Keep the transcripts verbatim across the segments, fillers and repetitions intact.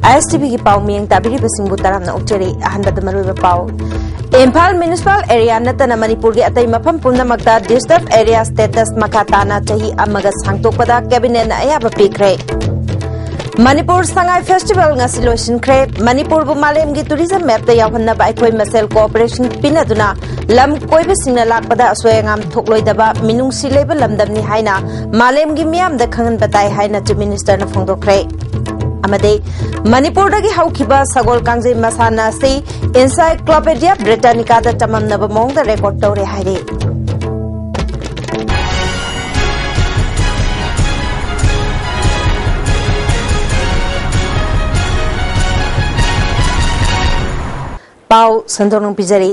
ꯑꯥꯏ ꯑꯦꯁ T ꯚꯤꯒꯤ ꯄꯥꯎ ꯃꯤꯌꯦꯡ ꯇꯥꯕꯤꯔꯤꯕꯁꯤꯡꯕꯨ ꯇꯔꯥꯝꯅ ꯑꯣꯛꯆꯔꯤ꯫ ꯑꯍꯥꯟꯕꯗ ꯃꯔꯨꯑꯣꯏꯕ ꯄꯥꯎ꯫ ꯏꯝꯐꯥꯜ ꯃ꯭ꯌꯨꯅꯤꯁꯤꯄꯥꯜ ꯑꯦꯔꯤꯌꯥ ꯅꯠꯇꯅ ꯃꯅꯤꯄꯨꯔꯒꯤ ꯑꯇꯩ ꯃꯐꯝ ꯄꯨꯝꯅꯃꯛꯇ ꯗꯤꯁꯇꯔꯕ ꯑꯦꯔꯤꯌꯥ ꯁ꯭ꯇꯦꯇꯁ ꯃꯈꯥ ꯇꯥꯅ ꯆꯍꯤ ꯑꯃꯒ ꯁꯥꯡꯗꯣꯛꯄꯗ ꯀꯦꯕꯤꯅꯦꯠꯅ ꯑꯌꯥꯕ ꯄꯤꯈ꯭ꯔꯦ꯫ ꯃꯅꯤꯄꯨꯔ ꯁꯉꯥꯏ ꯐꯦꯁꯇꯤꯚꯦꯜ ꯉꯁꯤ ꯂꯣꯏꯁꯤꯟꯈ꯭ꯔꯦ꯫ ꯃꯅꯤꯄꯨꯔꯕꯨ ꯃꯥꯂꯦꯝꯒꯤ ꯇꯨꯔꯤꯖꯝ ꯃꯦꯞꯇ ꯌꯥꯎꯍꯟꯅꯕ ꯑꯩꯈꯣꯏ ꯃꯁꯦꯜ ꯀꯣꯑꯣꯄꯔꯦꯁꯟ ꯄꯤꯅꯗꯨꯅ ꯂꯝ ꯀꯣꯏꯕꯁꯤꯡꯅ ꯂꯥꯛꯄꯗ ꯑꯁꯣꯏ ꯑꯉꯥꯝ ꯊꯣꯛꯂꯣꯏꯗꯕ ꯃꯤꯅꯨꯡꯁꯤ ꯂꯩꯕ ꯂꯝꯗꯝꯅꯤ ꯍꯥꯏꯅ ꯃꯥꯂꯦꯝꯒꯤ ꯃꯤꯌꯥꯝꯗ ꯈꯪꯍꯟꯕ ꯇꯥꯏ ꯍꯥꯏꯅ ꯆꯤꯐ ꯃꯤꯅꯤꯁꯇꯔꯅ ꯐꯣꯡꯗꯣꯛꯈ꯭ꯔꯦ꯫ ꯑꯃꯗꯤ ꯃꯅꯤꯄꯨꯔꯗꯒꯤ ꯍꯧꯈꯤꯕ ꯁꯒꯣꯜ ꯀꯥꯡꯖꯩ ꯃꯁꯥꯟꯅ ꯑꯁꯤ ꯏꯟꯁꯥꯏꯀ꯭ꯂꯣꯄꯦꯗꯤꯌꯥ ꯕ꯭ꯔꯤꯇꯥꯅꯤꯀꯥꯗ ꯆꯃꯝꯅꯕ ꯃꯑꯣꯡꯗ ꯔꯦꯀꯣꯔꯗ ꯇꯧꯔꯦ ꯍꯥꯏꯔꯤ꯫ ꯄꯥꯎ ꯁꯟꯗꯣꯛꯅ ꯄꯤꯖꯔꯤ꯫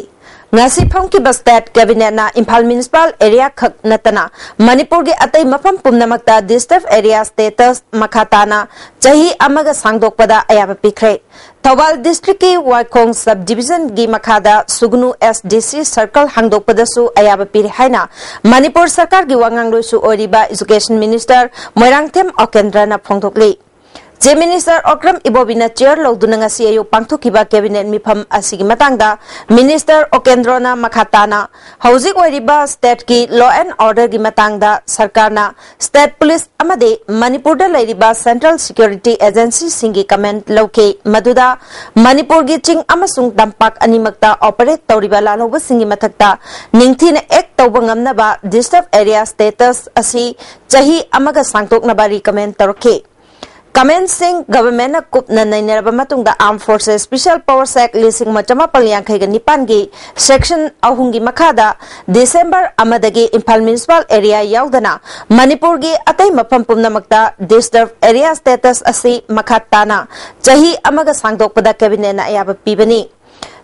ꯉꯁꯤ ꯐꯝꯈꯤꯕ ꯁ꯭ꯇꯦꯠ ꯀꯦꯕꯤꯅꯦꯠꯅ ꯏꯝꯐꯥꯜ ꯃ꯭ꯌꯨꯅꯤꯁꯤꯄꯥꯜ ꯑꯦꯔꯤꯌꯥ ꯈꯛ ꯅꯠꯇꯅ ꯃꯅꯤꯄꯨꯔꯒꯤ ꯑꯇꯩ ꯃꯐꯝ ꯄꯨꯝꯅꯃꯛꯇ ꯗꯤꯁꯇꯔꯕ ꯑꯦꯔꯤꯌꯥ ꯁ꯭ꯇꯦꯇꯁ ꯃꯈꯥ ꯇꯥꯅ ꯆꯍꯤ ꯑꯃꯒ ꯁꯥꯡꯗꯣꯛꯄꯗ ꯑꯌꯥꯕ ꯄꯤꯈ꯭ꯔꯦ꯫ ꯊꯧꯕꯥꯜ ꯗꯤꯁꯇ꯭ꯔꯤꯛꯀꯤ ꯋꯥꯏꯈꯣꯡ ꯁꯕ ꯗꯤꯕꯤꯖꯟꯒꯤ ꯃꯈꯥꯗ ꯁꯨꯒꯅꯨ ꯑꯦꯁ ꯗꯤ ꯁꯤ ꯁꯔꯀꯜ ꯍꯥꯡꯗꯣꯛꯄꯗꯁꯨ ꯑꯌꯥꯕ ꯄꯤꯔꯦ ꯍꯥꯏꯅ ꯃꯅꯤꯄꯨꯔ ꯁꯔꯀꯥꯔꯒꯤ ꯋꯥ ꯉꯥꯡꯂꯣꯏꯁꯨ ꯑꯣꯏꯔꯤꯕ ꯏꯖꯨꯀꯦꯁꯟ ꯃꯤꯅꯤꯁꯇꯔ ꯃꯣꯏꯔꯥꯡꯊꯦꯝ ꯑꯣꯀꯦꯟꯗ꯭ꯔꯅ ꯐꯣꯡꯗꯣꯛꯂꯤ꯫ ꯆꯤꯐ ꯃꯤꯅꯤꯁꯇꯔ ꯑꯣꯀ꯭ꯔꯝ ꯏꯕꯣꯕꯤꯅ ꯆꯤꯌꯔ ꯂꯧꯗꯨꯅ ꯉꯁꯤ ꯑꯌꯨꯛ ꯄꯥꯡꯊꯣꯛꯈꯤꯕ ꯀꯦꯕꯤꯅꯦꯠ ꯃꯤꯐꯝ ꯑꯁꯤꯒꯤ ꯃꯇꯥꯡꯗ ꯃꯤꯅꯤꯁꯇꯔ ꯑꯣꯀꯦꯟꯗ꯭ꯔꯣꯅ ꯃꯈꯥ ꯇꯥꯅ ꯍꯧꯖꯤꯛ ꯑꯣꯏꯔꯤꯕ ꯁ꯭ꯇꯦꯠꯀꯤ ꯂꯣ ꯑꯦꯟ ꯑꯣꯔꯗꯔꯒꯤ ꯃꯇꯥꯡꯗ ꯁꯔꯀꯥꯔꯅ ꯁ꯭ꯇꯦꯠ ꯄꯨꯂꯤꯁ ꯑꯃꯗꯤ ꯃꯅꯤꯄꯨꯔꯗ ꯂꯩꯔꯤꯕ ꯁꯦꯟꯇ꯭ꯔꯦꯜ ꯁꯤꯀ꯭ꯌꯨꯔꯤꯇꯤ ꯑꯦꯖꯦꯟꯁꯤꯁꯤꯡꯒꯤ ꯀꯃꯦꯟ ꯂꯧꯈꯤ, ꯃꯗꯨꯗ ꯃꯅꯤꯄꯨꯔꯒꯤ ꯆꯤꯡ ꯑꯃꯁꯨꯡ ꯇꯝꯄꯥꯛ ꯑꯅꯤꯃꯛꯇ ꯑꯣꯄꯔꯦꯠ ꯇꯧꯔꯤꯕ ꯂꯥꯜꯍꯧꯕꯁꯤꯡꯒꯤ ꯃꯊꯛꯇ ꯅꯤꯡꯊꯤꯅ ꯑꯦꯛ ꯇꯧꯕ ꯉꯝꯅꯕ ꯗꯤꯁꯇꯔꯕ ꯑꯦꯔꯤꯌꯥ ꯁ꯭ꯇꯦꯇꯁ ꯑꯁꯤ ꯆꯍꯤ ꯑꯃꯒ ꯁꯥꯡꯗꯣꯛꯅꯕ ꯔꯤꯀꯃꯦꯟ ꯇꯧꯔꯛꯈꯤ꯫ ꯀꯃꯦꯟꯁꯤꯡ ꯒꯚꯔꯟꯃꯦꯟꯠꯅ ꯀꯨꯞꯅ ꯅꯩꯅꯔꯕ ꯃꯇꯨꯡꯗ ꯑꯥꯔꯝ ꯐꯣꯔꯁꯦꯁ ꯁ꯭ꯄꯦꯁꯤꯌꯦꯜ ꯄꯥꯋꯔꯁ ꯑꯦꯛꯠ ꯂꯤꯁꯤꯡ ꯑꯃ ꯆꯃꯥꯄꯜ ꯌꯥꯡꯈꯩꯒ ꯅꯤꯄꯥꯟꯒꯤ ꯁꯦꯛꯁꯟ ꯑꯍꯨꯝꯒꯤ ꯃꯈꯥꯗ ꯗꯤꯁꯦꯝꯕꯔ ꯑꯃꯗꯒꯤ ꯏꯝꯐꯥꯜ ꯃ꯭ꯌꯨꯅꯤꯁꯤꯄꯥꯜ ꯑꯦꯔꯤꯌꯥ ꯌꯥꯎꯗꯅ ꯃꯅꯤꯄꯨꯔꯒꯤ ꯑꯇꯩ ꯃꯐꯝ ꯄꯨꯝꯅꯃꯛꯇ ꯗꯤꯁꯇꯔꯕ ꯑꯦꯔꯤꯌꯥ ꯁ꯭ꯇꯦꯇꯁ ꯑꯁꯤ ꯃꯈꯥ ꯇꯥꯅ ꯆꯍꯤ ꯑꯃꯒ ꯁꯥꯡꯗꯣꯛꯄꯗ ꯀꯦꯕꯤꯅꯦꯠꯅ ꯑꯌꯥꯕ ꯄꯤꯕꯅꯤ꯫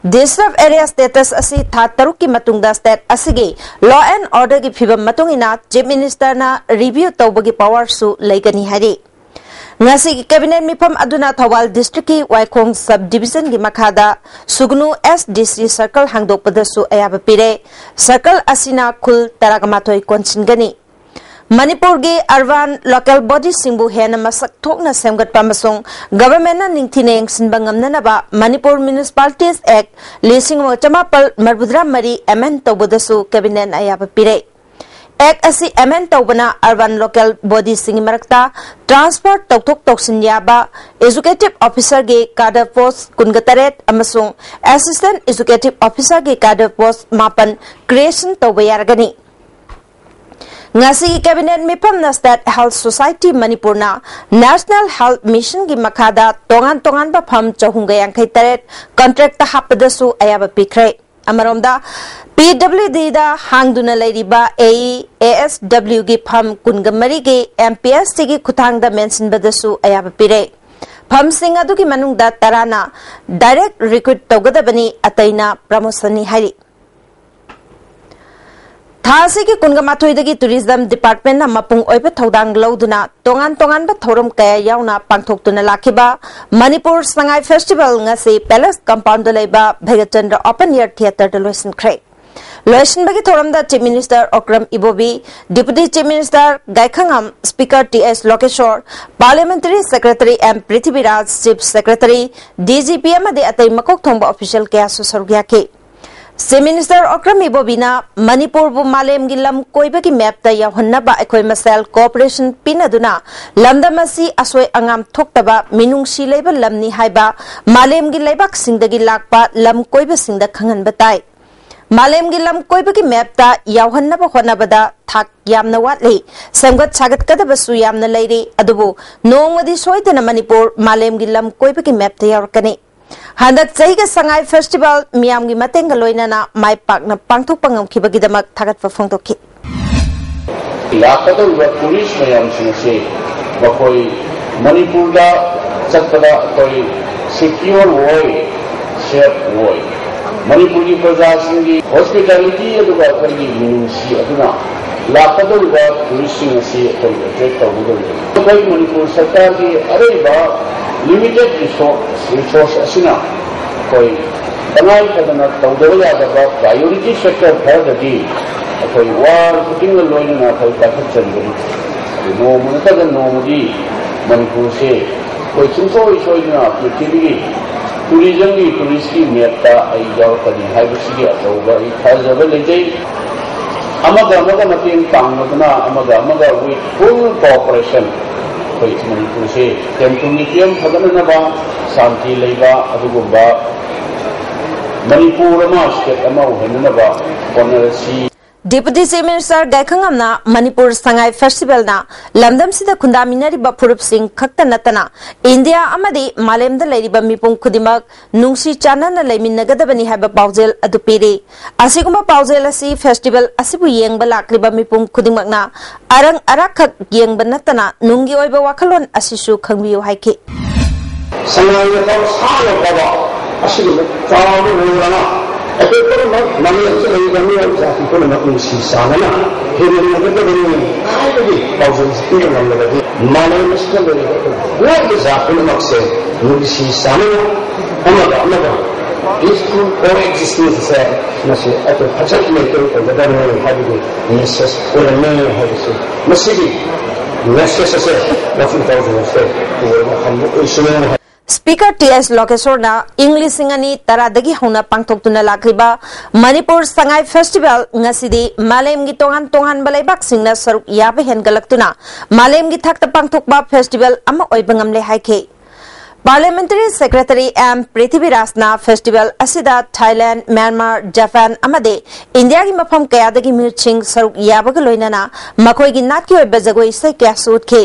ꯗꯤꯁꯇꯔꯕ ꯑꯦꯔꯤꯌꯥ ꯁ꯭ꯇꯦꯇꯁ ꯑꯁꯤ ꯊꯥ ꯇꯔꯨꯛꯀꯤ ꯃꯇꯨꯡꯗ ꯁ꯭ꯇꯦꯠ ꯑꯁꯤꯒꯤ ꯂꯣ ꯑꯦꯟ ꯑꯣꯔꯗꯔꯒꯤ ꯐꯤꯕꯝ ꯃꯇꯨꯡ ꯏꯟꯅ ꯆꯤꯐ ꯃꯤꯅꯤꯁꯇꯔꯅ ꯔꯤꯚ꯭ꯌꯨ ꯇꯧꯕꯒꯤ ꯄꯥꯋꯔꯁꯨ ꯂꯩꯒꯅꯤ ꯍꯥꯏꯔꯤ꯫ ꯉꯁꯤꯒꯤ ꯀꯦꯕꯤꯅꯦꯠ ꯃꯤꯐꯝ ꯑꯗꯨꯅ ꯊꯧꯕꯥꯜ ꯗꯤꯁꯇ꯭ꯔꯤꯛꯀꯤ ꯋꯥꯏꯈꯣꯡ ꯁꯕ ꯗꯤꯕꯤꯖꯟꯒꯤ ꯃꯈꯥꯗ ꯁꯨꯒꯅꯨ ꯑꯦꯁ ꯗꯤ ꯁꯤ ꯁꯔꯀꯜ ꯍꯥꯡꯗꯣꯛꯄꯗꯁꯨ ꯑꯌꯥꯕ ꯄꯤꯔꯦ꯫ ꯁꯔꯀꯜ ꯑꯁꯤꯅ ꯈꯨꯜ ꯇꯔꯥꯃꯥꯊꯣꯏ ꯀꯣꯟꯁꯤꯟꯒꯅꯤ꯫ ꯃꯅꯤꯄꯨꯔꯒꯤ ꯑꯔꯕꯥꯟ ꯂꯣꯀꯦꯜ ꯕꯣꯗꯤꯁꯤꯡꯕꯨ ꯍꯦꯟꯅ ꯃꯁꯛ ꯊꯣꯛꯅ ꯁꯦꯝꯒꯠꯄ ꯑꯃꯁꯨꯡ ꯒꯚꯔꯟꯃꯦꯟꯠꯅ ꯅꯤꯡꯊꯤꯅ ꯌꯦꯡꯁꯤꯟꯕ ꯉꯝꯅꯅꯕ ꯃꯅꯤꯄꯨꯔ ꯃ꯭ꯌꯨꯅꯤꯁꯤꯄꯥꯂꯤꯇꯤꯁ ꯑꯦꯛ ꯂꯤꯁꯤꯡ ꯑꯃꯒ ꯆꯃꯥꯄꯜ ꯃꯔꯤꯐꯨꯇꯔꯥ ꯃꯔꯤ ꯑꯦꯃꯦꯟ ꯇꯧꯕꯗꯁꯨ ꯀꯦꯕꯤꯅꯦꯠꯅ ꯑꯌꯥꯕ ꯄꯤꯔꯦ꯫ ꯑꯦꯛ ꯑꯁꯤ ꯑꯦꯃꯦꯟ ꯇꯧꯕꯅ ꯑꯔꯕꯥꯟ ꯂꯣꯀꯦꯜ ꯕꯣꯗꯤꯁꯤꯡꯒꯤ ꯃꯔꯛꯇ ꯇ꯭ꯔꯥꯟꯁꯐꯔ ꯇꯧꯊꯣꯛ ꯇꯧꯁꯤꯟ ꯌꯥꯕ ꯑꯦꯖꯨꯀꯦꯇꯤꯚ ꯑꯣꯐꯤꯁꯔꯒꯤ ꯀꯥꯗꯔ ꯄꯣꯁ ꯀꯨꯟꯒ ꯇꯔꯦꯠ ꯑꯃꯁꯨꯡ ꯑꯦꯁꯤꯁꯇꯦꯟꯠ ꯑꯦꯖꯨꯀꯦꯇꯤꯚ ꯑꯣꯐꯤꯁꯔꯒꯤ ꯀꯥꯗꯔ ꯄꯣꯁ ꯃꯥꯄꯟ ꯀ꯭ꯔꯤꯌꯦꯁꯟ ꯇꯧꯕ ꯌꯥꯔꯒꯅꯤ꯫ ꯉꯁꯤꯒꯤ ꯀꯦꯕꯤꯅꯦꯠ ꯃꯤꯐꯝꯅ ꯁ꯭ꯇꯦꯠ ꯍꯦꯜꯊ ꯁꯣꯁꯥꯏꯇꯤ ꯃꯅꯤꯄꯨꯔꯅ ꯅꯦꯁꯅꯦꯜ ꯍꯦꯜꯊ ꯃꯤꯁꯟꯒꯤ ꯃꯈꯥꯗ ꯇꯣꯉꯥꯟ ꯇꯣꯉꯥꯟꯕ ꯐꯝ ꯆꯍꯨꯝꯒ ꯌꯥꯡꯈꯩ ꯇꯔꯦꯠ ꯀꯟꯇ꯭ꯔꯦꯛꯇ ꯍꯥꯞꯄꯗꯁꯨ ꯑꯌꯥꯕ ꯄꯤꯈ꯭ꯔꯦ꯫ ꯑꯃꯔꯣꯝꯗ, ꯄꯤ ꯗꯕ꯭ꯂꯤꯎ ꯗꯤꯗ ꯍꯥꯡꯗꯨꯅ ꯂꯩꯔꯤꯕ ꯑꯦ ꯏ ꯑꯦ ꯑꯦꯁ ꯗꯕ꯭ꯂꯤꯎꯒꯤ ꯐꯝ ꯀꯨꯟꯒ ꯃꯔꯤꯒꯤ ꯑꯦꯝ ꯄꯤ ꯑꯦꯁ ꯁꯤꯒꯤ ꯈꯨꯠꯊꯥꯡꯗ ꯃꯦꯟꯁꯤꯟꯕꯗꯁꯨ ꯑꯌꯥꯕ ꯄꯤꯔꯦ꯫ ꯐꯝꯁꯤꯡ ꯑꯗꯨꯒꯤ ꯃꯅꯨꯡꯗ ꯇꯔꯥꯅ ꯗꯥꯏꯔꯦꯛ ꯔꯤꯀ꯭ꯔꯨꯠ ꯇꯧꯒꯗꯕꯅꯤ, ꯑꯇꯩꯅ ꯄ꯭ꯔꯃꯣꯁꯟꯅꯤ ꯍꯥꯏꯔꯤ꯫ ꯊꯥ ꯑꯁꯤꯒꯤ ꯀꯨꯟꯒ ꯃꯥꯊꯣꯏꯗꯒꯤ ꯇꯨꯔꯤꯖꯝ ꯗꯤꯄꯥꯔꯠꯃꯦꯟꯠꯅ ꯃꯄꯨꯡ ꯑꯣꯏꯕ ꯊꯧꯗꯥꯡ ꯂꯧꯗꯨꯅ ꯇꯣꯉꯥꯟ ꯇꯣꯉꯥꯟꯕ ꯊꯧꯔꯝ ꯀꯌꯥ ꯌꯥꯎꯅ ꯄꯥꯡꯊꯣꯛꯇꯨꯅ ꯂꯥꯛꯈꯤꯕ ꯃꯅꯤꯄꯨꯔ ꯁꯉꯥꯏ ꯐꯦꯁꯇꯤꯚꯦꯜ ꯉꯁꯤ ꯄꯦꯂꯦꯁ ꯀꯝꯄꯥꯎꯟꯗ ꯂꯩꯕ ꯚꯩꯔꯆꯟꯗ꯭ꯔ ꯑꯣꯄꯟ ꯑꯦꯌꯔ ꯊꯤꯌꯦꯇꯔꯗ ꯂꯣꯏꯁꯤꯟꯈ꯭ꯔꯦ꯫ ꯂꯣꯏꯁꯤꯟꯕꯒꯤ ꯊꯧꯔꯝꯗ chief minister Okram Ibobi, deputy chief minister Gaikhangam, speaker T S Lokeshor, parliamentary secretary M Prithviraj, chief secretary, D G P ꯑꯃꯗꯤ ꯑꯇꯩ ꯃꯀꯣꯛ ꯊꯣꯡꯕ ꯑꯣꯐꯤꯁꯤꯌꯦꯜ ꯀꯌꯥꯁꯨ ꯁꯔꯨꯛ ꯌꯥꯈꯤ꯫ ꯆꯤꯐ ꯃꯤꯅꯤꯁꯇꯔ ꯑꯣꯀ꯭ꯔꯝ ꯏꯕꯣꯕꯤꯅ ꯃꯅꯤꯄꯨꯔꯕꯨ ꯃꯥꯂꯦꯝꯒꯤ ꯂꯝ ꯀꯣꯏꯕꯒꯤ ꯃꯦꯞꯇ ꯌꯥꯎꯍꯟꯅꯕ ꯑꯩꯈꯣꯏ ꯃꯁꯦꯜ ꯀꯣꯑꯣꯄꯔꯦꯁꯟ ꯄꯤꯅꯗꯨꯅ ꯂꯝꯗꯝ ꯑꯁꯤ ꯑꯁꯣꯏ ꯑꯉꯥꯝ ꯊꯣꯛꯇꯕ ꯃꯤꯅꯨꯡꯁꯤ ꯂꯩꯕ ꯂꯝꯅꯤ ꯍꯥꯏꯕ ꯃꯥꯂꯦꯝꯒꯤ ꯂꯩꯕꯥꯛꯁꯤꯡꯗꯒꯤ ꯂꯥꯛꯄ ꯂꯝ ꯀꯣꯏꯕꯁꯤꯡꯗ ꯈꯪꯍꯟꯕ ꯇꯥꯏ꯫ ꯃꯥꯂꯦꯝꯒꯤ ꯂꯝ ꯀꯣꯏꯕꯒꯤ ꯃꯦꯞꯇ ꯌꯥꯎꯍꯟꯅꯕ ꯍꯣꯠꯅꯕꯗ ꯊꯥꯛ ꯌꯥꯝꯅ ꯋꯥꯠꯂꯤ꯫ ꯁꯦꯝꯒꯠ ꯁꯥꯒꯠꯀꯗꯕꯁꯨ ꯌꯥꯝꯅ ꯂꯩꯔꯤ꯫ ꯑꯗꯨꯕꯨ ꯅꯣꯡꯃꯗꯤ ꯁꯣꯏꯗꯅ ꯃꯅꯤꯄꯨꯔ ꯃꯥꯂꯦꯝꯒꯤ ꯂꯝ ꯀꯣꯏꯕꯒꯤ ꯃꯦꯞꯇ ꯌꯥꯎꯔꯛꯀꯅꯤ꯫ ꯍꯟꯗꯛ ꯆꯍꯤꯒꯤ ꯁꯉꯥꯏ ꯐꯦꯁꯇꯤꯚꯦꯜ ꯃꯤꯌꯥꯝꯒꯤ ꯃꯇꯦꯡꯒ ꯂꯣꯏꯅꯅ ꯃꯥꯏ ꯄꯥꯛꯅ ꯄꯥꯡꯊꯣꯛꯄ ꯉꯝꯈꯤꯕꯒꯤꯗꯃꯛ ꯊꯥꯒꯠꯄ ꯐꯣꯡꯗꯣꯛꯈꯤ꯫ ꯂꯥꯛꯀꯗꯧꯔꯤꯕ ꯇꯨꯔꯤꯁ ꯃꯌꯥꯝꯁꯤꯡ ꯑꯁꯤ ꯃꯈꯣꯏ ꯃꯅꯤꯄꯨꯔꯗ ꯆꯠꯄꯗ ꯑꯩꯈꯣꯏ ꯁꯦꯀ꯭ꯌꯣꯔ ꯑꯣꯏ, ꯁꯦꯐ ꯑꯣꯏ꯫ ꯃꯅꯤꯄꯨꯔꯒꯤ ꯄ꯭ꯔꯖꯥꯁꯤꯡꯒꯤ ꯍꯣꯁꯄꯤꯇꯥꯂꯤꯇꯤ ꯑꯗꯨꯒ ꯑꯩꯈꯣꯏꯒꯤ ꯃꯤꯅꯨꯡꯁꯤ ꯑꯗꯨꯅ ꯂꯥꯛꯀꯗꯧꯔꯤꯕ ꯇꯨꯔꯤꯁꯁꯤꯡ ꯑꯁꯤ ꯑꯩꯈꯣꯏ ꯑꯦꯇ꯭ꯔꯦꯛ ꯇꯧꯒꯗꯧꯔꯤꯕꯅꯤ꯫ ꯑꯩꯈꯣꯏ ꯃꯅꯤꯄꯨꯔ ꯁꯔꯀꯥꯔꯒꯤ ꯑꯔꯩꯕ ꯂꯤꯃꯤꯇꯦꯠ ꯔꯤꯁꯣꯔꯁ, ꯔꯤꯁꯣꯔꯁ ꯑꯁꯤꯅ ꯑꯩꯈꯣꯏ ꯇꯉꯥꯏ ꯐꯗꯅ ꯇꯧꯗꯕ ꯌꯥꯗꯕ ꯄ꯭ꯔꯥꯏꯌꯣꯔꯤꯇꯤ ꯁꯦꯛꯇꯔ ꯈꯔꯗꯗꯤ ꯑꯩꯈꯣꯏ ꯋꯥꯔ ꯈꯨꯗꯤꯡꯒ ꯂꯣꯏꯅꯅ ꯑꯩꯈꯣꯏ ꯄꯥꯏꯈꯠꯆꯔꯤꯕꯅꯤ꯫ ꯑꯗꯨ ꯅꯣꯡꯃ ꯅꯠꯇ꯭ꯔꯒ ꯅꯣꯡꯃꯗꯤ ꯃꯅꯤꯄꯨꯔꯁꯦ ꯑꯩꯈꯣꯏ ꯁꯨꯡꯁꯣꯏ ꯁꯣꯏꯗꯅ ꯄ꯭ꯔꯤꯊꯤꯕꯤꯒꯤ ꯇꯨꯔꯤꯖꯝꯒꯤ, ꯇꯨꯔꯤꯁꯀꯤ ꯃꯦꯞꯇ ꯑꯩ ꯌꯥꯎꯔꯛꯀꯅꯤ ꯍꯥꯏꯕꯁꯤꯒꯤ ꯑꯆꯧꯕ ꯑꯩ ꯊꯥꯖꯕ ꯂꯩꯖꯩ꯫ ꯑꯃꯒ ꯑꯃꯒ ꯃꯇꯦꯡ ꯄꯥꯡꯅꯗꯨꯅ, ꯑꯃꯒ ꯑꯃꯒ with full cooperation ꯑꯩꯈꯣꯏ ꯃꯅꯤꯄꯨꯔꯁꯦ ꯁꯦꯟ ꯊꯨꯝꯒꯤ ꯐꯤꯕꯝ ꯐꯒꯠꯅꯅꯕ, ꯁꯥꯟꯇꯤ ꯂꯩꯕ ꯑꯗꯨꯒꯨꯝꯕ ꯃꯅꯤꯄꯨꯔ ꯑꯃ, ꯁ꯭ꯇꯦꯠ ꯑꯃ ꯑꯣꯏꯍꯟꯅꯅꯕ ꯍꯣꯠꯅꯔꯁꯤ꯫ Deputy Chief Minister ꯒꯥꯏꯈꯪꯉꯝꯅ Manipur Sangai ꯐꯦꯁꯇꯤꯚꯦꯜꯅ ꯂꯝꯗꯝꯁꯤꯗ ꯈꯨꯟꯗꯥꯃꯤꯟꯅꯔꯤꯕ ꯐꯨꯔꯨꯞꯁꯤꯡ ꯈꯛꯇ ꯅꯠꯇꯅ ꯏꯟꯗꯤꯌꯥ ꯑꯃꯗꯤ ꯃꯥꯂꯦꯝꯗ ꯂꯩꯔꯤꯕ ꯃꯤꯄꯨꯝ ꯈꯨꯗꯤꯡꯃꯛ ꯅꯨꯡꯁꯤ ꯆꯥꯟꯅꯅ ꯂꯩꯃꯤꯟꯅꯒꯗꯕꯅꯤ ꯍꯥꯏꯕ ꯄꯥꯎꯖꯦꯜ ꯑꯗꯨ ꯄꯤꯔꯤ꯫ ꯑꯁꯤꯒꯨꯝꯕ ꯄꯥꯎꯖꯦꯜ ꯑꯁꯤ ꯐꯦꯁꯇꯤꯚꯦꯜ ꯑꯁꯤꯕꯨ ꯌꯦꯡꯕ ꯂꯥꯛꯂꯤꯕ ꯃꯤꯄꯨꯝ ꯈꯨꯗꯤꯡꯃꯛꯅ ꯑꯔꯪ ꯑꯔꯥꯛꯈꯛ ꯌꯦꯡꯕ ꯅꯠꯇꯅ ꯅꯨꯡꯒꯤ ꯑꯣꯏꯕ ꯋꯥꯈꯜꯂꯣꯟ ꯑꯁꯤꯁꯨ ꯈꯪꯕꯤꯌꯨ ꯍꯥꯏꯈꯤ꯫ ꯁꯉꯥꯏ ꯌꯥꯐꯝ ꯁꯥꯡꯅ ꯐꯕ ꯑꯁꯤꯒꯨꯝꯕ ꯆꯥꯎꯕ ꯔꯣꯜ ꯑꯃ ꯑꯩꯈꯣꯏ ꯄꯨꯝꯅꯃꯛ ꯃꯥꯂꯦꯝꯁꯤꯗ ꯂꯩꯔꯤꯕ ꯃꯤꯑꯣꯏ ꯖꯥꯇꯤ ꯄꯨꯝꯅꯃꯛ ꯅꯨꯡꯁꯤ ꯆꯥꯟꯅꯅ ꯍꯤꯡꯃꯤꯟꯅꯒꯗꯕꯅꯤ ꯍꯥꯏꯕꯒꯤ ꯄꯥꯎꯖꯦꯜꯁꯤ ꯄꯤꯕ ꯉꯝꯂꯕꯗꯤ ꯃꯥꯂꯦꯝ ꯑꯁꯤꯗ ꯂꯩꯔꯤꯕ ꯑꯩꯈꯣꯏ ꯂꯣꯏꯅ ꯖꯥꯠ ꯄꯨꯝꯅꯃꯛꯁꯦ ꯅꯨꯡꯁꯤ ꯆꯥꯟꯅꯅ ꯑꯃꯒ ꯑꯃꯒ peaceful coexistence ꯑꯁꯦ ꯃꯁꯤ ꯑꯩꯈꯣꯏ ꯐꯖꯅ ꯃꯦꯟꯇꯦꯟ ꯇꯧꯒꯗꯕꯅꯤ ꯍꯥꯏꯕꯒꯤ ꯃꯦꯁꯦꯖ ꯑꯣꯏꯔꯝꯃꯤ ꯍꯥꯏꯕꯁꯤ ꯃꯁꯤꯒꯤ ꯃꯦꯁꯦꯖ ꯑꯁꯦ ꯋꯥꯐꯝ ꯇꯧꯗꯨꯅ ꯑꯣꯏꯁꯅꯨ꯫ Speaker ꯇꯤ ꯑꯦꯁ ꯂꯣꯀꯦꯁꯣꯔꯅ ꯏꯪ ꯂꯤꯁꯤꯡ ꯑꯅꯤ ꯇꯔꯥꯗꯒꯤ ꯍꯧꯅ ꯄꯥꯡꯊꯣꯛꯇꯨꯅ ꯂꯥꯛꯂꯤꯕ ꯃꯅꯤꯄꯨꯔ ꯁꯉꯥꯏ ꯐꯦꯁꯇꯤꯚꯦꯜ ꯉꯁꯤꯗꯤ ꯃꯥꯂꯦꯝꯒꯤ ꯇꯣꯉꯥꯟ ꯇꯣꯉꯥꯟꯕ ꯂꯩꯕꯥꯛꯁꯤꯡꯅ ꯁꯔꯨꯛ ꯌꯥꯕ ꯍꯦꯟꯒꯠꯂꯛꯇꯨꯅ ꯃꯥꯂꯦꯝꯒꯤ ꯊꯥꯛꯇ ꯄꯥꯡꯊꯣꯛꯄ ꯐꯦꯁꯇꯤꯚꯦꯜ ꯑꯃ ꯑꯣꯏꯕ ꯉꯝꯂꯦ ꯍꯥꯏꯈꯤ꯫ Parliamentary Secretary ꯑꯦꯝ ꯄ꯭ꯔꯤꯊꯤꯕꯤꯔꯥꯖꯅ ꯐꯦꯁꯇꯤꯚꯦꯜ ꯑꯁꯤꯗ ꯊꯥꯏꯂꯦꯟ, ꯃ꯭ꯌꯥꯟꯃꯥꯔ, ꯖꯄꯥꯟ ꯑꯃꯗꯤ ꯏꯟꯗꯤꯌꯥꯒꯤ ꯃꯐꯝ ꯀꯌꯥꯗꯒꯤ ꯃꯤꯍꯨꯠꯁꯤꯡ ꯁꯔꯨꯛ ꯌꯥꯕꯒ ꯂꯣꯏꯅꯅ ꯃꯈꯣꯏꯒꯤ ꯅꯥꯠꯀꯤ ꯑꯣꯏꯕ ꯖꯒꯣꯏ ꯏꯁꯩ ꯀꯌꯥꯁꯨ ꯎꯠꯈꯤ꯫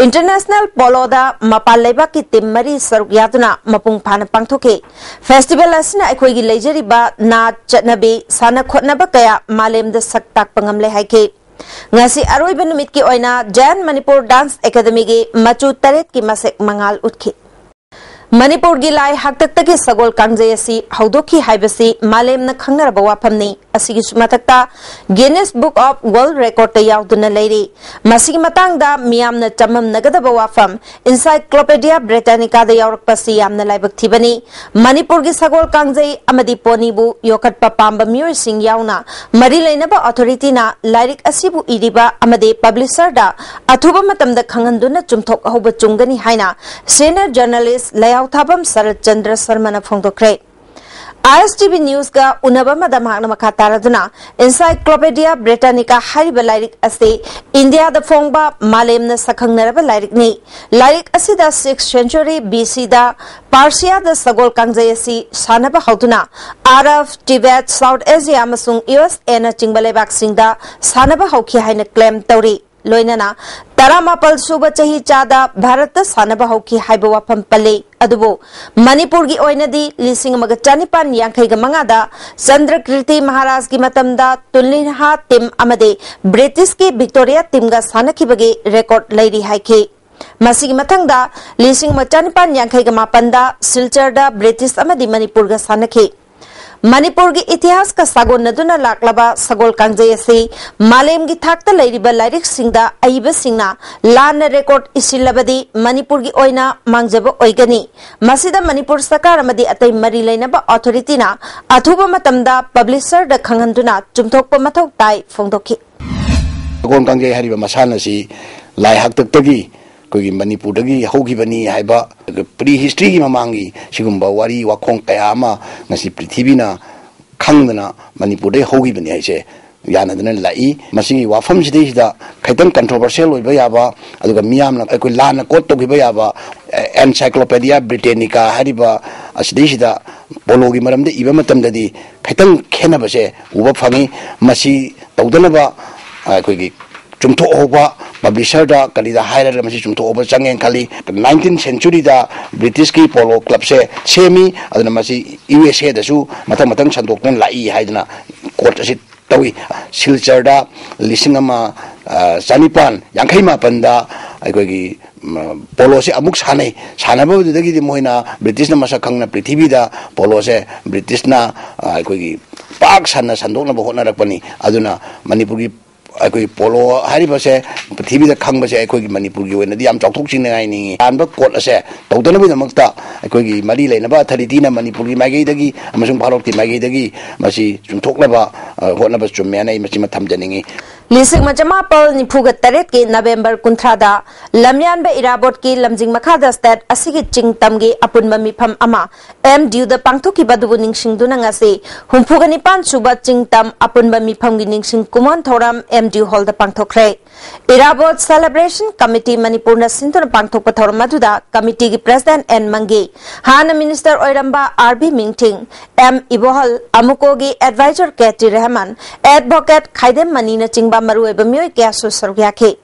ꯏꯟꯇꯔꯅꯦꯁꯅꯦꯜ ꯄꯣꯂꯣꯗ ꯃꯄꯥꯟ ꯂꯩꯕꯥꯛꯀꯤ ꯇꯤꯝ ꯃꯔꯤ ꯁꯔꯨꯛ ꯌꯥꯗꯨꯅ ꯃꯄꯨꯡ ꯐꯥꯅ ꯄꯥꯡꯊꯣꯛꯈꯤ꯫ ꯐꯦꯁꯇꯤꯚꯦꯜ ꯑꯁꯤꯅ ꯑꯩꯈꯣꯏꯒꯤ ꯂꯩꯖꯔꯤꯕ ꯅꯥꯠ, ꯆꯠꯅꯕꯤ, ꯁꯥꯟꯅ ꯈꯣꯠꯅꯕ ꯀꯌꯥ ꯃꯥꯂꯦꯝꯗ ꯁꯛ ꯇꯥꯛꯄ ꯉꯝꯂꯦ ꯍꯥꯏꯈꯤ꯫ ꯉꯁꯤ ꯑꯔꯣꯏꯕ ꯅꯨꯃꯤꯠꯀꯤ ꯑꯣꯏꯅ ꯖꯌꯟ ꯃꯅꯤꯄꯨꯔ ꯗꯥꯟꯁ ꯑꯦꯀꯥꯗꯃꯤꯒꯤ ꯃꯆꯨ ꯇꯔꯦꯠꯀꯤ ꯃꯁꯦꯛ ꯃꯉꯥꯜ ꯎꯠꯈꯤ꯫ ꯃꯅꯤꯄꯨꯔꯒꯤ ꯂꯥꯏ ꯍꯥꯛꯇꯛꯇꯒꯤ ꯁꯒꯣꯜ ꯀꯥꯡꯖꯩ ꯑꯁꯤ ꯍꯧꯗꯣꯛꯈꯤ ꯍꯥꯏꯕꯁꯤ ꯃꯥꯂꯦꯝꯅ ꯈꯪꯅꯔꯕ ꯋꯥꯐꯝꯅꯤ꯫ ꯑꯁꯤꯒꯤꯁꯨ ꯃꯊꯛꯇ Guinness Book of World Recordꯇ ꯌꯥꯎꯗꯨꯅ ꯂꯩꯔꯤ꯫ ꯃꯁꯤꯒꯤ ꯃꯇꯥꯡꯗ ꯃꯤꯌꯥꯝꯅ ꯆꯃꯝꯅꯒꯗꯕ ꯋꯥꯐꯝ Encyclopedia Britannicaꯗ ꯌꯥꯎꯔꯛꯄꯁꯤ ꯌꯥꯝꯅ ꯂꯥꯏꯕꯛ ꯊꯤꯕꯅꯤ꯫ ꯃꯅꯤꯄꯨꯔꯒꯤ ꯁꯒꯣꯜ ꯀꯥꯡꯖꯩ ꯑꯃꯗꯤ ꯄꯣꯅꯤꯕꯨ ꯌꯣꯛꯈꯠꯄ ꯄꯥꯝꯕ ꯃꯤꯑꯣꯏꯁꯤꯡ ꯌꯥꯎꯅ ꯃꯔꯤ ꯂꯩꯅꯕ authorityꯅ ꯂꯥꯏꯔꯤꯛ ꯑꯁꯤꯕꯨ ꯏꯔꯤꯕ ꯑꯃꯗꯤ publisherꯗ ꯑꯊꯨꯕ ꯃꯇꯝꯗ ꯈꯪꯍꯟꯗꯨꯅ ꯆꯨꯝꯊꯣꯛ ꯑꯍꯧꯕ ꯆꯨꯝꯒꯅꯤ ꯍꯥꯏꯅ senior journalist ꯂꯩꯍꯥꯎꯊꯥꯕꯝ ꯁꯔꯠ ꯆꯟꯗ꯭ꯔ ꯁꯔꯃꯅ ꯐꯣꯡꯗꯣꯛꯈ꯭ꯔꯦ꯫ ISTV Newsꯀ ꯎꯅꯕ ꯑꯃꯗ ꯃꯍꯥꯛꯅ ꯃꯈꯥ ꯇꯥꯔꯗꯨꯅ Encyclopedia Britannica ꯍꯥꯏꯔꯤꯕ ꯂꯥꯏꯔꯤꯛ ꯑꯁꯤ ꯏꯟꯗꯤꯌꯥꯗ ꯐꯣꯡꯕ ꯃꯥꯂꯦꯝꯅ ꯁꯛꯈꯪꯅꯔꯕ ꯂꯥꯏꯔꯤꯛꯅꯤ꯫ ꯂꯥꯏꯔꯤꯛ ꯑꯁꯤꯗ sixth century BCꯗ ꯄꯥꯔꯁꯤꯌꯥꯗ ꯁꯒꯣꯜ ꯀꯥꯡꯖꯩ ꯑꯁꯤ ꯁꯥꯟꯅꯕ ꯍꯧꯗꯨꯅ ꯑꯔꯕ, ꯇꯤꯕꯦꯠ, South Asia ꯑꯃꯁꯨꯡ USAꯅꯆꯤꯡꯕ ꯂꯩꯕꯥꯛꯁꯤꯡꯗ ꯁꯥꯟꯅꯕ ꯍꯧꯈꯤ ꯍꯥꯏꯅ claim ꯇꯧꯔꯤ꯫ ꯂꯣꯏꯅꯅ ꯇꯔꯥꯃꯥꯄꯜ ꯁꯨꯕ ꯆꯍꯤ ꯆꯥꯗ ꯚꯥꯔꯠꯇ ꯁꯥꯟꯅꯕ ꯍꯧꯈꯤ ꯍꯥꯏꯕ ꯋꯥꯐꯝ ꯄꯜꯂꯤ꯫ ꯑꯗꯨꯕꯨ ꯃꯅꯤꯄꯨꯔꯒꯤ ꯑꯣꯏꯅꯗꯤ ꯂꯤꯁꯤꯡ ꯑꯃꯒ ꯆꯅꯤꯄꯥꯟ ꯌꯥꯡꯈꯩꯒ ꯃꯉꯥꯗ ꯆꯟꯗ꯭ꯔꯀꯤꯔꯇꯤ ꯃꯍꯥꯔꯥꯖꯒꯤ ꯃꯇꯝꯗ ꯇꯨꯟꯂꯤꯟꯍꯥ team ꯑꯃꯗꯤ Britishꯀꯤ Victoria teamꯒ ꯁꯥꯟꯅꯈꯤꯕꯒꯤ record ꯂꯩꯔꯤ ꯍꯥꯏꯈꯤ꯫ ꯃꯁꯤꯒꯤ ꯃꯊꯪꯗ ꯂꯤꯁꯤꯡ ꯑꯃ ꯆꯅꯤꯄꯥꯟ ꯌꯥꯡꯈꯩꯒ ꯃꯥꯄꯟꯗ ꯁꯤꯜꯆꯔꯗ British ꯑꯃꯗꯤ ꯃꯅꯤꯄꯨꯔꯒ ꯁꯥꯟꯅꯈꯤ꯫ ꯃꯅꯤꯄꯨꯔꯒꯤ ꯏꯇꯤꯍꯥꯁꯀ ꯁꯥꯒꯣꯟꯅꯗꯨꯅ ꯂꯥꯛꯂꯕ ꯁꯒꯣꯜ ꯀꯥꯡꯖꯩ ꯑꯁꯤ ꯃꯥꯂꯦꯝꯒꯤ ꯊꯥꯛꯇ ꯂꯩꯔꯤꯕ ꯂꯥꯏꯔꯤꯛꯁꯤꯡꯗ ꯑꯏꯕꯁꯤꯡꯅ ꯂꯥꯟꯅ record ꯏꯁꯤꯜꯂꯕꯗꯤ ꯃꯅꯤꯄꯨꯔꯒꯤ ꯑꯣꯏꯅ ꯃꯥꯡꯖꯕ ꯑꯣꯏꯒꯅꯤ꯫ ꯃꯁꯤꯗ ꯃꯅꯤꯄꯨꯔ ꯁꯔꯀꯥꯔ ꯑꯃꯗꯤ ꯑꯇꯩ ꯃꯔꯤ ꯂꯩꯅꯕ authorityꯅ ꯑꯊꯨꯕ ꯃꯇꯝꯗ publisherꯗ ꯈꯪꯍꯟꯗꯨꯅ ꯆꯨꯝꯊꯣꯛꯄ ꯃꯊꯧ ꯇꯥꯏ ꯐꯣꯡꯗꯣꯛꯈꯤ꯫ ꯁꯒꯣꯜ ꯀꯥꯡꯖꯩ ꯍꯥꯏꯔꯤꯕ ꯃꯁꯥꯟꯅꯁꯤ ꯂꯥꯏ ꯍꯥꯛꯇꯛꯇꯒꯤ ꯑꯩꯈꯣꯏꯒꯤ ꯃꯅꯤꯄꯨꯔꯗꯒꯤ ꯍꯧꯈꯤꯕꯅꯤ ꯍꯥꯏꯕ pre historyꯒꯤ ꯃꯃꯥꯡꯒꯤ ꯁꯤꯒꯨꯝꯕ ꯋꯥꯔꯤ ꯋꯥꯈꯣꯡ ꯀꯌꯥ ꯑꯃ ꯉꯁꯤ ꯄ꯭ꯔꯤꯊꯤꯕꯤꯅ ꯈꯪꯗꯅ ꯃꯅꯤꯄꯨꯔꯗꯒꯤ ꯍꯧꯈꯤꯕꯅꯤ ꯍꯥꯏꯁꯦ ꯌꯥꯅꯗꯅ ꯂꯥꯛꯏ꯫ ꯃꯁꯤꯒꯤ ꯋꯥꯐꯝꯁꯤꯗꯩꯁꯤꯗ ꯈꯤꯇꯪ controversial ꯑꯣꯏꯕ ꯌꯥꯕ, ꯑꯗꯨꯒ ꯃꯤꯌꯥꯝꯅ ꯑꯩꯈꯣꯏ ꯂꯥꯟꯅ quote ꯇꯧꯈꯤꯕ ꯌꯥꯕ, ꯑꯦ, Encyclopedia Britannica ꯍꯥꯏꯔꯤꯕ ꯑꯁꯤꯗꯩꯁꯤꯗ ꯄꯣꯂꯣꯒꯤ ꯃꯔꯝꯗ ꯏꯕ ꯃꯇꯝꯗꯗꯤ ꯈꯤꯇꯪ ꯈꯦꯠꯅꯕꯁꯦ ꯎꯕ ꯐꯪꯉꯤ꯫ ꯃꯁꯤ ꯇꯧꯗꯅꯕ ꯑꯩꯈꯣꯏꯒꯤ ꯆꯨꯝꯊꯣꯛꯍꯧꯕ publisherꯗ ꯀꯔꯤꯗ ꯍꯥꯏꯔꯒ ꯃꯁꯤ ꯆꯨꯝꯊꯣꯛꯍꯧꯕ ꯆꯪꯉꯦꯅ ꯈꯜꯂꯤ꯫ Nineteenth centuryꯗ Britishꯀꯤ ꯄꯣꯂꯣ clubꯁꯦ ꯁꯦꯝꯃꯤ, ꯑꯗꯨꯅ ꯃꯁꯤ USAꯗꯁꯨ ꯃꯊꯪ ꯃꯊꯪ ꯁꯟꯗꯣꯛꯇꯨꯅ ꯂꯥꯛꯏ ꯍꯥꯏꯗꯅ quote ꯑꯁꯤ ꯇꯧꯏ꯫ ꯁꯤꯜꯆꯔꯗ ꯂꯤꯁꯤꯡ ꯑꯃ, ꯑ, ꯆꯅꯤꯄꯥꯟ ꯌꯥꯡꯈꯩ ꯃꯥꯄꯟꯗ, ꯑꯩꯈꯣꯏꯒꯤ ꯎꯝ, ꯄꯣꯂꯣꯁꯦ ꯑꯃꯨꯛ ꯁꯥꯟꯅꯩ꯫ ꯁꯥꯟꯅꯕꯗꯨꯗꯒꯤꯗꯤ ꯃꯣꯏꯅ, ꯕ꯭ꯔꯤꯇꯤꯁꯅ ꯃꯁꯛ ꯈꯪꯅ ꯄ꯭ꯔꯤꯊꯤꯕꯤꯗ ꯄꯣꯂꯣꯁꯦ ꯕ꯭ꯔꯤꯇꯤꯁꯅ, ꯑ, ꯑꯩꯈꯣꯏꯒꯤ ꯄꯥꯛ ꯁꯟꯅ ꯁꯟꯗꯣꯛꯅꯕ ꯍꯣꯠꯅꯔꯛꯄꯅꯤ꯫ ꯑꯗꯨꯅ ꯃꯅꯤꯄꯨꯔꯒꯤ, ꯑꯩꯈꯣꯏꯒꯤ ꯄꯣꯂꯣ ꯍꯥꯏꯔꯤꯕꯁꯦ ꯄ꯭ꯔꯤꯊꯤꯕꯤꯗ ꯈꯪꯕꯁꯦ ꯑꯩꯈꯣꯏꯒꯤ ꯃꯅꯤꯄꯨꯔꯒꯤ ꯑꯣꯏꯅꯗꯤ ꯌꯥꯝ ꯆꯥꯎꯊꯣꯛꯆꯅꯤꯡꯉꯥꯏ ꯅꯤꯡꯉꯤ꯫ ꯑꯔꯥꯟꯕ ꯀꯣꯠ ꯑꯁꯦ ꯇꯧꯗꯅꯕꯒꯤꯗꯃꯛꯇ ꯑꯩꯈꯣꯏꯒꯤ ꯃꯔꯤ ꯂꯩꯅꯕ ꯑꯊꯣꯔꯤꯇꯤꯅ ꯃꯅꯤꯄꯨꯔꯒꯤ ꯃꯥꯏꯀꯩꯗꯒꯤ ꯑꯃꯁꯨꯡ ꯚꯥꯔꯠꯀꯤ ꯃꯥꯏꯀꯩꯗꯒꯤ ꯃꯁꯤ ꯆꯨꯝꯊꯣꯛꯅꯕ, ꯑ, ꯍꯣꯠꯅꯕ ꯆꯨꯝꯃꯦꯅ ꯑꯩ ꯃꯁꯤꯃ ꯊꯝꯖꯅꯤꯡꯉꯤ꯫ ꯂꯤꯁꯤꯡ ꯑꯃ ꯆꯃꯥꯄꯜ ꯅꯤꯐꯨꯒ ꯇꯔꯦꯠꯀꯤ ꯅꯕꯦꯝꯕꯔ ꯀꯨꯟꯊ꯭ꯔꯥꯗ ꯂꯝꯌꯥꯟꯕ ꯏꯔꯥꯕꯣꯠꯀꯤ ꯂꯝꯖꯤꯡ ꯃꯈꯥꯗ ꯁ꯭ꯇꯦꯠ ꯑꯁꯤꯒꯤ ꯆꯤꯡ ꯇꯝꯒꯤ ꯑꯄꯨꯟꯕ ꯃꯤꯐꯝ ꯑꯃ ꯑꯦꯝ ꯗꯤ ꯌꯨꯗ ꯄꯥꯡꯊꯣꯛꯈꯤꯕ ꯑꯗꯨꯕꯨ ꯅꯤꯡꯁꯤꯡꯗꯨꯅ ꯉꯁꯤ ꯍꯨꯝꯐꯨꯒ ꯅꯤꯄꯥꯟ ꯁꯨꯕ ꯆꯤꯡ ꯇꯝ ꯑꯄꯨꯟꯕ ꯃꯤꯐꯝꯒꯤ ꯅꯤꯡꯁꯤꯡ ꯀꯨꯝꯑꯣꯟ ꯊꯧꯔꯝ ꯑꯦꯝ ꯗꯤ ꯌꯨ ꯍꯣꯜꯗ ꯄꯥꯡꯊꯣꯛꯈ꯭ꯔꯦ꯫ ꯏꯔꯥꯕꯣꯠ ꯁꯦꯂꯦꯕ꯭ꯔꯦꯁꯟ ꯀꯃꯤꯇꯤ ꯃꯅꯤꯄꯨꯔꯅ ꯁꯤꯟꯗꯨꯅ ꯄꯥꯡꯊꯣꯛꯄ ꯊꯧꯔꯝ ꯑꯗꯨꯗ ꯀꯃꯤꯇꯤꯒꯤ ꯄ꯭ꯔꯦꯁꯤꯗꯦꯟꯠ ꯑꯦꯟ ꯃꯪꯒꯤ, ꯍꯥꯟꯅ ꯃꯤꯅꯤꯁꯇꯔ ꯑꯣꯏꯔꯝꯕ ꯑꯥꯔ ꯕꯤ ꯃꯤꯡꯊꯤꯡ, ꯑꯦꯝ ꯏꯕꯣꯍꯜ, ꯑꯃꯨꯀꯣꯒꯤ ꯑꯦꯗꯚꯥꯏꯖꯔ ꯀꯦ ꯇꯤ ꯔꯦꯍꯃꯟ, ꯑꯦꯗꯚꯣꯀꯦꯠ ꯈꯥꯏꯗꯦꯝ ꯃꯅꯤꯅꯆꯤꯡꯕ ꯃꯔꯨꯑꯣꯏꯕ ꯃꯤꯑꯣꯏ ꯀꯌꯥꯁꯨ ꯁꯔꯨꯛ ꯌꯥꯈꯤ꯫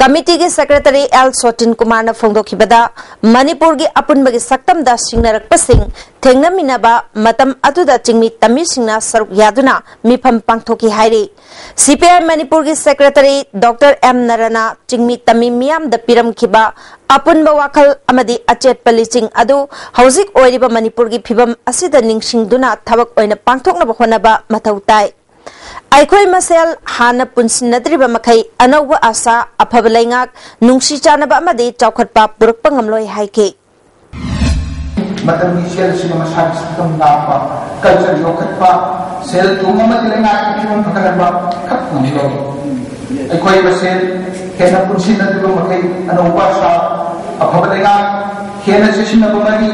ꯀꯃꯤꯇꯤꯒꯤ ꯁꯦꯀ꯭ꯔꯦꯇꯔꯤ ꯑꯦꯜ ꯁꯣꯇꯤꯟ ꯀꯨꯃꯥꯔꯅ ꯐꯣꯡꯗꯣꯛꯈꯤꯕꯗ, ꯃꯅꯤꯄꯨꯔꯒꯤ ꯑꯄꯨꯟꯕꯒꯤ ꯁꯛꯇꯝꯗ ꯁꯤꯡꯅꯔꯛꯄꯁꯤꯡ ꯊꯦꯡꯅꯃꯤꯟꯅꯕ ꯃꯇꯝ ꯑꯗꯨꯗ ꯆꯤꯡꯃꯤ ꯇꯝꯃꯤꯁꯤꯡꯅ ꯁꯔꯨꯛ ꯌꯥꯗꯨꯅ ꯃꯤꯐꯝ ꯄꯥꯡꯊꯣꯛꯈꯤ ꯍꯥꯏꯔꯤ꯫ ꯁꯤ ꯄꯤ ꯑꯥꯏ ꯃꯅꯤꯄꯨꯔꯒꯤ ꯁꯦꯀ꯭ꯔꯦꯇꯔꯤ ꯗꯣꯛꯇꯔ ꯑꯦꯝ ꯅꯔꯅ ꯆꯤꯡꯃꯤ ꯇꯝꯃꯤ ꯃꯤꯌꯥꯝꯗ ꯄꯤꯔꯝꯈꯤꯕ ꯑꯄꯨꯟꯕ ꯋꯥꯈꯜ ꯑꯃꯗꯤ ꯑꯆꯦꯠꯄ ꯂꯤꯆꯤꯡ ꯑꯗꯨ ꯍꯧꯖꯤꯛ ꯑꯣꯏꯔꯤꯕ ꯃꯅꯤꯄꯨꯔꯒꯤ ꯐꯤꯚꯝ ꯑꯁꯤꯗ ꯅꯤꯡꯁꯤꯡꯗꯨꯅ ꯊꯕꯛ ꯑꯣꯏꯅ ꯄꯥꯡꯊꯣꯛꯅꯕ ꯍꯣꯠꯅꯕ ꯃꯊꯧ ꯇꯥꯏ꯫ ꯑꯩꯈꯣꯏ ꯃꯁꯦꯜ ꯍꯥꯟꯅ ꯄꯨꯟꯁꯤꯟꯅꯗ꯭ꯔꯤꯕ ꯃꯈꯩ ꯑꯅꯧꯕ ꯑꯥꯁꯥ, ꯑꯐꯕ ꯂꯩꯉꯥꯛ, ꯅꯨꯡꯁꯤ ꯆꯥꯟꯅꯕ ꯑꯃꯗꯤ ꯆꯥꯎꯈꯠꯄ ꯄꯨꯔꯛꯄ ꯉꯝꯂꯣꯏ ꯍꯥꯏꯈꯤ꯫ ꯃꯇꯝꯒꯤ ꯏꯆꯦꯜ ꯑꯁꯤꯅ ꯃꯁꯥꯒꯤ ꯁꯛꯇꯝ ꯉꯥꯛꯄ, ꯀꯜꯆꯔ ꯌꯣꯛꯈꯠꯄ, ꯁꯦꯜ ꯊꯨꯝ ꯑꯃꯗꯤ ꯂꯩꯉꯥꯛꯀꯤ ꯐꯤꯕꯝ ꯐꯒꯠꯍꯟꯕ ꯈꯛ ꯉꯝꯂꯣꯏ꯫ ꯑꯩꯈꯣꯏ ꯃꯁꯦꯜ ꯍꯦꯟꯅ ꯄꯨꯟꯁꯤꯟꯅꯗ꯭ꯔꯤꯕ ꯃꯈꯩ ꯑꯅꯧꯕ ꯑꯥꯁꯥ, ꯑꯐꯕ ꯂꯩꯉꯥꯛ, ꯍꯦꯟꯅ ꯆꯦꯠꯁꯤꯟꯅꯕ ꯃꯔꯤ,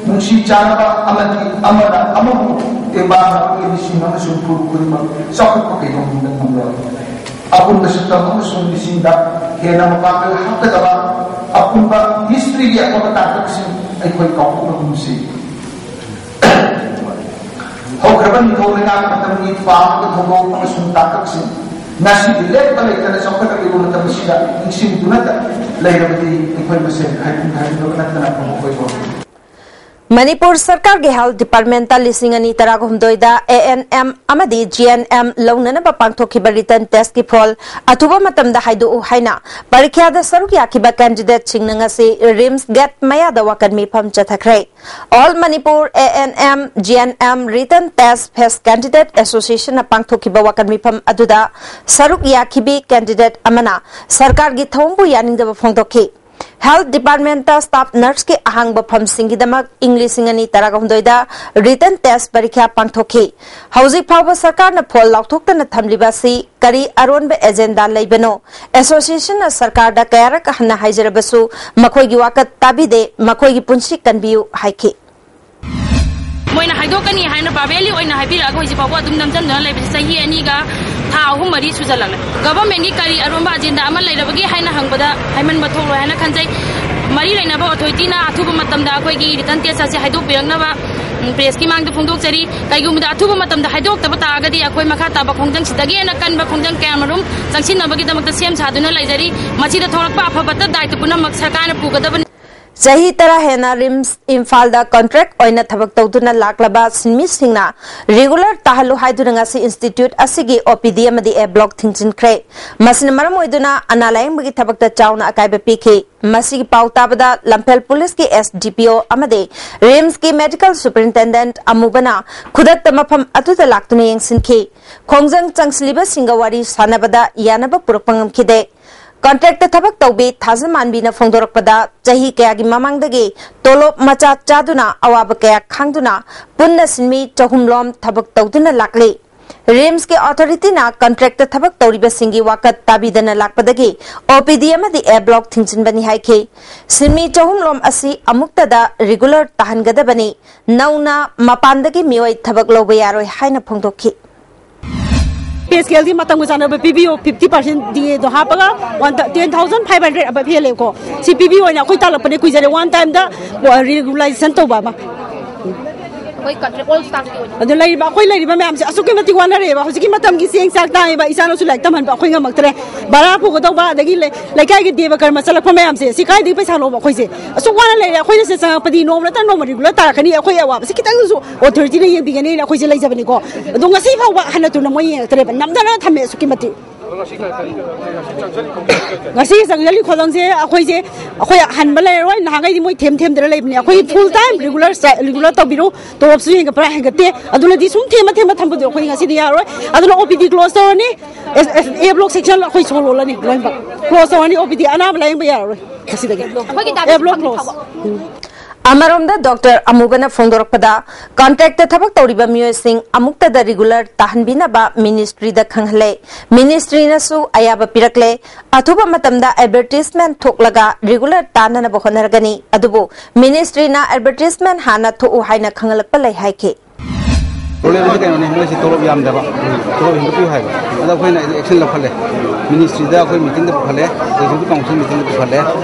ꯅꯨꯡꯁꯤ ꯆꯥꯟꯅꯕ ꯑꯃꯗꯤ ꯑꯃꯅ ꯑꯃꯕꯨ ꯇꯦꯡꯕꯥꯡ ꯂꯤꯁꯤꯡ ꯑꯃꯁꯨꯡ ꯐꯨꯔꯨ ꯈꯨꯗꯤꯡꯃꯛ ꯆꯥꯎꯈꯠꯄ ꯀꯩꯗꯧꯅꯨꯡꯗ ꯉꯝꯂꯣꯏ꯫ ꯑꯄꯨꯟꯕ ꯁꯛꯇꯝ ꯑꯃꯁꯨꯡ ꯃꯤꯁꯤꯡꯗ ꯍꯦꯟꯅ ꯃꯄꯥꯡꯒꯜ ꯍꯥꯞꯀꯗꯕ ꯑꯄꯨꯟꯕ ꯍꯤꯁꯇ꯭ꯔꯤꯒꯤ ꯑꯐꯕ ꯇꯥꯡꯀꯛꯁꯤꯡ ꯑꯩꯈꯣꯏ ꯀꯥꯎꯊꯣꯛꯂꯒꯨꯝꯁꯤ꯫ ꯍꯧꯈ꯭ꯔꯕ ꯅꯤꯡꯊꯧ ꯂꯩꯉꯥꯛ ꯃꯇꯝꯒꯤ ꯄꯥꯝꯕ ꯊꯧꯗꯣꯛ ꯑꯃꯁꯨꯡ ꯇꯥꯡꯀꯛꯁꯤꯡ ꯉꯁꯤꯗꯤ ꯂꯦꯞꯄ ꯂꯩꯇꯅ ꯆꯥꯎꯈꯠꯂꯛꯂꯤꯕ ꯃꯇꯝ ꯑꯁꯤꯗ ꯅꯤꯡꯁꯤꯡꯗꯨꯅꯇ ꯂꯩꯔꯕꯗꯤ ꯑꯩꯈꯣꯏ ꯃꯁꯦꯟ ꯈꯥꯏꯗꯣꯛ ꯈꯥꯏꯗꯣꯛꯅꯕ ꯅꯠꯇꯅ ꯑꯐꯕ ꯑꯣꯏꯔꯣꯏ꯫ ꯃꯅꯤꯄꯨꯔ ꯁꯔꯀꯥꯔꯒꯤ ꯍꯦꯜꯊ ꯗꯤꯄꯥꯔꯠꯃꯦꯟꯇ ꯂꯤꯁꯤꯡ ꯑꯅꯤ ꯇꯔꯥꯒ ꯍꯨꯝꯗꯣꯏꯗ ꯑꯦ ꯑꯦꯟ ꯑꯦꯝ ꯑꯃꯗꯤ ꯖꯤ ꯑꯦꯟ ꯑꯦꯝ ꯂꯧꯅꯅꯕ ꯄꯥꯡꯊꯣꯛꯈꯤꯕ ꯔꯤꯇꯟ ꯇꯦꯁꯀꯤ ꯐꯣꯜ ꯑꯊꯨꯕ ꯃꯇꯝꯗ ꯍꯥꯏꯗꯣꯛꯎ ꯍꯥꯏꯅ ꯄꯔꯤꯈ꯭ꯌꯥꯗ ꯁꯔꯨꯛ ꯌꯥꯈꯤꯕ ꯀꯦꯟꯗꯤꯗꯦꯠꯁꯤꯡꯅ ꯉꯁꯤ ꯔꯤꯝꯁ ꯒꯦꯠ ꯃꯌꯥꯗ ꯋꯥꯀꯟ ꯃꯤꯐꯝ ꯆꯠꯊꯈ꯭ꯔꯦ꯫ All Manipur A N M G N M Written Test Phase Candidate Associationꯅ ꯄꯥꯡꯊꯣꯛꯈꯤꯕ ꯋꯥꯀꯟ ꯃꯤꯐꯝ ꯑꯗꯨꯗ ꯁꯔꯨꯛ ꯌꯥꯈꯤꯕꯤ ꯀꯦꯟꯗꯤꯗꯦꯠ ꯑꯃꯅ ꯁꯔꯀꯥꯔꯒꯤ ꯊꯧꯑꯣꯡꯕꯨ ꯌꯥꯅꯤꯡꯗꯕ ꯐꯣꯡꯗꯣꯛꯈꯤ꯫ ꯍꯦꯜꯊ ꯗꯤꯄꯥꯔꯠꯃꯦꯟꯇ ꯁ꯭ꯇꯥꯐ ꯅꯔꯁꯀꯤ ꯑꯍꯥꯡꯕ ꯐꯝꯁꯤꯡꯒꯤꯗꯃꯛ ꯏꯪ ꯂꯤꯁꯤꯡ ꯑꯅꯤ ꯇꯔꯥꯒ ꯍꯨꯝꯗꯣꯏꯗ ꯔꯤꯇꯟ ꯇꯦꯁ ꯄꯔꯤꯈ꯭ꯌꯥ ꯄꯥꯡꯊꯣꯛꯈꯤ꯫ ꯍꯧꯖꯤꯛ ꯐꯥꯎꯕ ꯁꯔꯀꯥꯔꯅ ꯐꯣꯜ ꯂꯥꯎꯊꯣꯛꯇꯅ ꯊꯝꯂꯤꯕ ꯑꯁꯤ ꯀꯔꯤ ꯑꯔꯣꯟꯕ ꯑꯦꯖꯦꯟꯗꯥ ꯂꯩꯕꯅꯣ? ꯑꯦꯁꯣꯁꯤꯌꯦꯁꯟꯅ ꯁꯔꯀꯥꯔꯗ ꯀꯌꯥꯔꯛ ꯍꯟꯅ ꯍꯥꯏꯖꯔꯕꯁꯨ ꯃꯈꯣꯏꯒꯤ ꯋꯥꯀꯠ ꯇꯥꯕꯤꯗꯦ꯫ ꯃꯈꯣꯏꯒꯤ ꯄꯨꯟꯁꯤ ꯀꯟꯕꯤꯌꯨ ꯍꯥꯏꯈꯤ꯫ ꯃꯣꯏꯅ ꯍꯥꯏꯗꯣꯛꯀꯅꯤ ꯍꯥꯏꯅ ꯄꯥꯕꯦꯂꯤ ꯑꯣꯏꯅ ꯍꯥꯏꯕꯤꯔꯛꯑꯒ ꯍꯧꯖꯤꯛ ꯐꯥꯎꯕ ꯑꯗꯨꯝ ꯅꯝꯁꯤꯟꯗꯨꯅ ꯂꯩꯕꯁꯦ ꯆꯍꯤ ꯑꯅꯤꯒ ꯊꯥ ꯑꯍꯨꯝ ꯃꯔꯤ ꯁꯨꯖꯜꯂꯛꯂꯦ꯫ ꯒꯚꯔꯟꯃꯦꯟꯒꯤ ꯀꯔꯤ ꯑꯔꯣꯟꯕ ꯑꯖꯦꯟꯗꯥ ꯑꯃ ꯂꯩꯔꯕꯒꯦ ꯍꯥꯏꯅ ꯍꯪꯕꯗ ꯍꯥꯏꯃꯟꯕ ꯊꯣꯛꯂꯣꯏ ꯍꯥꯏꯅ ꯈꯟꯖꯩ꯫ ꯃꯔꯤ ꯂꯩꯅꯕ ꯑꯣꯊꯣꯔꯤꯇꯤꯅ ꯑꯊꯨꯕ ꯃꯇꯝꯗ ꯑꯩꯈꯣꯏꯒꯤ ꯔꯤꯇꯟ ꯇꯦꯁ ꯑꯁꯤ ꯍꯥꯏꯗꯣꯛꯄꯤꯔꯛꯅꯕ, ꯎꯝ, ꯄ꯭ꯔꯦꯁꯀꯤ ꯃꯥꯡꯗ ꯐꯣꯡꯗꯣꯛꯆꯔꯤ꯫ ꯀꯩꯒꯨꯝꯕꯗ ꯑꯊꯨꯕ ꯃꯇꯝꯗ ꯍꯥꯏꯗꯣꯛꯇꯕ ꯇꯥꯔꯒꯗꯤ ꯑꯩꯈꯣꯏ ꯃꯈꯥ ꯇꯥꯕ ꯈꯣꯡꯖꯪꯁꯤꯗꯒꯤ ꯍꯦꯟꯅ ꯀꯟꯕ ꯈꯣꯡꯖꯪ ꯀꯌꯥꯃꯔꯨꯝ ꯆꯪꯁꯤꯟꯅꯕꯒꯤꯗꯃꯛꯇ ꯁꯦꯝ ꯁꯥꯗꯨꯅ ꯂꯩꯖꯔꯤ꯫ ꯃꯁꯤꯗ ꯊꯣꯛꯂꯛꯄ ꯑꯐ ꯐꯠꯇ ꯗꯥꯏꯇ ꯄꯨꯝꯅꯃꯛ ꯁꯔꯀꯥꯔꯅ ꯄꯨꯒꯗꯕꯅꯤ꯫ ꯆꯍꯤ ꯇꯔꯥ ꯍꯦꯟꯅ ꯔꯤꯝꯁ ꯏꯝꯐꯥꯜꯗ ꯀꯟꯇ꯭ꯔꯦꯛ ꯑꯣꯏꯅ ꯊꯕꯛ ꯇꯧꯗꯨꯅ ꯂꯥꯛꯂꯕ ꯁꯤꯟꯃꯤꯁꯤꯡꯅ ꯔꯤꯒꯨꯂꯔ ꯇꯥꯍꯜꯂꯨ ꯍꯥꯏꯗꯨꯅ ꯉꯁꯤ ꯏꯟꯁꯇꯤꯇ꯭ꯌꯨꯠ ꯑꯁꯤꯒꯤ ꯑꯣ ꯄꯤ ꯗꯤ ꯑꯃꯗꯤ ꯑꯦ ꯕ꯭ꯂꯣꯛ ꯊꯤꯡꯖꯤꯟꯈ꯭ꯔꯦ꯫ ꯃꯁꯤꯅ ꯃꯔꯝ ꯑꯣꯏꯗꯨꯅ ꯑꯅꯥ ꯂꯥꯌꯦꯡꯕꯒꯤ ꯊꯕꯛꯇ ꯆꯥꯎꯅ ꯑꯀꯥꯏꯕ ꯄꯤꯈꯤ꯫ ꯃꯁꯤꯒꯤ ꯄꯥꯎ ꯇꯥꯕꯗ ꯂꯝꯐꯦꯜ ꯄꯨꯂꯤꯁꯀꯤ ꯑꯦꯁ ꯗꯤ ꯄꯤ ꯑꯣ ꯑꯃꯗꯤ ꯔꯤꯝꯁꯀꯤ ꯃꯦꯗꯤꯀꯦꯜ ꯁꯨꯄꯔꯤꯟꯇꯦꯟꯗꯦꯟꯠ ꯑꯃꯨꯕꯅ ꯈꯨꯗꯛꯇ ꯃꯐꯝ ꯑꯗꯨꯗ ꯂꯥꯛꯇꯨꯅ ꯌꯦꯡꯁꯤꯟꯈꯤ꯫ ꯈꯣꯡꯖꯪ ꯆꯪꯁꯤꯜꯂꯤꯕꯁꯤꯡꯒ ꯋꯥꯔꯤ ꯁꯥꯟꯅꯕꯗ ꯌꯥꯅꯕ ꯄꯨꯔꯛꯄ ꯉꯝꯈꯤꯗꯦ꯫ ꯀꯟꯇ꯭ꯔꯦꯛꯇ ꯊꯕꯛ ꯇꯧꯕꯤ ꯊꯥꯖꯃꯥꯟꯕꯤꯅ ꯐꯣꯡꯗꯣꯔꯛꯄꯗ, ꯆꯍꯤ ꯀꯌꯥꯒꯤ ꯃꯃꯥꯡꯗꯒꯤ ꯇꯣꯂꯣꯞ ꯃꯆꯥ ꯆꯥꯗꯨꯅ ꯑꯋꯥꯕ ꯀꯌꯥ ꯈꯥꯡꯗꯨꯅ ꯄꯨꯟꯅ ꯁꯤꯟꯃꯤ ꯆꯍꯨꯝ ꯂꯣꯝ ꯊꯕꯛ ꯇꯧꯗꯨꯅ ꯂꯥꯛꯂꯤ꯫ ꯔꯤꯝꯁꯀꯤ ꯑꯣꯊꯣꯔꯤꯇꯤꯅ ꯀꯟꯇ꯭ꯔꯦꯛꯇ ꯊꯕꯛ ꯇꯧꯔꯤꯕꯁꯤꯡꯒꯤ ꯋꯥꯀꯠ ꯇꯥꯕꯤꯗꯅ ꯂꯥꯛꯄꯗꯒꯤ ꯑꯣ ꯄꯤ ꯗꯤ ꯑꯃꯗꯤ ꯑꯦ ꯕ꯭ꯂꯣꯛ ꯊꯤꯡꯖꯤꯟꯕꯅꯤ ꯍꯥꯏꯈꯤ꯫ ꯁꯤꯟꯃꯤ ꯆꯍꯨꯝ ꯂꯣꯝ ꯑꯁꯤ ꯑꯃꯨꯛꯇꯗ ꯔꯤꯒꯨꯂꯔ ꯇꯥꯍꯟꯒꯗꯕꯅꯤ꯫ ꯅꯧꯅ ꯃꯄꯥꯟꯗꯒꯤ ꯃꯤꯑꯣꯏ ꯊꯕꯛ ꯂꯧꯕ ꯌꯥꯔꯣꯏ ꯍꯥꯏꯅ ꯐꯣꯡꯗꯣꯛꯈꯤ꯫ ꯄꯦ ꯁ꯭ꯀꯦꯜꯒꯤ ꯃꯇꯝꯒ ꯆꯥꯟꯅꯕ ꯄꯤꯕꯤꯌꯣ, fifty percent D A ꯗꯣ ꯍꯥꯞꯄꯒ one ten thousand five hundred ꯑꯕꯞ ꯍꯦꯜꯂꯦꯀꯣ꯫ ꯁꯤ ꯄꯤꯕꯤꯌꯣ ꯍꯥꯏꯅ ꯑꯩꯈꯣꯏ ꯇꯥꯜꯂꯛꯄꯅꯦ, ꯀꯨꯏꯖꯔꯦ꯫ One time ꯗ ꯔꯤꯒꯨꯂꯥꯏꯖꯦꯁꯟ ꯇꯧꯕ ꯑꯃ꯫ ꯑꯩꯈꯣꯏ ꯀꯟꯇ꯭ꯔꯦꯛ ꯑꯣꯜ ꯁ꯭ꯇꯥꯐꯀꯤ ꯑꯣꯏꯅ ꯑꯗꯣ ꯂꯩꯔꯤꯕ, ꯑꯩꯈꯣꯏ ꯂꯩꯔꯤꯕ ꯃꯌꯥꯝꯁꯦ ꯑꯁꯨꯛꯀꯤ ꯃꯇꯤꯛ ꯋꯥꯅꯔꯦꯕ꯫ ꯍꯧꯖꯤꯛꯀꯤ ꯃꯇꯝꯒꯤ ꯆꯦꯡ ꯆꯥꯛ ꯇꯥꯡꯉꯤꯕ, ꯏꯆꯥꯅꯁꯨ ꯂꯥꯏꯔꯤꯛ ꯇꯝꯍꯟꯕ ꯑꯩꯈꯣꯏ ꯉꯝꯃꯛꯇ꯭ꯔꯦ꯫ ꯚꯔꯥ ꯄꯨꯒꯗꯧꯕ, ꯑꯗꯒꯤ ꯂꯩ-, ꯂꯩꯀꯥꯏꯒꯤ ꯗꯦꯕ ꯀꯔꯃ ꯆꯠꯂꯛꯄ ꯃꯌꯥꯝꯁꯦ, ꯁꯤ ꯀꯥꯏꯗꯒꯤ ꯄꯩꯁꯥ ꯂꯧꯕ? ꯑꯩꯈꯣꯏꯁꯦ ꯑꯁꯨꯛ ꯋꯥꯅ ꯂꯩꯔꯦ꯫ ꯑꯩꯈꯣꯏꯅ ꯁꯤ ꯆꯪꯉꯛꯄꯗꯤ ꯅꯣꯡꯃ ꯅꯠꯇ꯭ꯔ ꯅꯣꯡꯃ ꯔꯤꯒꯨꯂꯔ ꯇꯥꯔꯛꯀꯅꯤ꯫ ꯑꯩꯈꯣꯏ ꯑꯋꯥꯕꯁꯤ ꯈꯤꯇꯪꯗꯁꯨ ꯑꯣꯊꯣꯔꯤꯇꯤꯅ ꯌꯦꯡꯕꯤꯒꯅꯤꯅ ꯑꯩꯈꯣꯏꯁꯦ ꯂꯩꯖꯕꯅꯤꯀꯣ꯫ ꯑꯗꯣ ꯉꯁꯤ ꯐꯥꯎꯕ ꯍꯟꯅ ꯇꯨꯅ ꯃꯣꯏ ꯌꯦꯡꯉꯛꯇ꯭ꯔꯦꯕ, ꯅꯝꯗꯅ ꯊꯝꯃꯦ ꯑꯁꯨꯛꯀꯤ ꯃꯇꯤꯛ꯫ ꯉꯁꯤ ꯆꯪꯖꯜꯂꯤ ꯈꯣꯠꯂꯪꯁꯦ ꯑꯩꯈꯣꯏꯁꯦ, ꯑꯩꯈꯣꯏ ꯍꯟꯕ ꯂꯩꯔꯔꯣꯏ꯫ ꯅꯍꯥꯟꯈꯩꯗꯤ ꯃꯣꯏ ꯊꯦꯝ ꯊꯦꯝꯗꯅ ꯂꯩꯕꯅꯦ꯫ ꯑꯩꯈꯣꯏ ꯐꯨꯜ ꯇꯥꯏꯝ ꯔꯤꯒꯨꯂꯔ ꯆ-, ꯔꯤꯒꯨꯂꯔ ꯇꯧꯕꯤꯔꯣ, ꯇꯣꯂꯣꯞꯁꯨ ꯍꯦꯟꯒꯠꯄ꯭ꯔꯥ? ꯍꯦꯟꯒꯠꯇꯦ꯫ ꯑꯗꯨꯅꯗꯤ ꯁꯨꯝ ꯊꯦꯝꯃ ꯊꯦꯝꯃ ꯊꯝꯕꯗꯣ ꯑꯩꯈꯣꯏ ꯉꯁꯤꯗꯤ ꯌꯥꯔꯔꯣꯏ꯫ ꯑꯗꯨꯅ ꯑꯣ ꯄꯤ ꯗꯤ ꯀ꯭ꯂꯣꯖ ꯇꯧꯔꯅꯤ, ꯑꯦ ꯕ꯭ꯂꯣꯛ ꯁꯦꯛꯁꯟ ꯑꯩꯈꯣꯏ ꯁꯣ ꯂꯣꯜꯂꯅꯤ ꯂꯣꯏꯅꯃꯛ꯫ ꯀ꯭ꯂꯣꯖ ꯇꯧꯔꯅꯤ, ꯑꯣ ꯄꯤ ꯗꯤ ꯑꯅꯥꯕ ꯂꯥꯌꯦꯡꯕ ꯌꯥꯔꯔꯣꯏ ꯉꯁꯤꯗꯒꯤ꯫ ꯑꯩꯈꯣꯏꯒꯤ ꯑꯦ ꯕ꯭ꯂꯣꯛ ꯀ꯭ꯂꯣꯖ꯫ ꯎꯝ꯫ ꯑꯃꯔꯣꯝꯗ ꯗꯣꯛꯇꯔ ꯑꯃꯨꯕꯅ ꯐꯣꯡꯗꯣꯔꯛꯄꯗ, ꯀꯟꯇ꯭ꯔꯦꯛꯇ ꯊꯕꯛ ꯇꯧꯔꯤꯕ ꯃꯤꯑꯣꯏꯁꯤꯡ ꯑꯃꯨꯛꯇꯗ ꯔꯤꯒꯨꯂꯔ ꯇꯥꯍꯟꯕꯤꯅꯕ ꯃꯤꯅꯤꯁꯇ꯭ꯔꯤꯗ ꯈꯪꯍꯜꯂꯦ꯫ ꯃꯤꯅꯤꯁꯇ꯭ꯔꯤꯅꯁꯨ ꯑꯌꯥꯕ ꯄꯤꯔꯛꯂꯦ꯫ ꯑꯊꯨꯕ ꯃꯇꯝꯗ ꯑꯦꯗꯚꯔꯇꯤꯁꯃꯦꯟ ꯊꯣꯛꯂꯒ ꯔꯤꯒꯨꯂꯔ ꯇꯥꯅꯅꯕ ꯍꯣꯠꯅꯔꯒꯅꯤ꯫ ꯑꯗꯨꯕꯨ ꯃꯤꯅꯤꯁꯇ꯭ꯔꯤꯅ ꯑꯦꯗꯚꯔꯇꯤꯁꯃꯦꯟ ꯍꯥꯟꯅ ꯊꯣꯛꯎ ꯍꯥꯏꯅ ꯈꯪꯍꯜꯂꯛꯄ ꯂꯩ ꯍꯥꯏꯈꯤ꯫ ꯄ꯭ꯔꯣꯕ꯭ꯂꯦꯝꯁꯦ ꯀꯩꯅꯣꯅꯤ, ꯃꯣꯏꯁꯤ ꯇꯣꯂꯣꯞ ꯌꯥꯝꯗꯕ, ꯇꯣꯂꯣꯞ ꯍꯦꯟꯒꯠꯄꯤꯌꯨ ꯍꯥꯏꯕ꯫ ꯑꯗ ꯑꯩꯈꯣꯏꯅ ꯑꯦꯛꯁꯟ ꯂꯧꯈꯠꯂꯦ꯫ ꯃꯤꯅꯤꯁꯇ꯭ꯔꯤꯗ ꯑꯩꯈꯣꯏ ꯃꯤꯇꯤꯡꯗ ꯄꯨꯈꯠꯂꯦ, ꯑꯦꯛꯖꯤꯀ꯭ꯌꯨꯇꯤꯚ ꯀꯥꯎꯟꯁꯤꯜ ꯃꯤꯇꯤꯡꯗ ꯄꯨꯈꯠꯂꯦ꯫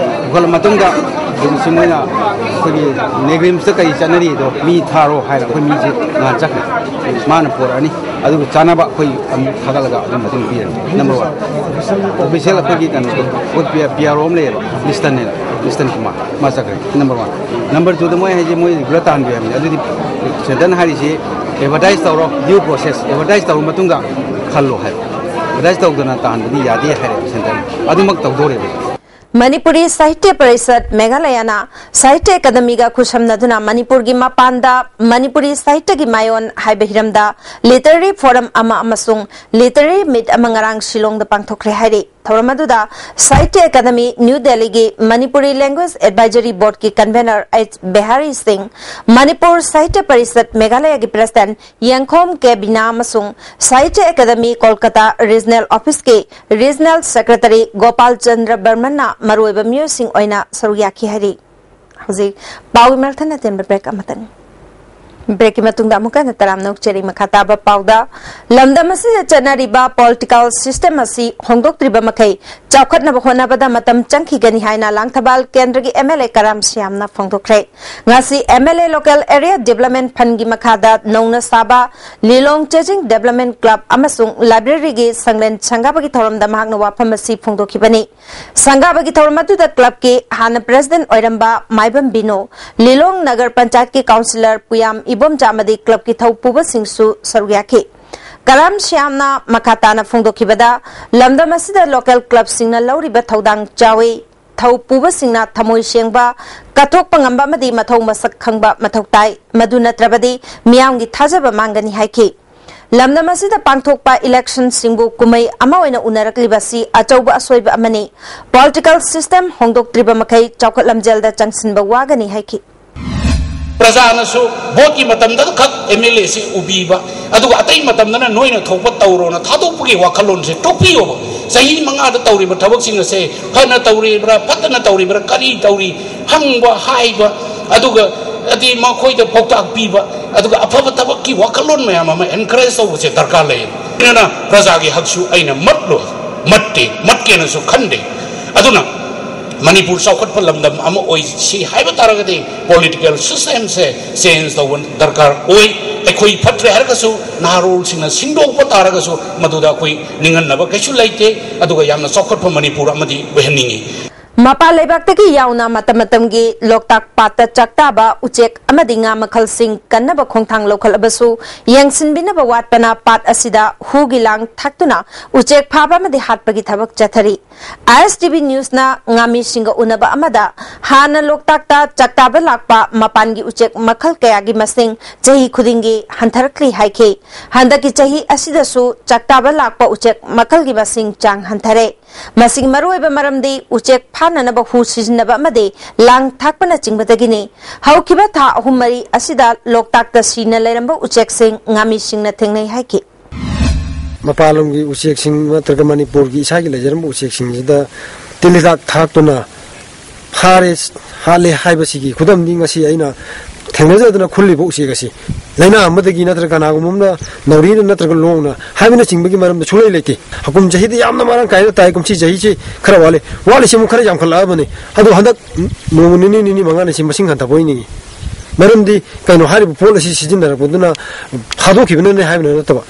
ꯄꯨꯈꯠꯂ ꯃꯇꯨꯡꯗ ꯍꯧꯖꯤꯛꯁꯤ ꯃꯣꯏꯅ ꯑꯩꯈꯣꯏꯒꯤ ꯅꯦꯒ꯭ꯔꯤꯝꯁꯇ ꯀꯔꯤ ꯆꯠꯅꯔꯤꯗꯣ ꯃꯤ ꯊꯥꯔꯣ ꯍꯥꯏꯔꯒ ꯑꯩꯈꯣꯏ ꯃꯤꯁꯦ ꯉꯥꯟ ꯆꯠꯈ꯭ꯔꯦ꯫ ꯃꯥꯅ ꯄꯣꯔꯛꯑꯅꯤ, ꯑꯗꯨꯒ ꯆꯥꯅꯕ ꯑꯩꯈꯣꯏ ꯑꯃꯨꯛ ꯊꯥꯒꯠꯂꯒ ꯑꯗꯨꯝ ꯃꯇꯨꯡ ꯄꯤꯔꯅꯤ꯫ ꯅꯝꯕꯔ ꯋꯥꯟ, ꯑꯣꯐꯤꯁꯤꯌꯦꯜ ꯑꯩꯈꯣꯏꯒꯤ ꯀꯩꯅꯣꯗꯣ, ꯑꯩꯈꯣꯏ ꯄꯤ ꯑꯥꯔ ꯑꯣ ꯑꯃ ꯂꯩꯌꯦꯕ, ꯂꯤꯁꯇꯟꯅꯦꯅ, ꯂꯤꯁꯇꯟ ꯀꯨꯃꯥꯔ, ꯃꯥ ꯆꯠꯈ꯭ꯔꯦ꯫ Number one. ꯅꯝꯕꯔ ꯇꯨꯗ ꯃꯣꯏ ꯍꯥꯏꯁꯦ ꯃꯣꯏ ꯔꯤꯒꯨꯂꯔ ꯇꯥꯍꯟꯕꯤꯌꯨ ꯍꯥꯏꯕꯅꯤ꯫ ꯑꯗꯨꯗꯤ ꯁꯦꯟꯇꯔꯅ ꯍꯥꯏꯔꯤꯁꯤ ꯑꯦꯗꯚꯔꯇꯥꯏꯁ ꯇꯧꯔꯣ, ꯗ꯭ꯌꯨ ꯄ꯭ꯔꯣꯁꯦꯁ, ꯑꯦꯗꯚꯔꯇꯥꯏꯁ ꯇꯧꯔ ꯃꯇꯨꯡꯗ ꯈꯜꯂꯣ ꯍꯥꯏꯕ꯫ ꯑꯦꯗꯚꯔꯇꯥꯏꯁ ꯇꯧꯗꯅ ꯇꯥꯍꯟꯕꯗꯤ ꯌꯥꯗꯦ ꯍꯥꯏꯔꯦꯕ ꯁꯦꯟꯇꯔꯅ꯫ ꯑꯗꯨꯃꯛ ꯇꯧꯗꯣꯔꯦꯕ꯫ ꯃꯅꯤꯄꯨꯔꯤ ꯁꯥꯍꯤꯇ꯭ꯌ ꯄꯔꯤꯁꯠ ꯃꯦꯘꯥꯂꯌꯅ ꯁꯥꯍꯤꯇ꯭ꯌ ꯑꯦꯀꯥꯗꯃꯤꯒ ꯈꯨꯠꯁꯝꯅꯗꯨꯅ ꯃꯅꯤꯄꯨꯔꯒꯤ ꯃꯄꯥꯟꯗ ꯃꯅꯤꯄꯨꯔꯤ ꯁꯥꯍꯤꯇ꯭ꯌꯒꯤ ꯃꯥꯌꯣꯟ ꯍꯥꯏꯕ ꯍꯤꯔꯝꯗ ꯂꯤꯇꯔꯦꯔꯤ ꯐꯣꯔꯝ ꯑꯃ ꯑꯃꯁꯨꯡ ꯂꯤꯇꯔꯦꯔꯤ ꯃꯤꯠ ꯑꯃ ꯉꯔꯥꯡ ꯁꯤꯂꯣꯡꯗ ꯄꯥꯡꯊꯣꯛꯈ꯭ꯔꯦ ꯍꯥꯏꯔꯤ꯫ ꯊꯧꯔꯝ ꯑꯗꯨꯗ ꯁꯥꯍꯤꯇ꯭ꯌ ꯑꯦꯀꯥꯗꯃꯤ ꯅ꯭ꯌꯨ ꯗꯦꯜꯂꯤꯒꯤ ꯃꯅꯤꯄꯨꯔꯤ ꯂꯦꯡꯒ꯭ꯋꯦꯖ ꯑꯦꯗꯚꯥꯏꯖꯔꯤ ꯕꯣꯔꯗꯀꯤ ꯀꯟꯚꯦꯅꯔ ꯑꯩꯆ ꯕꯤꯍꯥꯔꯤ ꯁꯤꯡ, ꯃꯅꯤꯄꯨꯔ ꯁꯥꯍꯤꯇ꯭ꯌ ꯄꯔꯤꯁꯠ ꯃꯦꯘꯥꯂꯌꯒꯤ ꯄ꯭ꯔꯦꯁꯤꯗꯦꯟꯠ ꯌꯦꯡꯈꯣꯝ ꯀꯦ ꯕꯤꯅꯥ ꯑꯃꯁꯨꯡ ꯁꯥꯍꯤꯇ꯭ꯌ ꯑꯦꯀꯥꯗꯃꯤ ꯀꯣꯜꯀꯇꯥ ꯔꯤꯖꯅꯦꯜ ꯑꯣꯐꯤꯁꯀꯤ ꯔꯤꯖꯅꯦꯜ ꯁꯦꯀ꯭ꯔꯦꯇꯔꯤ ꯒꯣꯄꯥꯜ ꯆꯟꯗ꯭ꯔ ꯕꯔꯃꯟꯅ ꯃꯔꯨꯑꯣꯏꯕ ꯃꯤꯑꯣꯏꯁꯤꯡ ꯑꯣꯏꯅ ꯁꯔꯨꯛ ꯌꯥꯈꯤ ꯍꯥꯏꯔꯤ꯫ ꯍꯧꯖꯤꯛ ꯄꯥꯎꯒꯤ ꯃꯔꯛ ꯊꯠꯅ ꯇꯦꯟꯕ ꯕ꯭ꯔꯦꯛ ꯑꯃꯇꯪ꯫ ꯕ꯭ꯔꯦꯛꯀꯤ ꯃꯇꯨꯡꯗ ꯑꯃꯨꯛ ꯍꯟꯅ ꯇꯔꯥꯝꯅ ꯑꯣꯛꯆꯔꯤ꯫ ꯃꯈꯥ ꯇꯥꯕ ꯄꯥꯎꯗ, ꯂꯝꯗꯝ ꯑꯁꯤꯗ ꯆꯠꯅꯔꯤꯕ ꯄꯣꯂꯤꯇꯤꯀꯦꯜ ꯁꯤꯁꯇꯦꯝ ꯑꯁꯤ ꯍꯣꯡꯗꯣꯛꯇ꯭ꯔꯤꯕ ꯃꯈꯩ ꯆꯥꯎꯈꯠꯅꯕ ꯍꯣꯠꯅꯕꯗ ꯃꯇꯝ ꯆꯪꯈꯤꯒꯅꯤ ꯍꯥꯏꯅ ꯂꯥꯡꯊꯕꯥꯜ ꯀꯦꯟꯗ꯭ꯔꯒꯤ ꯑꯦꯝ ꯑꯦꯜ ꯑꯦ ꯀꯔꯥꯝ ꯁ꯭ꯌꯥꯝꯅ ꯐꯣꯡꯗꯣꯛꯈ꯭ꯔꯦ꯫ ꯉꯁꯤ M L A local area development ꯐꯟꯒꯤ ꯃꯈꯥꯗ ꯅꯧꯅ ꯁꯥꯕ ꯂꯤꯂꯣꯡ ꯆꯦꯖꯤꯡ ꯗꯤꯕꯂꯞꯃꯦꯟ ꯀ꯭ꯂꯕ ꯑꯃꯁꯨꯡ ꯂꯥꯏꯕ꯭ꯔꯦꯔꯤꯒꯤ ꯁꯪꯂꯦꯟ ꯁꯪꯒꯥꯕꯒꯤ ꯊꯧꯔꯝꯗ ꯃꯍꯥꯛꯅ ꯋꯥꯐꯝ ꯑꯁꯤ ꯐꯣꯡꯗꯣꯛꯈꯤꯕꯅꯤ꯫ ꯁꯪꯒꯥꯕꯒꯤ ꯊꯧꯔꯝ ꯑꯗꯨꯗ ꯀ꯭ꯂꯕꯀꯤ ꯍꯥꯟꯅ ꯄ꯭ꯔꯦꯁꯤꯗꯦꯟꯠ ꯑꯣꯏꯔꯝꯕ ꯃꯥꯏꯕꯝ ꯕꯤꯅꯣ, ꯂꯤꯂꯣꯡ ꯅꯒꯔ ꯄꯟꯆꯥꯌꯠꯀꯤ ꯀꯥꯎꯟꯁꯤꯂꯔ ꯄꯨꯌꯥꯝ ꯏꯕꯣꯝꯆꯥ ꯑꯃꯗꯤ ꯀ꯭ꯂꯕꯀꯤ ꯊꯧꯄꯨꯕꯁꯤꯡꯁꯨ ꯁꯔꯨꯛ ꯌꯥꯈꯤ꯫ ꯀꯔꯥꯝ ꯁ꯭ꯌꯥꯝꯅ ꯃꯈꯥ ꯇꯥꯅ ꯐꯣꯡꯗꯣꯛꯈꯤꯕꯗ, ꯂꯝꯗꯝ ꯑꯁꯤꯗ ꯂꯣꯀꯦꯜ ꯀ꯭ꯂꯕꯁꯤꯡꯅ ꯂꯧꯔꯤꯕ ꯊꯧꯗꯥꯡ ꯆꯥꯎꯏ꯫ ꯊꯧꯄꯨꯕꯁꯤꯡꯅ ꯊꯃꯣꯏ ꯁꯦꯡꯕ, ꯀꯠꯊꯣꯛꯄ ꯉꯝꯕ ꯑꯃꯗꯤ ꯃꯊꯧ ꯃꯁꯛ ꯈꯪꯕ ꯃꯊꯧ ꯇꯥꯏ꯫ ꯃꯗꯨ ꯅꯠꯇ꯭ꯔꯕꯗꯤ ꯃꯤꯌꯥꯝꯒꯤ ꯊꯥꯖꯕ ꯃꯥꯡꯒꯅꯤ ꯍꯥꯏꯈꯤ꯫ ꯂꯝꯗꯝ ꯑꯁꯤꯗ ꯄꯥꯡꯊꯣꯛꯄ ꯏꯂꯦꯛꯁꯟꯁꯤꯡꯕꯨ ꯀꯨꯝꯍꯩ ꯑꯃ ꯑꯣꯏꯅ ꯎꯅꯔꯛꯂꯤꯕ ꯑꯁꯤ ꯑꯆꯧꯕ ꯑꯁꯣꯏꯕ ꯑꯃꯅꯤ꯫ ꯄꯣꯂꯤꯇꯤꯀꯦꯜ ꯁꯤꯁꯇꯦꯝ ꯍꯣꯡꯗꯣꯛꯇ꯭ꯔꯤꯕ ꯃꯈꯩ ꯆꯥꯎꯈꯠ ꯂꯝꯖꯦꯜꯗ ꯆꯪꯁꯤꯟꯕ ꯋꯥꯒꯅꯤ ꯍꯥꯏꯈꯤ꯫ ꯄ꯭ꯔꯖꯥꯅꯁꯨ ꯚꯣꯠꯀꯤ ꯃꯇꯝꯗ ꯈꯛ ꯑꯦꯝ ꯑꯦꯜ ꯑꯦꯁꯤ ꯎꯕꯤꯕ, ꯑꯗꯨꯒ ꯑꯇꯩ ꯃꯇꯝꯗꯅ ꯅꯣꯏꯅ ꯊꯣꯛꯄ ꯇꯧꯔꯣꯅ ꯊꯥꯗꯣꯛꯄꯒꯤ ꯋꯥꯈꯜꯂꯣꯟꯁꯦ ꯇꯣꯛꯄꯤꯌꯣꯕ꯫ ꯆꯍꯤ ꯃꯉꯥꯗ ꯇꯧꯔꯤꯕ ꯊꯕꯛꯁꯤꯡ ꯑꯁꯦ ꯐꯅ ꯇꯧꯔꯤꯕ꯭ꯔꯥ, ꯐꯠꯇꯅ ꯇꯧꯔꯤꯕ꯭ꯔꯥ, ꯀꯔꯤ ꯇꯧꯔꯤ ꯍꯪꯕ, ꯍꯥꯏꯕ, ꯑꯗꯨꯒ ꯍꯥꯏꯗꯤ ꯃꯈꯣꯏꯗ ꯄꯥꯎꯇꯥꯛ ꯄꯤꯕ, ꯑꯗꯨꯒ ꯑꯐꯕ ꯊꯕꯛꯀꯤ ꯋꯥꯈꯜꯂꯣꯟ ꯃꯌꯥꯝ ꯑꯃ ꯑꯦꯟꯀꯔꯦꯖ ꯇꯧꯕꯁꯦ ꯗꯔꯀꯥꯔ ꯂꯩ꯫ ꯑꯗꯨꯅ ꯄ꯭ꯔꯖꯥꯒꯤ ꯍꯛꯁꯨ ꯑꯩꯅ ꯃꯠꯂꯣꯏ, ꯃꯠꯇꯦ, ꯃꯠꯀꯦꯅꯁꯨ ꯈꯟꯗꯦ꯫ ꯑꯗꯨꯅ ꯃꯅꯤꯄꯨꯔ ꯆꯥꯎꯈꯠꯄ ꯂꯝꯗꯝ ꯑꯃ ꯑꯣꯏꯁꯤ ꯍꯥꯏꯕ ꯇꯥꯔꯒꯗꯤ ꯄꯣꯂꯤꯇꯤꯀꯦꯜ ꯁꯤꯁꯇꯦꯝꯁꯦ ꯆꯦꯟꯖ ꯇꯧꯕ ꯗꯔꯀꯥꯔ ꯑꯣꯏ꯫ ꯑꯩꯈꯣꯏ ꯐꯠꯇ꯭ꯔꯦ ꯍꯥꯏꯔꯒꯁꯨ, ꯅꯍꯥꯔꯣꯜꯁꯤꯡꯅ ꯁꯤꯟꯗꯣꯛꯄ ꯇꯥꯔꯒꯁꯨ, ꯃꯗꯨꯗ ꯑꯩꯈꯣꯏ ꯅꯤꯡꯍꯟꯅꯕ ꯀꯩꯁꯨ ꯂꯩꯇꯦ꯫ ꯑꯗꯨꯒ ꯌꯥꯝꯅ ꯆꯥꯎꯈꯠꯄ ꯃꯅꯤꯄꯨꯔ ꯑꯃꯗꯤ ꯑꯣꯏꯍꯟꯅꯤꯡꯏ꯫ ꯃꯄꯥꯟ ꯂꯩꯕꯥꯛꯇꯒꯤ ꯌꯥꯎꯅ ꯃꯇꯝ ꯃꯇꯝꯒꯤ ꯂꯣꯛꯇꯥꯛ ꯄꯥꯠꯇ ꯆꯥꯛꯇꯥꯕ ꯎꯆꯦꯛ ꯑꯃꯗꯤ ꯉꯥ ꯃꯈꯜꯁꯤꯡ ꯀꯟꯅꯕ ꯈꯣꯡꯊꯥꯡ ꯂꯧꯈꯠꯂꯕꯁꯨ, ꯌꯦꯡꯁꯤꯟꯕꯤꯅꯕ ꯋꯥꯠꯄꯅ ꯄꯥꯠ ꯑꯁꯤꯗ ꯍꯨꯒꯤ ꯂꯥꯡ ꯊꯥꯛꯇꯨꯅ ꯎꯆꯦꯛ ꯐꯥꯕ ꯑꯃꯗꯤ ꯍꯥꯠꯄꯒꯤ ꯊꯕꯛ ꯆꯠꯊꯔꯤ꯫ ꯑꯥꯏ ꯑꯦꯁ ꯇꯤ ꯚꯤ ꯅ꯭ꯌꯨꯁꯅ ꯉꯥꯃꯤꯁꯤꯡꯒ ꯎꯅꯕ ꯑꯃꯗ, ꯍꯥꯟꯅ ꯂꯣꯛꯇꯥꯛꯇ ꯆꯥꯛꯇꯥꯕ ꯂꯥꯛꯄ ꯃꯄꯥꯟꯒꯤ ꯎꯆꯦꯛ ꯃꯈꯜ ꯀꯌꯥꯒꯤ ꯃꯁꯤꯡ ꯆꯍꯤ ꯈꯨꯗꯤꯡꯒꯤ ꯍꯟꯊꯔꯛꯂꯤ ꯍꯥꯏꯈꯤ꯫ ꯍꯟꯗꯛꯀꯤ ꯆꯍꯤ ꯑꯁꯤꯗꯁꯨ ꯆꯥꯛꯇꯥꯕ ꯂꯥꯛꯄ ꯎꯆꯦꯛ ꯃꯈꯜꯒꯤ ꯃꯁꯤꯡ ꯆꯥꯡ ꯍꯟꯊꯔꯦ꯫ ꯃꯁꯤꯒꯤ ꯃꯔꯨꯑꯣꯏꯕ ꯃꯔꯝꯗꯤ ꯎꯆꯦꯛ ꯐꯥꯅꯅꯕ ꯍꯨ ꯁꯤꯖꯤꯟꯅꯕ ꯑꯃꯗꯤ ꯂꯥꯡ ꯊꯥꯛꯄꯅꯆꯤꯡꯕꯗꯒꯤꯅꯤ꯫ ꯍꯧꯈꯤꯕ ꯊꯥ ꯑꯍꯨꯝ ꯃꯔꯤ ꯑꯁꯤꯗ ꯂꯣꯛꯇꯥꯛꯇ ꯁꯤꯅ ꯂꯩꯔꯝꯕ ꯎꯆꯦꯛꯁꯤꯡ ꯉꯥꯃꯤꯁꯤꯡꯅ ꯊꯦꯡꯅꯩ ꯍꯥꯏꯈꯤ꯫ ꯃꯄꯥꯟꯂꯣꯝꯒꯤ ꯎꯆꯦꯛꯁꯤꯡ ꯅꯠꯇ꯭ꯔꯒ ꯃꯅꯤꯄꯨꯔꯒꯤ ꯏꯁꯥꯒꯤ ꯂꯩꯖꯔꯝꯕ ꯎꯆꯦꯛꯁꯤꯡꯁꯤꯗ ꯇꯤꯜ ꯍꯤꯗꯥꯛ ꯊꯥꯛꯇꯨꯅ ꯐꯥꯔꯦ, ꯍꯥꯠꯂꯦ ꯍꯥꯏꯕꯁꯤꯒꯤ ꯈꯨꯗꯝꯗꯤ ꯉꯁꯤ ꯑꯩꯅ ꯊꯦꯡꯅꯖꯗꯅ ꯈꯨꯜꯂꯤꯕ ꯎꯆꯦꯛ ꯑꯁꯤ ꯂꯥꯏꯅꯥ ꯑꯃꯗꯒꯤ ꯅꯠꯇ꯭ꯔꯒ ꯀꯅꯥꯒꯨꯝꯕ ꯑꯃꯅ ꯅꯥꯎꯔꯤꯅ ꯅꯠꯇ꯭ꯔꯒ ꯂꯣꯡꯅ ꯍꯥꯏꯕꯅꯆꯤꯡꯕꯒꯤ ꯃꯔꯝꯗ ꯁꯨꯡꯂꯩ ꯂꯩꯇꯦ꯫ ꯍꯀꯨꯝ ꯆꯍꯤꯗꯤ ꯌꯥꯝꯅ ꯃꯔꯥꯡ ꯀꯥꯏꯅ ꯇꯥꯏ, ꯀꯨꯝꯁꯤ ꯆꯍꯤꯁꯤ ꯈꯔ ꯋꯥꯠꯂꯤ꯫ ꯋꯥꯠꯂꯤꯁꯤ ꯑꯃꯨꯛ ꯈꯔ ꯌꯥꯝꯈꯠꯂꯛꯑꯕꯅꯤ꯫ ꯑꯗꯣ ꯍꯟꯗꯛ ꯅꯣꯡꯃ ꯅꯤꯅꯤ, ꯅꯤꯅꯤ ꯃꯉꯥꯅꯤ ꯁꯤ ꯃꯁꯤꯡ ꯍꯟꯊꯕ ꯑꯣꯏꯅꯤꯡꯉꯤ꯫ ꯃꯔꯝꯗꯤ ꯀꯩꯅꯣ, ꯍꯥꯏꯔꯤꯕ ꯄꯣꯠ ꯑꯁꯤ ꯁꯤꯖꯤꯟꯅꯔꯛꯄꯗꯨꯅ ꯊꯥꯗꯣꯛꯈꯤꯕꯅꯅꯦ ꯍꯥꯏꯕꯅ ꯅꯠꯇꯕ,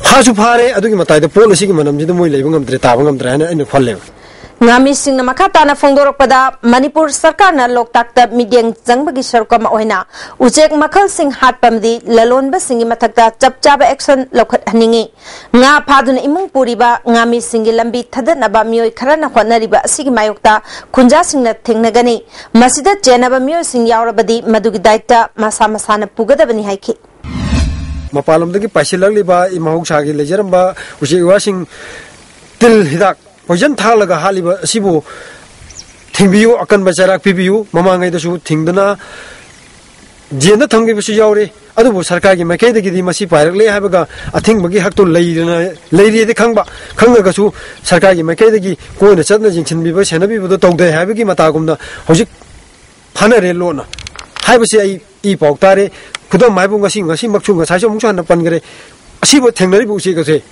ꯐꯥꯁꯨ ꯐꯥꯔꯦ, ꯑꯗꯨꯒꯤ ꯃꯇꯥꯏꯗ ꯄꯣꯠ ꯑꯁꯤꯒꯤ ꯃꯅꯝꯁꯤꯗ ꯃꯣꯏ ꯂꯩꯕ ꯉꯝꯗ꯭ꯔꯦ, ꯇꯥꯕ ꯉꯝꯗ꯭ꯔꯦ ꯍꯥꯏꯅ ꯑꯩꯅ ꯈꯜꯂꯦꯕ꯫ ꯉꯥꯃꯤꯁꯤꯡꯅ ꯃꯈꯥ ꯇꯥꯅ ꯐꯣꯡꯗꯣꯔꯛꯄꯗ, ꯃꯅꯤꯄꯨꯔ ꯁꯔꯀꯥꯔꯅ ꯂꯣꯛꯇꯥꯛꯇ ꯃꯤꯠꯌꯦꯡ ꯆꯪꯕꯒꯤ ꯁꯔꯨꯛ ꯑꯃ ꯑꯣꯏꯅ ꯎꯆꯦꯛ ꯃꯈꯜꯁꯤꯡ ꯍꯥꯠꯄ ꯑꯃꯗꯤ ꯂꯂꯣꯟꯕꯁꯤꯡꯒꯤ ꯃꯊꯛꯇ ꯆꯞ ꯆꯥꯕ action ꯂꯧꯈꯠꯍꯟꯅꯤꯡꯏ꯫ ꯉꯥ ꯐꯥꯗꯨꯅ ꯏꯃꯨꯡ ꯄꯨꯔꯤꯕ ꯉꯥꯃꯤꯁꯤꯡꯒꯤ ꯂꯝꯕꯤ ꯊꯥꯗꯠꯅꯕ ꯃꯤꯑꯣꯏ ꯈꯔꯅ ꯍꯣꯠꯅꯔꯤꯕ ꯑꯁꯤꯒꯤ ꯃꯥꯌꯣꯛꯇ ꯈꯨꯟꯖꯥꯁꯤꯡꯅ ꯊꯦꯡꯅꯒꯅꯤ꯫ ꯃꯁꯤꯗ ꯆꯦꯟꯅꯕ ꯃꯤꯑꯣꯏꯁꯤꯡ ꯌꯥꯎꯔꯕꯗꯤ ꯃꯗꯨꯒꯤ ꯗꯥꯏꯇ ꯃꯁꯥ ꯃꯁꯥꯅ ꯄꯨꯒꯗꯕꯅꯤ ꯍꯥꯏꯈꯤ꯫ ꯃꯄꯥꯟꯂꯣꯝꯗꯒꯤ ꯄꯥꯏꯁꯤꯜꯂꯛꯂꯤꯕ ꯃꯍꯧꯁꯥꯒꯤ ꯂꯩꯖꯔꯝꯕ ꯎꯆꯦꯛ ꯋꯥꯁꯤꯡ, ꯇꯤꯜ ꯍꯤꯗꯥꯛ poison ꯊꯥꯛꯂꯒ ꯍꯥꯠꯂꯤꯕ ꯑꯁꯤꯕꯨ ꯊꯤꯡꯕꯤꯌꯨ, ꯑꯀꯟꯕ ꯆꯩꯔꯥꯛ ꯄꯤꯕꯤꯌꯨ꯫ ꯃꯃꯥꯡꯉꯩꯗꯁꯨ ꯊꯤꯡꯗꯅ ꯖꯦꯜꯗ ꯊꯝꯈꯤꯕꯁꯨ ꯌꯥꯎꯔꯦ꯫ ꯑꯗꯨꯕꯨ ꯁꯔꯀꯥꯔꯒꯤ ꯃꯥꯏꯀꯩꯗꯒꯤꯗꯤ ꯃꯁꯤ ꯄꯥꯏꯔꯛꯂꯦ ꯍꯥꯏꯕꯒ ꯑꯊꯤꯡꯕꯒꯤ ꯍꯛꯇꯨ ꯂꯩꯔꯅ-, ꯂꯩꯔꯤꯗꯤ ꯈꯪꯕ, ꯈꯪꯉꯒꯁꯨ ꯁꯔꯀꯥꯔꯒꯤ ꯃꯥꯏꯀꯩꯗꯒꯤ ꯀꯣꯏꯅ ꯆꯠꯅ ꯌꯦꯡꯁꯤꯟꯕꯤꯕ, ꯁꯦꯟꯅꯕꯤꯕꯗꯣ ꯇꯧꯗꯦ ꯍꯥꯏꯕꯒꯤ ꯃꯇꯥꯒꯨꯝꯅ ꯍꯧꯖꯤꯛ ꯐꯥꯅꯔꯦ ꯂꯣꯟꯅ ꯍꯥꯏꯕꯁꯤ ꯑꯩ ꯏ ꯄꯥꯎ ꯇꯥꯔꯦ꯫ ꯈꯨꯗꯝ ꯍꯥꯏꯕꯨ ꯉꯁꯤ, ꯉꯁꯤꯃꯛꯁꯨ, ꯉꯁꯥꯏꯁꯨ ꯑꯃꯨꯛꯁꯨ ꯍꯟꯅ ꯄꯟꯈ꯭ꯔꯦ꯫ ꯑꯁꯤꯕꯨ ꯊꯦꯡꯅꯔꯤꯕ ꯎꯆꯦꯛ ꯑꯁꯦ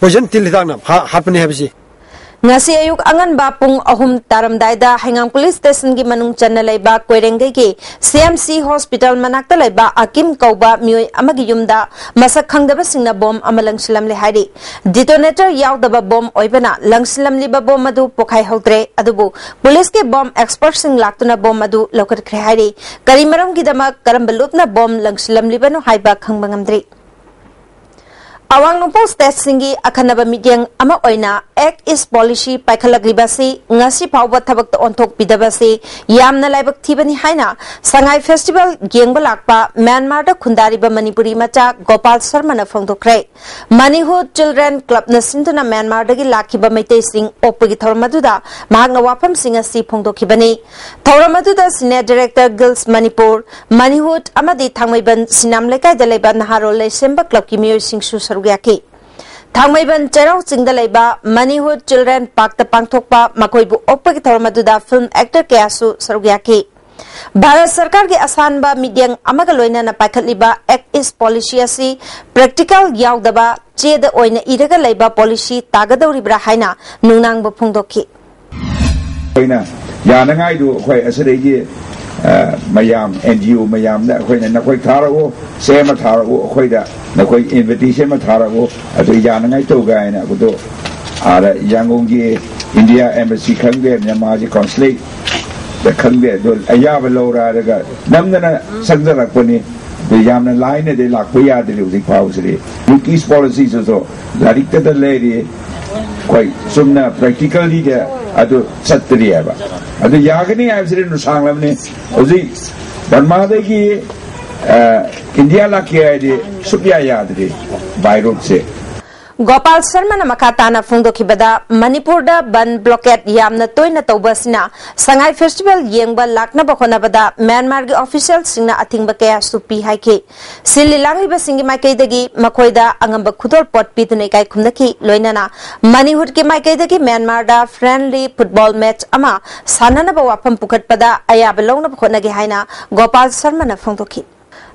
poison ꯇꯤꯜ ꯍꯤꯗꯥꯛꯅ ꯍꯥ-, ꯍꯥꯠꯄꯅꯤ ꯍꯥꯏꯕꯁꯤ꯫ ꯉꯁꯤ ꯑꯌꯨꯛ ꯑꯉꯟꯕ ꯄꯨꯡ ꯑꯍꯨꯝ ꯇꯥꯔꯝꯗꯥꯏꯗ ꯍꯩꯉꯥꯡ ꯄꯨꯂꯤꯁ ꯁ꯭ꯇꯦꯁꯟꯒꯤ ꯃꯅꯨꯡ ꯆꯟꯅ ꯂꯩꯕ ꯀꯣꯏꯔꯦꯡꯒꯩꯒꯤ C M C hospital ꯃꯅꯥꯛꯇ ꯂꯩꯕ ꯑꯀꯤꯝ ꯀꯧꯕ ꯃꯤꯑꯣꯏ ꯑꯃꯒꯤ ꯌꯨꯝꯗ ꯃꯁꯛ ꯈꯪꯗꯕꯁꯤꯡꯅ ꯕꯣꯝ ꯑꯃ ꯂꯪꯁꯤꯜꯂꯝꯂꯦ ꯍꯥꯏꯔꯤ꯫ Detonator ꯌꯥꯎꯗꯕ ꯕꯣꯝ ꯑꯣꯏꯕꯅ ꯂꯪꯁꯤꯜꯂꯝꯂꯤꯕ ꯕꯣꯝ ꯑꯗꯨ ꯄꯣꯈꯥꯏꯍꯧꯗ꯭ꯔꯦ, ꯑꯗꯨꯕꯨ ꯄꯨꯂꯤꯁꯀꯤ ꯕꯣꯝ expertꯁꯤꯡ ꯂꯥꯛꯇꯨꯅ ꯕꯣꯝ ꯑꯗꯨ ꯂꯧꯈꯠꯈ꯭ꯔꯦ ꯍꯥꯏꯔꯤ꯫ ꯀꯔꯤ ꯃꯔꯝꯒꯤꯗꯃꯛ, ꯀꯔꯝꯕ ꯂꯨꯞꯅ ꯕꯣꯝ ꯂꯪꯁꯤꯜꯂꯝꯂꯤꯕꯅꯣ ꯍꯥꯏꯕ ꯈꯪꯕ ꯉꯝꯗ꯭ꯔꯤ꯫ ꯑꯋꯥꯡ ꯅꯣꯡꯄꯣꯛ ꯁ꯭ꯇꯦꯠꯁꯤꯡꯒꯤ ꯑꯈꯟꯅꯕ ꯃꯤꯠꯌꯦꯡ ꯑꯃ ꯑꯣꯏꯅ Act East Policy ꯄꯥꯏꯈꯠꯂꯛꯂꯤꯕ ꯑꯁꯤ ꯉꯁꯤ ꯐꯥꯎꯕ ꯊꯕꯛꯇ ꯑꯣꯟꯊꯣꯛꯄꯤꯗꯕ ꯑꯁꯤ ꯌꯥꯝꯅ ꯂꯥꯏꯕꯛ ꯊꯤꯕꯅꯤ ꯍꯥꯏꯅ ꯁꯉꯥꯏ ꯐꯦꯁꯇꯤꯚꯦꯜ ꯌꯦꯡꯕ ꯂꯥꯛꯄ ꯃ꯭ꯌꯥꯟꯃꯥꯔꯗ ꯈꯨꯟꯗꯥꯔꯤꯕ ꯃꯅꯤꯄꯨꯔꯤ ꯃꯆꯥ ꯒꯣꯄꯥꯜ ꯁꯔꯃꯅ ꯐꯣꯡꯗꯣꯛꯈ꯭ꯔꯦ꯫ Manihut Children Clubꯅ ꯁꯤꯟꯗꯨꯅ ꯃ꯭ꯌꯥꯟꯃꯥꯔꯗꯒꯤ ꯂꯥꯛꯈꯤꯕ ꯃꯩꯇꯩꯁꯤꯡ ꯑꯣꯛꯄꯒꯤ ꯊꯧꯔꯝ ꯑꯗꯨꯗ ꯃꯍꯥꯛꯅ ꯋꯥꯐꯝꯁꯤꯡ ꯑꯁꯤ ꯐꯣꯡꯗꯣꯛꯈꯤꯕꯅꯤ꯫ ꯊꯧꯔꯝ ꯑꯗꯨꯗ Senior Director Girls Manipur, Manihut ꯑꯃꯗꯤ ꯊꯥꯡꯃꯩꯕꯟ ꯁꯤꯅꯥꯝ ꯂꯩꯀꯥꯏꯗ ꯂꯩꯕ ꯅꯍꯥꯔꯣꯜ ꯂꯩꯁꯦꯝꯕ clubꯀꯤ ꯃꯤꯑꯣꯏꯁꯤꯡꯁꯨ ꯁꯔꯨꯛ ꯌꯥꯈꯤ꯫ ꯊꯥꯡꯃꯩꯕꯟ ꯆꯩꯔꯥꯎ ꯆꯤꯡꯗ ꯂꯩꯕ Manihut Children Parkꯇ ꯄꯥꯡꯊꯣꯛꯄ ꯃꯈꯣꯏꯕꯨ ꯑꯣꯛꯄꯒꯤ ꯊꯧꯔꯝ ꯑꯗꯨꯗ film actor ꯀꯌꯥꯁꯨ ꯁꯔꯨꯛ ꯌꯥꯈꯤ꯫ ꯚꯥꯔꯠ ꯁꯔꯀꯥꯔꯒꯤ ꯑꯁꯥꯟꯕ ꯃꯤꯠꯌꯦꯡ ꯑꯃꯒ ꯂꯣꯏꯅꯅ ꯄꯥꯏꯈꯠꯂꯤꯕ Act East Policy ꯑꯁꯤ practical ꯌꯥꯎꯗꯕ ꯆꯦꯗ ꯑꯣꯏꯅ ꯏꯔꯒ ꯂꯩꯕ policy ꯇꯥꯒꯗꯧꯔꯤꯕ꯭ꯔꯥ ꯍꯥꯏꯅ ꯅꯨꯡꯅꯥꯡꯕ ꯐꯣꯡꯗꯣꯛꯈꯤ꯫ ꯑꯩꯈꯣꯏꯅ ꯌꯥꯅꯉꯥꯏꯗꯨ ꯑꯩꯈꯣꯏ ꯑꯁꯤꯗꯒꯤ, ꯑ, ꯃꯌꯥꯝ, N G O ꯃꯌꯥꯝꯗ ꯑꯩꯈꯣꯏꯅ ꯅꯈꯣꯏ ꯊꯥꯔꯛꯎ, ꯁꯦꯝꯃ ꯊꯥꯔꯛꯎ, ꯑꯩꯈꯣꯏꯗ ꯅꯈꯣꯏ invitation ꯑꯃ ꯊꯥꯔꯛꯎ, ꯑꯗꯨ ꯌꯥꯅꯉꯥꯏ ꯇꯧꯒꯦ ꯍꯥꯏꯅ ꯑꯗꯨ ꯑꯥꯗ ꯌꯥꯡꯒꯣꯡꯒꯤ India Embassy ꯈꯪꯗꯦ, ꯃ꯭ꯌꯥꯟꯃꯥꯔꯒꯤ consulate ꯈꯪꯗꯦ, ꯑꯗꯨ ꯑꯌꯥꯕ ꯂꯧꯔ ꯍꯥꯏꯔꯒ ꯅꯝꯗꯅ ꯆꯪꯖꯔꯛꯄꯅꯤ꯫ ꯑꯗꯨ ꯌꯥꯝꯅ ꯂꯥꯏꯅꯗꯤ ꯂꯥꯛꯄ ꯌꯥꯗ꯭ꯔꯤ ꯍꯧꯖꯤꯛ ꯐꯥꯎꯕꯁꯤꯗꯤ꯫ Act East Policy ꯁꯤꯁꯨ ꯂꯥꯏꯔꯤꯛꯇꯗ ꯂꯩꯔꯤ꯫ ꯑꯩꯈꯣꯏ ꯆꯨꯝꯅ practically ꯗ ꯑꯗꯨ ꯆꯠꯇ꯭ꯔꯤ ꯍꯥꯏꯕ꯫ ꯑꯗꯨ ꯌꯥꯒꯅꯤ ꯍꯥꯏꯕꯁꯤꯗꯤ ꯅꯨꯡꯁꯥꯡꯂꯕꯅꯤ꯫ ꯍꯧꯖꯤꯛ ꯕꯔꯃꯥꯗꯒꯤ, ꯑ, ꯏꯟꯗꯤꯌꯥ ꯂꯥꯛꯀꯦ ꯍꯥꯏꯗꯤ ꯁꯨꯛꯌꯥ ꯌꯥꯗ꯭ꯔꯤ by road ꯁꯦ꯫ ꯒꯣꯄꯥꯜ ꯁꯔꯃꯅ ꯃꯈꯥ ꯇꯥꯅ ꯐꯣꯡꯗꯣꯛꯈꯤꯕꯗ, ꯃꯅꯤꯄꯨꯔꯗ ꯕꯟ blockade ꯌꯥꯝꯅ ꯇꯣꯏꯅ ꯇꯧꯕ ꯑꯁꯤꯅ ꯁꯉꯥꯏ festival ꯌꯦꯡꯕ ꯂꯥꯛꯅꯕ ꯍꯣꯠꯅꯕꯗ ꯃ꯭ꯌꯥꯟꯃꯥꯔꯒꯤ official ꯁꯤꯡꯅ ꯑꯊꯤꯡꯕ ꯀꯌꯥꯁꯨ ꯄꯤ ꯍꯥꯏꯈꯤ꯫ ꯁꯤꯜꯂꯤ ꯂꯥꯡꯂꯤꯕꯁꯤꯡꯒꯤ ꯃꯥꯏꯀꯩꯗꯒꯤ ꯃꯈꯣꯏꯗ ꯑꯉꯝꯕ ꯈꯨꯗꯣꯜꯄꯣꯠ ꯄꯤꯗꯨꯅ ꯏꯀꯥꯏ ꯈꯨꯝꯅꯈꯤ꯫ ꯂꯣꯏꯅꯅ ꯃꯅꯤꯍꯨꯠꯀꯤ ꯃꯥꯏꯀꯩꯗꯒꯤ ꯃ꯭ꯌꯥꯟꯃꯥꯔꯗ friendly football match ꯑꯃ ꯁꯥꯟꯅꯅꯕ ꯋꯥꯐꯝ ꯄꯨꯈꯠꯄꯗ ꯑꯌꯥꯕ ꯂꯧꯅꯕ ꯍꯣꯠꯅꯒꯦ ꯍꯥꯏꯅ ꯒꯣꯄꯥꯜ ꯁꯔꯃꯅ ꯐꯣꯡꯗꯣꯛꯈꯤ꯫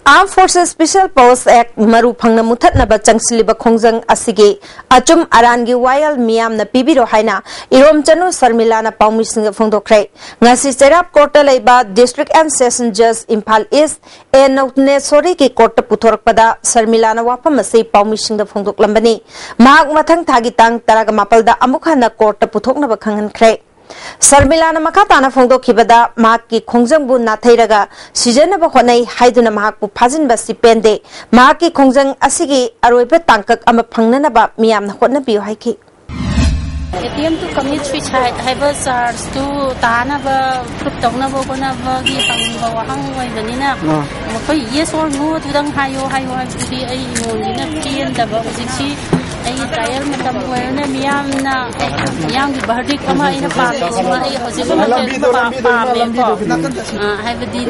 Armed Forces Special Powers Act ꯃꯔꯨ ꯐꯪꯅ ꯃꯨꯊꯠꯅꯕ ꯆꯪꯁꯤꯜꯂꯤꯕ ꯈꯣꯡꯖꯪ ꯑꯁꯤꯒꯤ ꯑꯆꯨꯝ ꯑꯔꯥꯟꯒꯤ ꯋꯥꯌꯦꯜ ꯃꯤꯌꯥꯝꯅ ꯄꯤꯕꯤꯔꯣ ꯍꯥꯏꯅ ꯏꯔꯣꯝꯆꯅꯨ ꯁꯔꯃꯤꯂꯥꯅ ꯄꯥꯎꯃꯤꯁꯤꯡꯗ ꯐꯣꯡꯗꯣꯛꯈ꯭ꯔꯦ꯫ ꯉꯁꯤ ꯆꯩꯔꯥꯞ ꯀꯣꯔꯠꯇ ꯂꯩꯕ District and Session Judge Imphal East ꯑꯦ ꯅꯧꯅꯦꯁꯣꯔꯤꯒꯤ ꯀꯣꯔꯠꯇ ꯄꯨꯊꯣꯔꯛꯄꯗ ꯁꯔꯃꯤꯂꯥꯅ ꯋꯥꯐꯝ ꯑꯁꯤ ꯄꯥꯎꯃꯤꯁꯤꯡꯗ ꯐꯣꯡꯗꯣꯛꯂꯝꯕꯅꯤ꯫ ꯃꯍꯥꯛ ꯃꯊꯪ ꯊꯥꯒꯤ ꯇꯥꯡ ꯇꯔꯥꯃꯥꯄꯜꯗ ꯑꯃꯨꯛ ꯍꯟꯅ ꯀꯣꯔꯠꯇ ꯄꯨꯊꯣꯛꯅꯕ ꯈꯪꯍꯟꯈ꯭ꯔꯦ꯫ ꯁꯔꯃꯤꯂꯥꯅ ꯃꯈꯥ ꯇꯥꯅ ꯐꯣꯡꯗꯣꯛꯈꯤꯕꯗ, ꯃꯍꯥꯛꯀꯤ ꯈꯣꯡꯖꯪꯕꯨ ꯅꯥꯊꯩꯔꯒ ꯁꯤꯖꯟꯅꯕ ꯍꯣꯠꯅꯩ ꯍꯥꯏꯗꯨꯅ ꯃꯍꯥꯛꯄꯨ ꯐꯥꯖꯤꯟꯕ ꯑꯁꯤ ꯄꯦꯟꯗꯦ꯫ ꯃꯍꯥꯛꯀꯤ ꯈꯣꯡꯖꯪ ꯑꯁꯤꯒꯤ ꯑꯔꯣꯏꯕ ꯇꯥꯡꯀꯛ ꯑꯃ ꯐꯪꯅꯅꯕ ꯃꯤꯌꯥꯝꯅ ꯍꯣꯠꯅꯕꯤꯌꯨ ꯍꯥꯏꯈꯤ꯫ Attempt to commit suicide ꯍꯥꯏꯕ charge ꯇꯨ ꯇꯥꯅꯕ proof ꯇꯧꯅꯕ ꯍꯣꯠꯅꯕꯒꯤ ꯍꯪꯕ ꯋꯥꯍꯪ ꯑꯣꯏꯕꯅꯤꯅ, ꯃꯈꯣꯏ yes or no ꯗꯨꯗꯪ ꯍꯥꯏꯌꯣ ꯍꯥꯏꯌꯣ ꯍꯥꯏꯕꯗꯨꯗꯤ ꯑꯩ ꯏꯃꯣꯟꯁꯤꯅ ꯄꯦꯟꯗꯕ꯫ ꯍꯧꯖꯤꯛꯁꯤ ꯑꯩꯒꯤ ꯇ꯭ꯔꯥꯏꯌꯦꯜ ꯃꯇꯝ ꯑꯣꯏꯔꯅ ꯃꯤꯌꯥꯝꯅ, ꯃꯤꯌꯥꯝꯒꯤ ꯚꯔꯗꯤꯛ ꯑꯃ ꯑꯩꯅ ꯄꯥꯝꯃꯤꯁꯤꯃ ꯑꯩ ꯍꯧꯖꯤꯛ ꯂꯝꯕꯤꯗꯣ, ꯂꯝꯕꯤꯗꯣ, ꯄꯥꯝꯃꯦꯀꯣ꯫ ꯂꯝꯕꯤꯗꯣ꯫ ꯑ, ꯍꯥꯏꯕꯗꯤ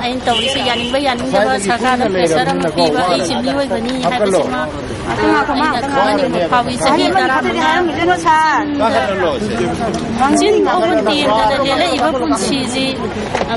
ꯑꯩꯅ ꯇꯧꯔꯤꯁꯦ ꯌꯥꯅꯤꯡꯕ ꯌꯥꯅꯤꯡꯗꯕ ꯁꯔꯀꯥꯔꯅ ꯄ꯭ꯔꯦꯁꯔ ꯑꯃ ꯄꯤꯕ, ꯑꯩꯁꯦ ꯃꯤꯑꯣꯏꯕꯅꯤ ꯍꯥꯏꯕꯁꯤꯃ ꯑꯩꯅ ꯈꯪꯍꯟꯅꯤꯡꯕ ꯐꯥꯎꯏ꯫ ꯆꯍꯤ ꯇꯔꯥꯃꯉꯥ ꯆꯤꯟ ꯊꯧꯕ ꯇꯦꯟꯗꯅ ꯂꯦꯜꯂꯛꯏꯕ ꯄꯨꯟꯁꯤꯁꯤ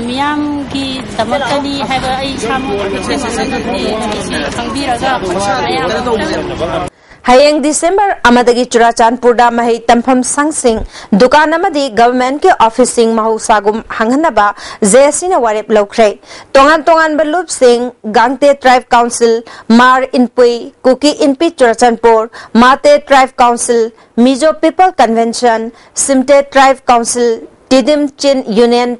ꯃꯤꯌꯥꯝꯒꯤꯗꯃꯛꯇꯅꯤ ꯍꯥꯏꯕ ꯑꯩ ꯏꯁꯥꯃꯛ ꯑꯩꯁꯤ ꯈꯪꯕꯤꯔꯒ ꯃꯌꯥꯝ ꯍꯌꯦꯡ ꯗꯤꯁꯦꯝꯕꯔ ꯑꯃꯗꯒꯤ ꯆꯨꯔꯥꯆꯥꯟꯄꯨꯔꯗ ꯃꯍꯩ ꯇꯝꯐꯝ ꯁꯪꯁꯤꯡ, ꯗꯨꯀꯥꯟ ꯑꯃꯗꯤ ꯒꯚꯔꯟꯃꯦꯟꯠꯀꯤ ꯑꯣꯐꯤꯁꯁꯤꯡ ꯃꯍꯧꯁꯥꯒꯨꯝ ꯍꯥꯡꯍꯟꯅꯕ ꯖꯦ ꯑꯦꯁ ꯁꯤꯅ ꯋꯥꯔꯦꯞ ꯂꯧꯈ꯭ꯔꯦ꯫ ꯇꯣꯉꯥꯟ ꯇꯣꯉꯥꯟꯕ ꯂꯨꯞꯁꯤꯡ, ꯒꯥꯡꯇꯦ ꯇ꯭ꯔꯥꯏꯕ ꯀꯥꯎꯟꯁꯤꯜ, ꯃꯥꯔ ꯏꯟꯄꯨꯏ, ꯀꯨꯀꯤ ꯏꯟꯄꯤ ꯆꯨꯔꯥꯆꯥꯟꯄꯨꯔ, ꯃꯥꯇꯦ ꯇ꯭ꯔꯥꯏꯕ ꯀꯥꯎꯟꯁꯤꯜ, ꯃꯤꯖꯣ ꯄꯤꯄꯜ ꯀꯟꯚꯦꯟꯁꯟ, ꯁꯤꯝꯇꯦ ꯇ꯭ꯔꯥꯏꯕ ꯀꯥꯎꯟꯁꯤꯜ, ꯇꯤꯗꯤꯝ ꯆꯤꯟ ꯌꯨꯅꯤꯌꯟ,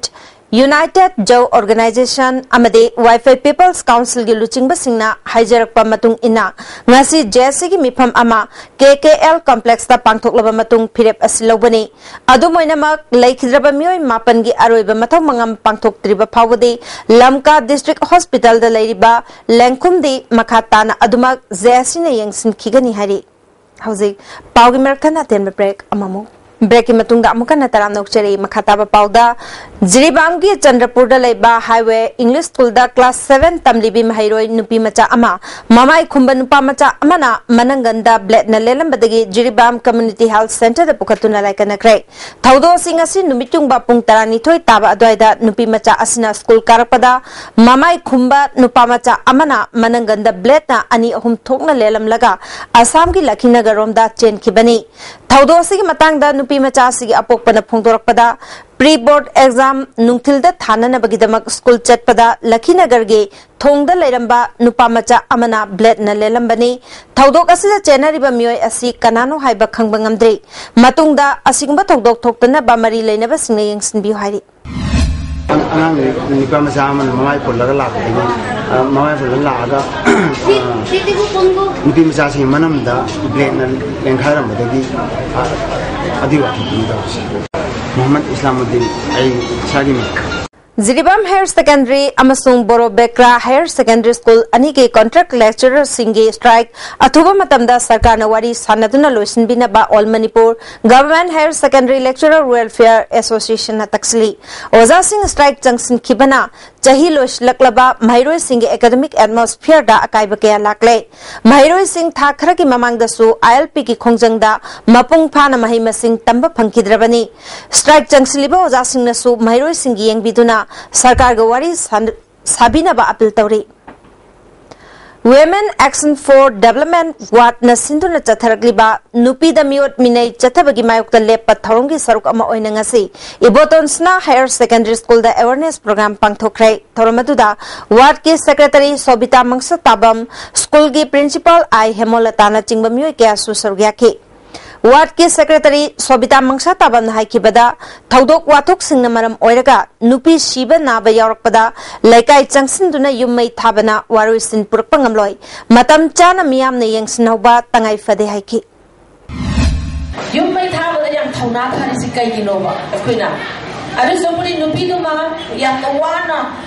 ꯌꯨꯅꯥꯏꯇꯦꯗ ꯖꯧ ꯑꯣꯔꯒꯅꯥꯏꯖꯦꯁꯟ ꯑꯃꯗꯤ ꯋꯥꯏꯐꯩ ꯄꯤꯄꯜꯁ ꯀꯥꯎꯟꯁꯤꯜꯒꯤ ꯂꯨꯆꯤꯡꯕꯁꯤꯡꯅ ꯍꯥꯏꯖꯔꯛꯄ ꯃꯇꯨꯡ ꯏꯟꯅ, ꯉꯁꯤ ꯖꯦ ꯑꯦꯁ ꯁꯤꯒꯤ ꯃꯤꯐꯝ ꯑꯃ ꯀꯦ ꯀꯦ ꯑꯦꯜ ꯀꯣꯝꯄ꯭ꯂꯦꯛꯁꯇ ꯄꯥꯡꯊꯣꯛꯂꯕ ꯃꯇꯨꯡ ꯐꯤꯔꯦꯞ ꯑꯁꯤ ꯂꯧꯕꯅꯤ꯫ ꯑꯗꯨꯝ ꯑꯣꯏꯅꯃꯛ, ꯂꯩꯈꯤꯗ꯭ꯔꯕ ꯃꯤꯑꯣꯏ ꯃꯥꯄꯟꯒꯤ ꯑꯔꯣꯏꯕ ꯃꯊꯧ ꯃꯉꯝ ꯄꯥꯡꯊꯣꯛꯇ꯭ꯔꯤꯕ ꯐꯥꯎꯕꯗꯤ ꯂꯝꯀꯥ ꯗꯤꯁꯇ꯭ꯔꯤꯛ ꯍꯣꯁꯄꯤꯇꯥꯜꯗ ꯂꯩꯔꯤꯕ ꯂꯦꯡꯈꯨꯝꯗꯤ ꯃꯈꯥ ꯇꯥꯅ ꯑꯗꯨꯃꯛ ꯖꯦ ꯑꯦꯁ ꯁꯤꯅ ꯌꯦꯡꯁꯤꯟꯈꯤꯒꯅꯤ ꯍꯥꯏꯔꯤ꯫ ꯍꯧꯖꯤꯛ ꯄꯥꯎꯒꯤ ꯃꯔꯛ ꯊꯠꯅ ꯑꯇꯦꯟꯕ ꯕ꯭ꯔꯦꯛ ꯑꯃꯃꯨꯛ꯫ ꯕ꯭ꯔꯦꯛꯀꯤ ꯃꯇꯨꯡꯗ ꯑꯃꯨꯛ ꯍꯟꯅ ꯇꯔꯥꯝꯅ ꯑꯣꯛꯆꯔꯤ꯫ ꯃꯈꯥ ꯇꯥꯕ ꯄꯥꯎꯗ, ꯖꯤꯔꯤꯕꯥꯝꯒꯤ ꯆꯟꯗ꯭ꯔꯄꯨꯔꯗ ꯂꯩꯕ ꯍꯥꯏꯋꯦ ꯏꯪꯂꯤꯁ ꯁ꯭ꯀꯨꯜꯗ ꯀ꯭ꯂꯥꯁ ꯁꯚꯦꯟ ꯇꯝꯂꯤꯕꯤ ꯃꯍꯩꯔꯣꯏ ꯅꯨꯄꯤ ꯃꯆꯥ ꯑꯃ ꯃꯃꯥꯏ ꯈꯨꯝꯕ ꯅꯨꯄꯥ ꯃꯆꯥ ꯑꯃꯅ ꯃꯅꯪꯒꯟꯗ ꯕ꯭ꯂꯦꯗꯅ ꯂꯦꯜꯂꯝꯕꯗꯒꯤ ꯖꯤꯔꯤꯕꯥꯝ ꯀꯝꯃ꯭ꯌꯨꯅꯤꯇꯤ ꯍꯦꯜꯊ ꯁꯦꯟꯇꯔꯗ ꯄꯨꯈꯠꯇꯨꯅ ꯂꯥꯏꯀꯠꯅꯈ꯭ꯔꯦ꯫ ꯊꯧꯗꯣꯛ ꯑꯁꯤ ꯉꯁꯤ ꯅꯨꯃꯤꯠ ꯌꯨꯡꯕ ꯄꯨꯡ ꯇꯔꯥꯅꯤꯊꯣꯏ ꯇꯥꯕ ꯑꯗꯨꯋꯥꯏꯗ ꯅꯨꯄꯤ ꯃꯆꯥ ꯑꯁꯤꯅ ꯁ꯭ꯀꯨꯜ ꯀꯥꯔꯛꯄꯗ ꯃꯃꯥꯏ ꯈꯨꯝꯕ ꯅꯨꯄꯥ ꯃꯆꯥ ꯑꯃꯅ ꯃꯅꯪꯒꯟꯗ ꯕ꯭ꯂꯦꯗꯅ ꯑꯅꯤ ꯑꯍꯨꯝ ꯊꯣꯛꯅ ꯂꯦꯜꯂꯝꯂꯒ ꯑꯁꯥꯝꯒꯤ ꯂꯈꯤꯅꯒꯔ ꯔꯣꯝꯗ ꯆꯦꯟꯈꯤꯕꯅꯤ꯫ ꯊꯧꯗꯣꯛ ꯑꯁꯤꯒꯤ ꯃꯇꯥꯡꯗ ꯅꯨꯄꯤ ꯃꯆꯥ ꯑꯁꯤꯒꯤ ꯑꯄꯣꯛꯄꯅ ꯐꯣꯡꯗꯣꯔꯛꯄꯗ, ꯄ꯭ꯔꯤ ꯕꯣꯔꯗ ꯑꯦꯛꯖꯥꯝ ꯅꯨꯡꯊꯤꯜꯗ ꯊꯥꯅꯅꯕꯒꯤꯗꯃꯛ ꯁ꯭ꯀꯨꯜ ꯆꯠꯄꯗ ꯂꯈꯤꯅꯒꯔꯒꯤ ꯊꯣꯡꯗ ꯂꯩꯔꯝꯕ ꯅꯨꯄꯥ ꯃꯆꯥ ꯑꯃꯅ ꯕ꯭ꯂꯦꯗꯅ ꯂꯦꯜꯂꯝꯕꯅꯤ꯫ ꯊꯧꯗꯣꯛ ꯑꯁꯤꯗ ꯆꯦꯟꯅꯔꯤꯕ ꯃꯤꯑꯣꯏ ꯑꯁꯤ ꯀꯅꯥꯅꯣ ꯍꯥꯏꯕ ꯈꯪꯕ ꯉꯝꯗ꯭ꯔꯤ꯫ ꯃꯇꯨꯡꯗ ꯑꯁꯤꯒꯨꯝꯕ ꯊꯧꯗꯣꯛ ꯊꯣꯛꯇꯅꯕ ꯃꯔꯤ ꯂꯩꯅꯕꯁꯤꯡꯅ ꯌꯦꯡꯁꯤꯟꯕꯤꯌꯨ ꯍꯥꯏꯔꯤ꯫ ꯑꯉꯥꯡ ꯅꯨꯄꯥ ꯃꯆꯥ ꯑꯃꯅ ꯃꯃꯥꯏ ꯄꯨꯜꯂꯒ ꯂꯥꯛꯄꯗꯒꯤ, ꯃꯃꯥꯏ ꯄꯨꯜꯂꯒ ꯂꯥꯛꯑꯒ ꯅꯨꯄꯤ ꯃꯆꯥꯁꯤꯒꯤ ꯃꯅꯝꯗ ꯕ꯭ꯂꯦꯗꯅ ꯂꯦꯟꯈꯥꯏꯔꯝꯕꯗꯒꯤ ꯑꯗꯨꯒꯤ ꯋꯥꯊꯣꯛꯇꯨꯅꯤ ꯇꯧꯔꯤꯁꯦ꯫ ꯃꯨꯍꯝꯃꯗ ꯏꯁꯂꯥꯃꯨꯗꯤꯟ, ꯑꯩ ꯏꯁꯥꯒꯤ ꯃꯤꯡ꯫ ꯖꯤꯔꯤꯕꯥꯝ ꯍꯥꯌꯔ ꯁꯦꯀꯦꯟꯗꯔꯤ ꯑꯃꯁꯨꯡ ꯕꯣꯔꯣꯕꯦꯀ꯭ꯔꯥ ꯍꯥꯌꯔ ꯁꯦꯀꯦꯟꯗꯔꯤ ꯁ꯭ꯀꯨꯜ ꯑꯅꯤꯒꯤ ꯀꯟꯇ꯭ꯔꯦꯛ ꯂꯦꯛꯆꯔꯔꯁꯤꯡꯒꯤ ꯁ꯭ꯇ꯭ꯔꯥꯏꯛ ꯑꯊꯨꯕ ꯃꯇꯝꯗ ꯁꯔꯀꯥꯔꯅ ꯋꯥꯔꯤ ꯁꯥꯟꯅꯗꯨꯅ ꯂꯣꯏꯁꯤꯟꯕꯤꯅꯕ all Manipur government higher secondary lecturer welfare ꯑꯦꯁꯣꯁꯤꯌꯦꯁꯟꯅ ꯇꯛꯁꯤꯜꯂꯤ꯫ ꯑꯣꯖꯥꯁꯤꯡ ꯁ꯭ꯇ꯭ꯔꯥꯏꯛ ꯆꯪꯁꯤꯟꯈꯤꯕꯅ ꯆꯍꯤ ꯂꯣꯏꯁꯤꯜꯂꯛꯂꯕ ꯃꯍꯩꯔꯣꯏꯁꯤꯡꯒꯤ ꯑꯦꯀꯥꯗꯃꯤꯛ ꯑꯦꯠꯃꯣꯁꯐꯤꯌꯔꯗ ꯑꯀꯥꯏꯕ ꯀꯌꯥ ꯂꯥꯛꯂꯦ꯫ ꯃꯍꯩꯔꯣꯏꯁꯤꯡ ꯊꯥ ꯈꯔꯒꯤ ꯃꯃꯥꯡꯗꯁꯨ ꯑꯥꯏ ꯑꯦꯜ ꯄꯤꯒꯤ ꯈꯣꯡꯖꯪꯗ ꯃꯄꯨꯡ ꯐꯥꯅ ꯃꯍꯩ ꯃꯁꯤꯡ ꯇꯝꯕ ꯐꯪꯈꯤꯗ꯭ꯔꯕꯅꯤ꯫ ꯁ꯭ꯇ꯭ꯔꯥꯏꯛ ꯆꯪꯁꯤꯜꯂꯤꯕ ꯑꯣꯖꯥꯁꯤꯡꯅꯁꯨ ꯃꯍꯩꯔꯣꯏꯁꯤꯡꯒꯤ ꯌꯦꯡꯕꯤꯗꯨꯅ ꯁꯔꯀꯥꯔꯒ ꯋꯥꯔꯤ ꯁꯥꯟ-, ꯁꯥꯕꯤꯅꯕ ꯑꯄꯤꯜ ꯇꯧꯔꯤ꯫ Women Action for Development ꯋꯥꯠꯅ ꯁꯤꯟꯗꯨꯅ ꯆꯠꯊꯔꯛꯂꯤꯕ ꯅꯨꯄꯤꯗ ꯃꯤꯑꯣꯠ ꯃꯤꯅꯩ ꯆꯠꯊꯕꯒꯤ ꯃꯥꯌꯣꯛꯇ ꯂꯦꯞꯄ ꯊꯧꯔꯝꯒꯤ ꯁꯔꯨꯛ ꯑꯃ ꯑꯣꯏꯅ ꯉꯁꯤ ꯏꯕꯣꯇꯣꯟ ꯁꯅꯥ ꯍꯥꯌꯔ ꯁꯦꯀꯦꯟꯗꯔꯤ ꯁ꯭ꯀꯨꯜꯗ ꯑꯦꯋꯦꯔꯅꯦꯁ ꯄ꯭ꯔꯣꯒ꯭ꯔꯥꯝ ꯄꯥꯡꯊꯣꯛꯈ꯭ꯔꯦ꯫ ꯊꯧꯔꯝ ꯑꯗꯨꯗ ꯋꯥꯔꯗꯀꯤ ꯁꯦꯀ꯭ꯔꯦꯇꯔꯤ ꯁꯣꯕꯤꯇꯥ ꯃꯪꯁꯥꯇꯥꯕꯝ, ꯁ꯭ꯀꯨꯜꯒꯤ ꯄ꯭ꯔꯤꯟꯁꯤꯄꯥꯜ ꯑꯥꯏ ꯍꯦꯃꯣꯂꯇꯥꯅ ꯆꯤꯡꯕ ꯃꯤꯑꯣꯏ ꯀꯌꯥꯁꯨ ꯁꯔꯨꯛ ꯌꯥꯈꯤ꯫ ꯋꯥꯔꯗꯀꯤ ꯁꯦꯀ꯭ꯔꯦꯇꯔꯤ ꯁꯣꯕꯤꯇꯥ ꯃꯪꯁꯥꯇꯥꯕꯝꯅ ꯍꯥꯏꯈꯤꯕꯗ, ꯊꯧꯗꯣꯛ ꯋꯥꯊꯣꯛꯁꯤꯡꯅ ꯃꯔꯝ ꯑꯣꯏꯔꯒ ꯅꯨꯄꯤ ꯁꯤꯕ ꯅꯥꯕ ꯌꯥꯎꯔꯛꯄꯗ ꯂꯩꯀꯥꯏ ꯆꯪꯁꯤꯟꯗꯨꯅ ꯌꯨꯝ ꯃꯩ ꯊꯥꯕꯅ ꯋꯥꯔꯣꯏꯁꯤꯟ ꯄꯨꯔꯛꯄ ꯉꯝꯂꯣꯏ꯫ ꯃꯇꯝ ꯆꯥꯅ ꯃꯤꯌꯥꯝꯅ ꯌꯦꯡꯁꯤꯟꯍꯧꯕ ꯇꯉꯥꯏ ꯐꯗꯦ ꯍꯥꯏꯈꯤ꯫ ꯌꯨꯝ ꯃꯩ ꯊꯥꯕꯗ ꯌꯥꯝ ꯊꯧꯅꯥ ꯐꯔꯤꯁꯤ ꯀꯩꯒꯤꯅꯣꯕ? ꯑꯩꯈꯣꯏꯅ ꯑꯗꯨꯁꯨ ꯑꯩꯈꯣꯏ ꯅꯨꯄꯤꯗꯨꯃ ꯌꯥꯝꯅ ꯋꯥꯅ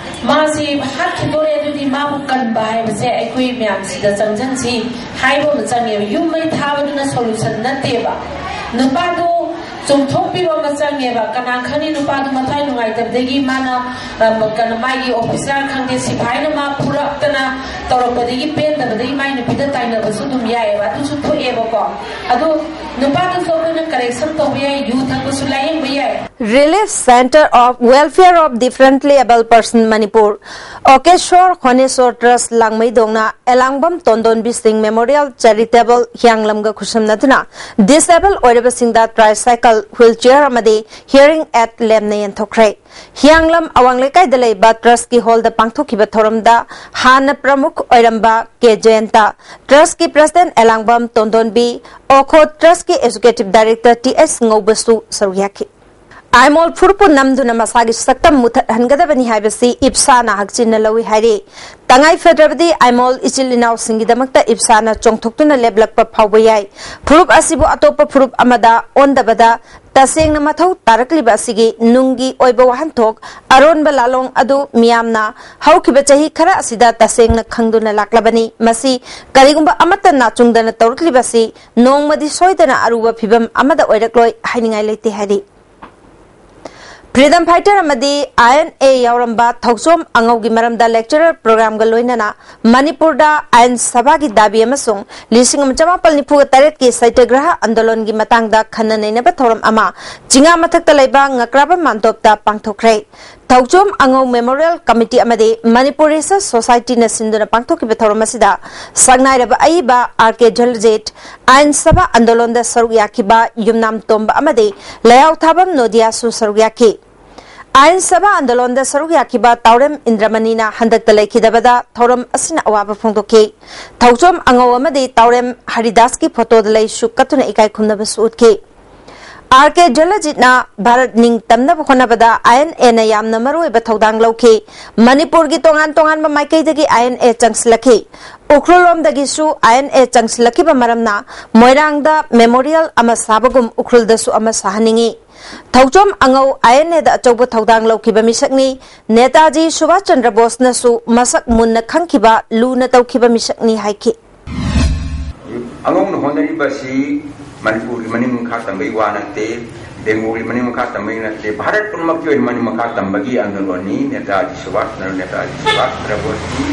ꯃꯥꯁꯤ ꯍꯥꯠꯈꯤꯗꯣꯔꯦ, ꯑꯗꯨꯗꯤ ꯃꯥꯕꯨ ꯀꯟꯕ ꯍꯥꯏꯕꯁꯦ ꯑꯩꯈꯣꯏ ꯃꯌꯥꯝ ꯁꯤꯗ ꯆꯪꯁꯤꯟꯁꯤ ꯍꯥꯏꯕ ꯑꯃ ꯆꯪꯉꯦꯕ꯫ ꯌꯨꯝ ꯃꯩ ꯊꯥꯕꯗꯨꯅ ꯁꯣꯂꯨꯁꯟ ꯅꯠꯇꯦꯕ꯫ ꯅꯨꯄꯥꯗꯨ ꯆꯨꯝꯊꯣꯛꯄꯤꯕ ꯑꯃ ꯆꯪꯉꯦꯕ꯫ ꯀꯅꯥ ꯈꯪꯅꯤ ꯅꯨꯄꯥꯗꯨ ꯃꯊ꯭ꯋꯥꯏ ꯅꯨꯡꯉꯥꯏꯇꯕꯗꯒꯤ ꯃꯥꯅ, ꯑ, ꯀꯩꯅꯣ, ꯃꯥꯒꯤ ꯑꯣꯐꯤꯁꯥꯔ ꯈꯪꯗꯦ, ꯁꯤꯐꯥꯏꯅ ꯃꯥ ꯐꯨꯔꯛꯇꯅ ꯇꯧꯔꯛꯄꯗꯒꯤ ꯄꯦꯟꯗꯕꯗꯒꯤ ꯃꯥꯏ ꯅꯨꯄꯤꯗ ꯇꯥꯏꯅꯕꯁꯨ ꯑꯗꯨꯝ ꯌꯥꯏꯑꯕ, ꯑꯗꯨꯁꯨ ꯊꯣꯛꯑꯦꯕꯀꯣ꯫ ꯑꯗꯨ ꯅꯨꯄꯥꯗꯨꯁꯨ ꯑꯩꯈꯣꯏꯅ ꯀꯔꯦꯛꯁꯟ ꯇꯧꯕ ꯌꯥꯏ, ꯌꯨ ꯊꯛꯄꯁꯨ ꯂꯥꯌꯦꯡꯕ ꯌꯥꯏ꯫ Relief Centre of Welfare of Differently Abled Person Manipur, ꯑꯣꯀꯦꯁꯣꯔ ꯍꯣꯅꯦꯁꯣꯔ ꯇ꯭ꯔꯁ ꯂꯥꯡꯃꯩꯗꯣꯡꯅ ꯑꯦꯂꯥꯡꯕꯝ ꯇꯣꯟꯗꯣꯟꯕꯤ ꯁꯤꯡ ꯃꯦꯃꯣꯔꯤꯌꯦꯜ ꯆꯦꯔꯤꯇꯦꯕꯜ ꯍꯤꯌꯥꯡꯂꯝꯒ ꯈꯨꯠꯁꯝꯅꯗꯨꯅ ꯗꯤꯁꯑꯦꯕꯜ ꯑꯣꯏꯔꯕꯁꯤꯡꯗ ꯇ꯭ꯔꯥꯏꯁꯥꯏꯀꯜ, ꯋꯤꯜꯆꯤꯌꯔ ꯑꯃꯗꯤ ꯍꯤꯌꯔꯤꯡ ꯑꯦꯗ ꯂꯦꯝꯅ ꯌꯦꯟꯊꯣꯛꯈ꯭ꯔꯦ꯫ ꯍꯤꯌꯥꯡꯂꯝ ꯑꯋꯥꯡ ꯂꯩꯀꯥꯏꯗ ꯂꯩꯕ ꯇ꯭ꯔꯁꯀꯤ ꯍꯣꯜꯗ ꯄꯥꯡꯊꯣꯛꯈꯤꯕ ꯊꯧꯔꯝꯗ ꯍꯥꯟꯅ ꯄ꯭ꯔꯃꯨꯈ ꯑꯣꯏꯔꯝꯕ ꯀꯦ ꯖꯌꯟꯇ, ꯇ꯭ꯔꯁꯀꯤ ꯄ꯭ꯔꯁꯤꯗꯦꯟꯠ ꯑꯦꯂꯥꯡꯕꯝ ꯇꯣꯟꯗꯣꯟꯕꯤ, ꯑꯣꯈꯣꯠ ꯇ꯭ꯔꯁꯀꯤ ꯑꯦꯛꯖꯤꯀ꯭ꯌꯨꯇꯤꯚ ꯗꯥꯏꯔꯦꯛꯇꯔ ꯇꯤ ꯑꯦꯁ ꯉꯧꯕꯁꯨ ꯁꯔꯨꯛ ꯌꯥꯈꯤ꯫ ꯑꯥꯏꯃꯣꯜ ꯐꯨꯔꯨꯞꯄꯨ ꯅꯝꯗꯨꯅ ꯃꯁꯥꯒꯤ ꯁꯛꯇꯝ ꯃꯨꯊꯠꯍꯟꯒꯗꯕꯅꯤ ꯍꯥꯏꯕꯁꯤ ꯏꯞꯁꯥꯅ ꯍꯛꯆꯤꯟꯅ ꯂꯧꯏ ꯍꯥꯏꯔꯤ꯫ ꯇꯉꯥꯏ ꯐꯗ꯭ꯔꯕꯗꯤ ꯑꯥꯏꯃꯣꯜ ꯏꯆꯤꯜ ꯏꯅꯥꯎꯁꯤꯡꯒꯤꯗꯃꯛꯇ ꯏꯞꯁꯥꯅ ꯆꯣꯡꯊꯣꯛꯇꯨꯅ ꯂꯦꯞꯂꯛꯄ ꯐꯥꯎꯕ ꯌꯥꯏ꯫ ꯐꯨꯔꯨꯞ ꯑꯁꯤꯕꯨ ꯑꯇꯣꯞꯄ ꯐꯨꯔꯨꯞ ꯑꯃꯗ ꯑꯣꯟꯗꯕꯗ ꯇꯁꯦꯡꯅ ꯃꯊꯧ ꯇꯥꯔꯛꯂꯤꯕ ꯑꯁꯤꯒꯤ ꯅꯨꯡꯒꯤ ꯑꯣꯏꯕ ꯋꯥꯍꯟꯊꯣꯛ ꯑꯔꯣꯟꯕ ꯂꯥꯂꯣꯡ ꯑꯗꯨ ꯃꯤꯌꯥꯝꯅ ꯍꯧꯈꯤꯕ ꯆꯍꯤ ꯈꯔ ꯑꯁꯤꯗ ꯇꯁꯦꯡꯅ ꯈꯪꯗꯨꯅ ꯂꯥꯛꯂꯕꯅꯤ꯫ ꯃꯁꯤ ꯀꯔꯤꯒꯨꯝꯕ ꯑꯃꯠꯇ ꯅꯥꯆꯨꯡꯗꯅ ꯇꯧꯔꯛꯂꯤꯕ ꯑꯁꯤ ꯅꯣꯡꯃꯗꯤ ꯁꯣꯏꯗꯅ ꯑꯔꯨꯕ ꯐꯤꯚꯝ ꯑꯃꯗ ꯑꯣꯏꯔꯛꯂꯣꯏ ꯍꯥꯏꯅꯤꯡꯉꯥꯏ ꯂꯩꯇꯦ ꯍꯥꯏꯔꯤ꯫ Freedom fighter ꯑꯃꯗꯤ I N A ꯌꯥꯎꯔꯝꯕ ꯊꯧꯆꯣꯝ ꯑꯉꯧꯒꯤ ꯃꯔꯝꯗ lecturer program ꯒ ꯂꯣꯏꯅꯅ ꯃꯅꯤꯄꯨꯔꯗ ꯑꯥꯏꯟ ꯁꯚꯥꯒꯤ ꯗꯥꯕꯤ ꯑꯃꯁꯨꯡ ꯂꯤꯁꯤꯡ ꯑꯃ ꯆꯃꯥꯄꯜ ꯅꯤꯐꯨꯒ ꯇꯔꯦꯠꯀꯤ ꯁꯩꯇꯒ꯭ꯔꯍ ꯑꯟꯗꯣꯂꯟꯒꯤ ꯃꯇꯥꯡꯗ ꯈꯟꯅ ꯅꯩꯅꯕ ꯊꯧꯔꯝ ꯑꯃ ꯆꯤꯉꯥ ꯃꯊꯛꯇ ꯂꯩꯕ ꯉꯀ꯭ꯔꯥꯕꯝ ꯃꯥꯟꯗꯣꯞꯇ ꯄꯥꯡꯊꯣꯛꯈ꯭ꯔꯦ꯫ ꯊꯧꯆꯣꯝ ꯑꯉꯧ Memorial Committee ꯑꯃꯗꯤ Manipur Research Society ꯅ ꯁꯤꯟꯗꯨꯅ ꯄꯥꯡꯊꯣꯛꯈꯤꯕ ꯊꯧꯔꯝ ꯑꯁꯤꯗ ꯁꯛꯅꯥꯏꯔꯕ ꯑꯏꯕ R K ꯖꯂꯖꯤꯠ, ꯑꯥꯏꯟ ꯁꯚꯥ ꯑꯟꯗꯣꯂꯟꯗ ꯁꯔꯨꯛ ꯌꯥꯈꯤꯕ ꯌꯨꯝꯅꯥꯝ ꯇꯣꯝꯕ ꯑꯃꯗꯤ ꯂꯩꯍꯥꯎ ꯊꯥꯕꯝ ꯅꯣꯗꯤꯌꯥꯁꯨ ꯁꯔꯨꯛ ꯌꯥꯈꯤ꯫ ꯑꯥꯏꯟ ꯁꯚꯥ ꯑꯟꯗꯣꯂꯟꯗ ꯁꯔꯨꯛ ꯌꯥꯈꯤꯕ ꯇꯥꯎꯔꯦꯝ ꯏꯟꯗ꯭ꯔꯃꯅꯤꯅ ꯍꯟꯗꯛꯇ ꯂꯩꯈꯤꯗꯕꯗ ꯊꯧꯔꯝ ꯑꯁꯤꯅ ꯑꯋꯥꯕ ꯐꯣꯡꯗꯣꯛꯈꯤ꯫ ꯊꯧꯆꯣꯝ ꯑꯉꯧ ꯑꯃꯗꯤ ꯇꯥꯎꯔꯦꯝ ꯍꯔꯤꯗꯥꯁꯀꯤ photo ꯗ ꯂꯩꯁꯨ ꯀꯠꯇꯨꯅ ꯏꯀꯥꯏ ꯈꯨꯝꯅꯕꯁꯨ ꯎꯠꯈꯤ꯫ R K ꯖꯂꯖꯤꯠꯅ ꯚꯥꯔꯠ ꯅꯤꯡꯇꯝꯅꯕ ꯍꯣꯠꯅꯕꯗ I N A ꯅ ꯌꯥꯝꯅ ꯃꯔꯨꯑꯣꯏꯕ ꯊꯧꯗꯥꯡ ꯂꯧꯈꯤ꯫ ꯃꯅꯤꯄꯨꯔꯒꯤ ꯇꯣꯉꯥꯟ ꯇꯣꯉꯥꯟꯕ ꯃꯥꯏꯀꯩꯗꯒꯤ I N A ꯆꯪꯁꯤꯜꯂꯛꯈꯤ꯫ ꯎꯈ꯭ꯔꯨꯜꯂꯣꯝꯗꯒꯤꯁꯨ I N A ꯆꯪꯁꯤꯜꯂꯛꯈꯤꯕ ꯃꯔꯝꯅ ꯃꯣꯏꯔꯥꯡꯗ memorial ꯑꯃ ꯁꯥꯕꯒꯨꯝ ꯎꯈ꯭ꯔꯨꯜꯗꯁꯨ ꯑꯃ ꯁꯥꯍꯟꯅꯤꯡꯏ꯫ ꯊꯧꯆꯣꯝ ꯑꯉꯧ I N A ꯗ ꯑꯆꯧꯕ ꯊꯧꯗꯥꯡ ꯂꯧꯈꯤꯕ ꯃꯤꯁꯛꯅꯤ꯫ ꯅꯦꯇꯥꯖꯤ ꯁꯨꯚꯥꯁ ꯆꯟꯗ꯭ꯔ ꯕꯣꯁꯅꯁꯨ ꯃꯁꯛ ꯃꯨꯟꯅ ꯈꯪꯈꯤꯕ, ꯂꯨꯅ ꯇꯧꯈꯤꯕ ꯃꯤꯁꯛꯅꯤ ꯍꯥꯏꯈꯤ꯫ ꯑꯉꯧꯅ ꯍꯣꯠꯅꯔꯤꯕ ꯑꯁꯤ ꯃꯅꯤꯄꯨꯔꯒꯤ ꯃꯅꯤꯡ ꯃꯈꯥ ꯇꯝꯕꯒꯤ ꯋꯥ ꯅꯠꯇꯦ, ꯕꯦꯡꯒꯣꯜꯒꯤ ꯃꯅꯤꯡ ꯃꯈꯥ ꯇꯝꯕꯒꯤ ꯅꯠꯇꯦ, ꯚꯥꯔꯠ ꯄꯨꯝꯅꯃꯛꯀꯤ ꯑꯣꯏꯅ ꯃꯅꯤꯡ ꯃꯈꯥ ꯇꯝꯕꯒꯤ ꯑꯥꯟꯗꯣꯂꯟꯅꯤ꯫ Netaji Subhash, Netaji Subhash Chandra ꯕꯣꯁꯀꯤ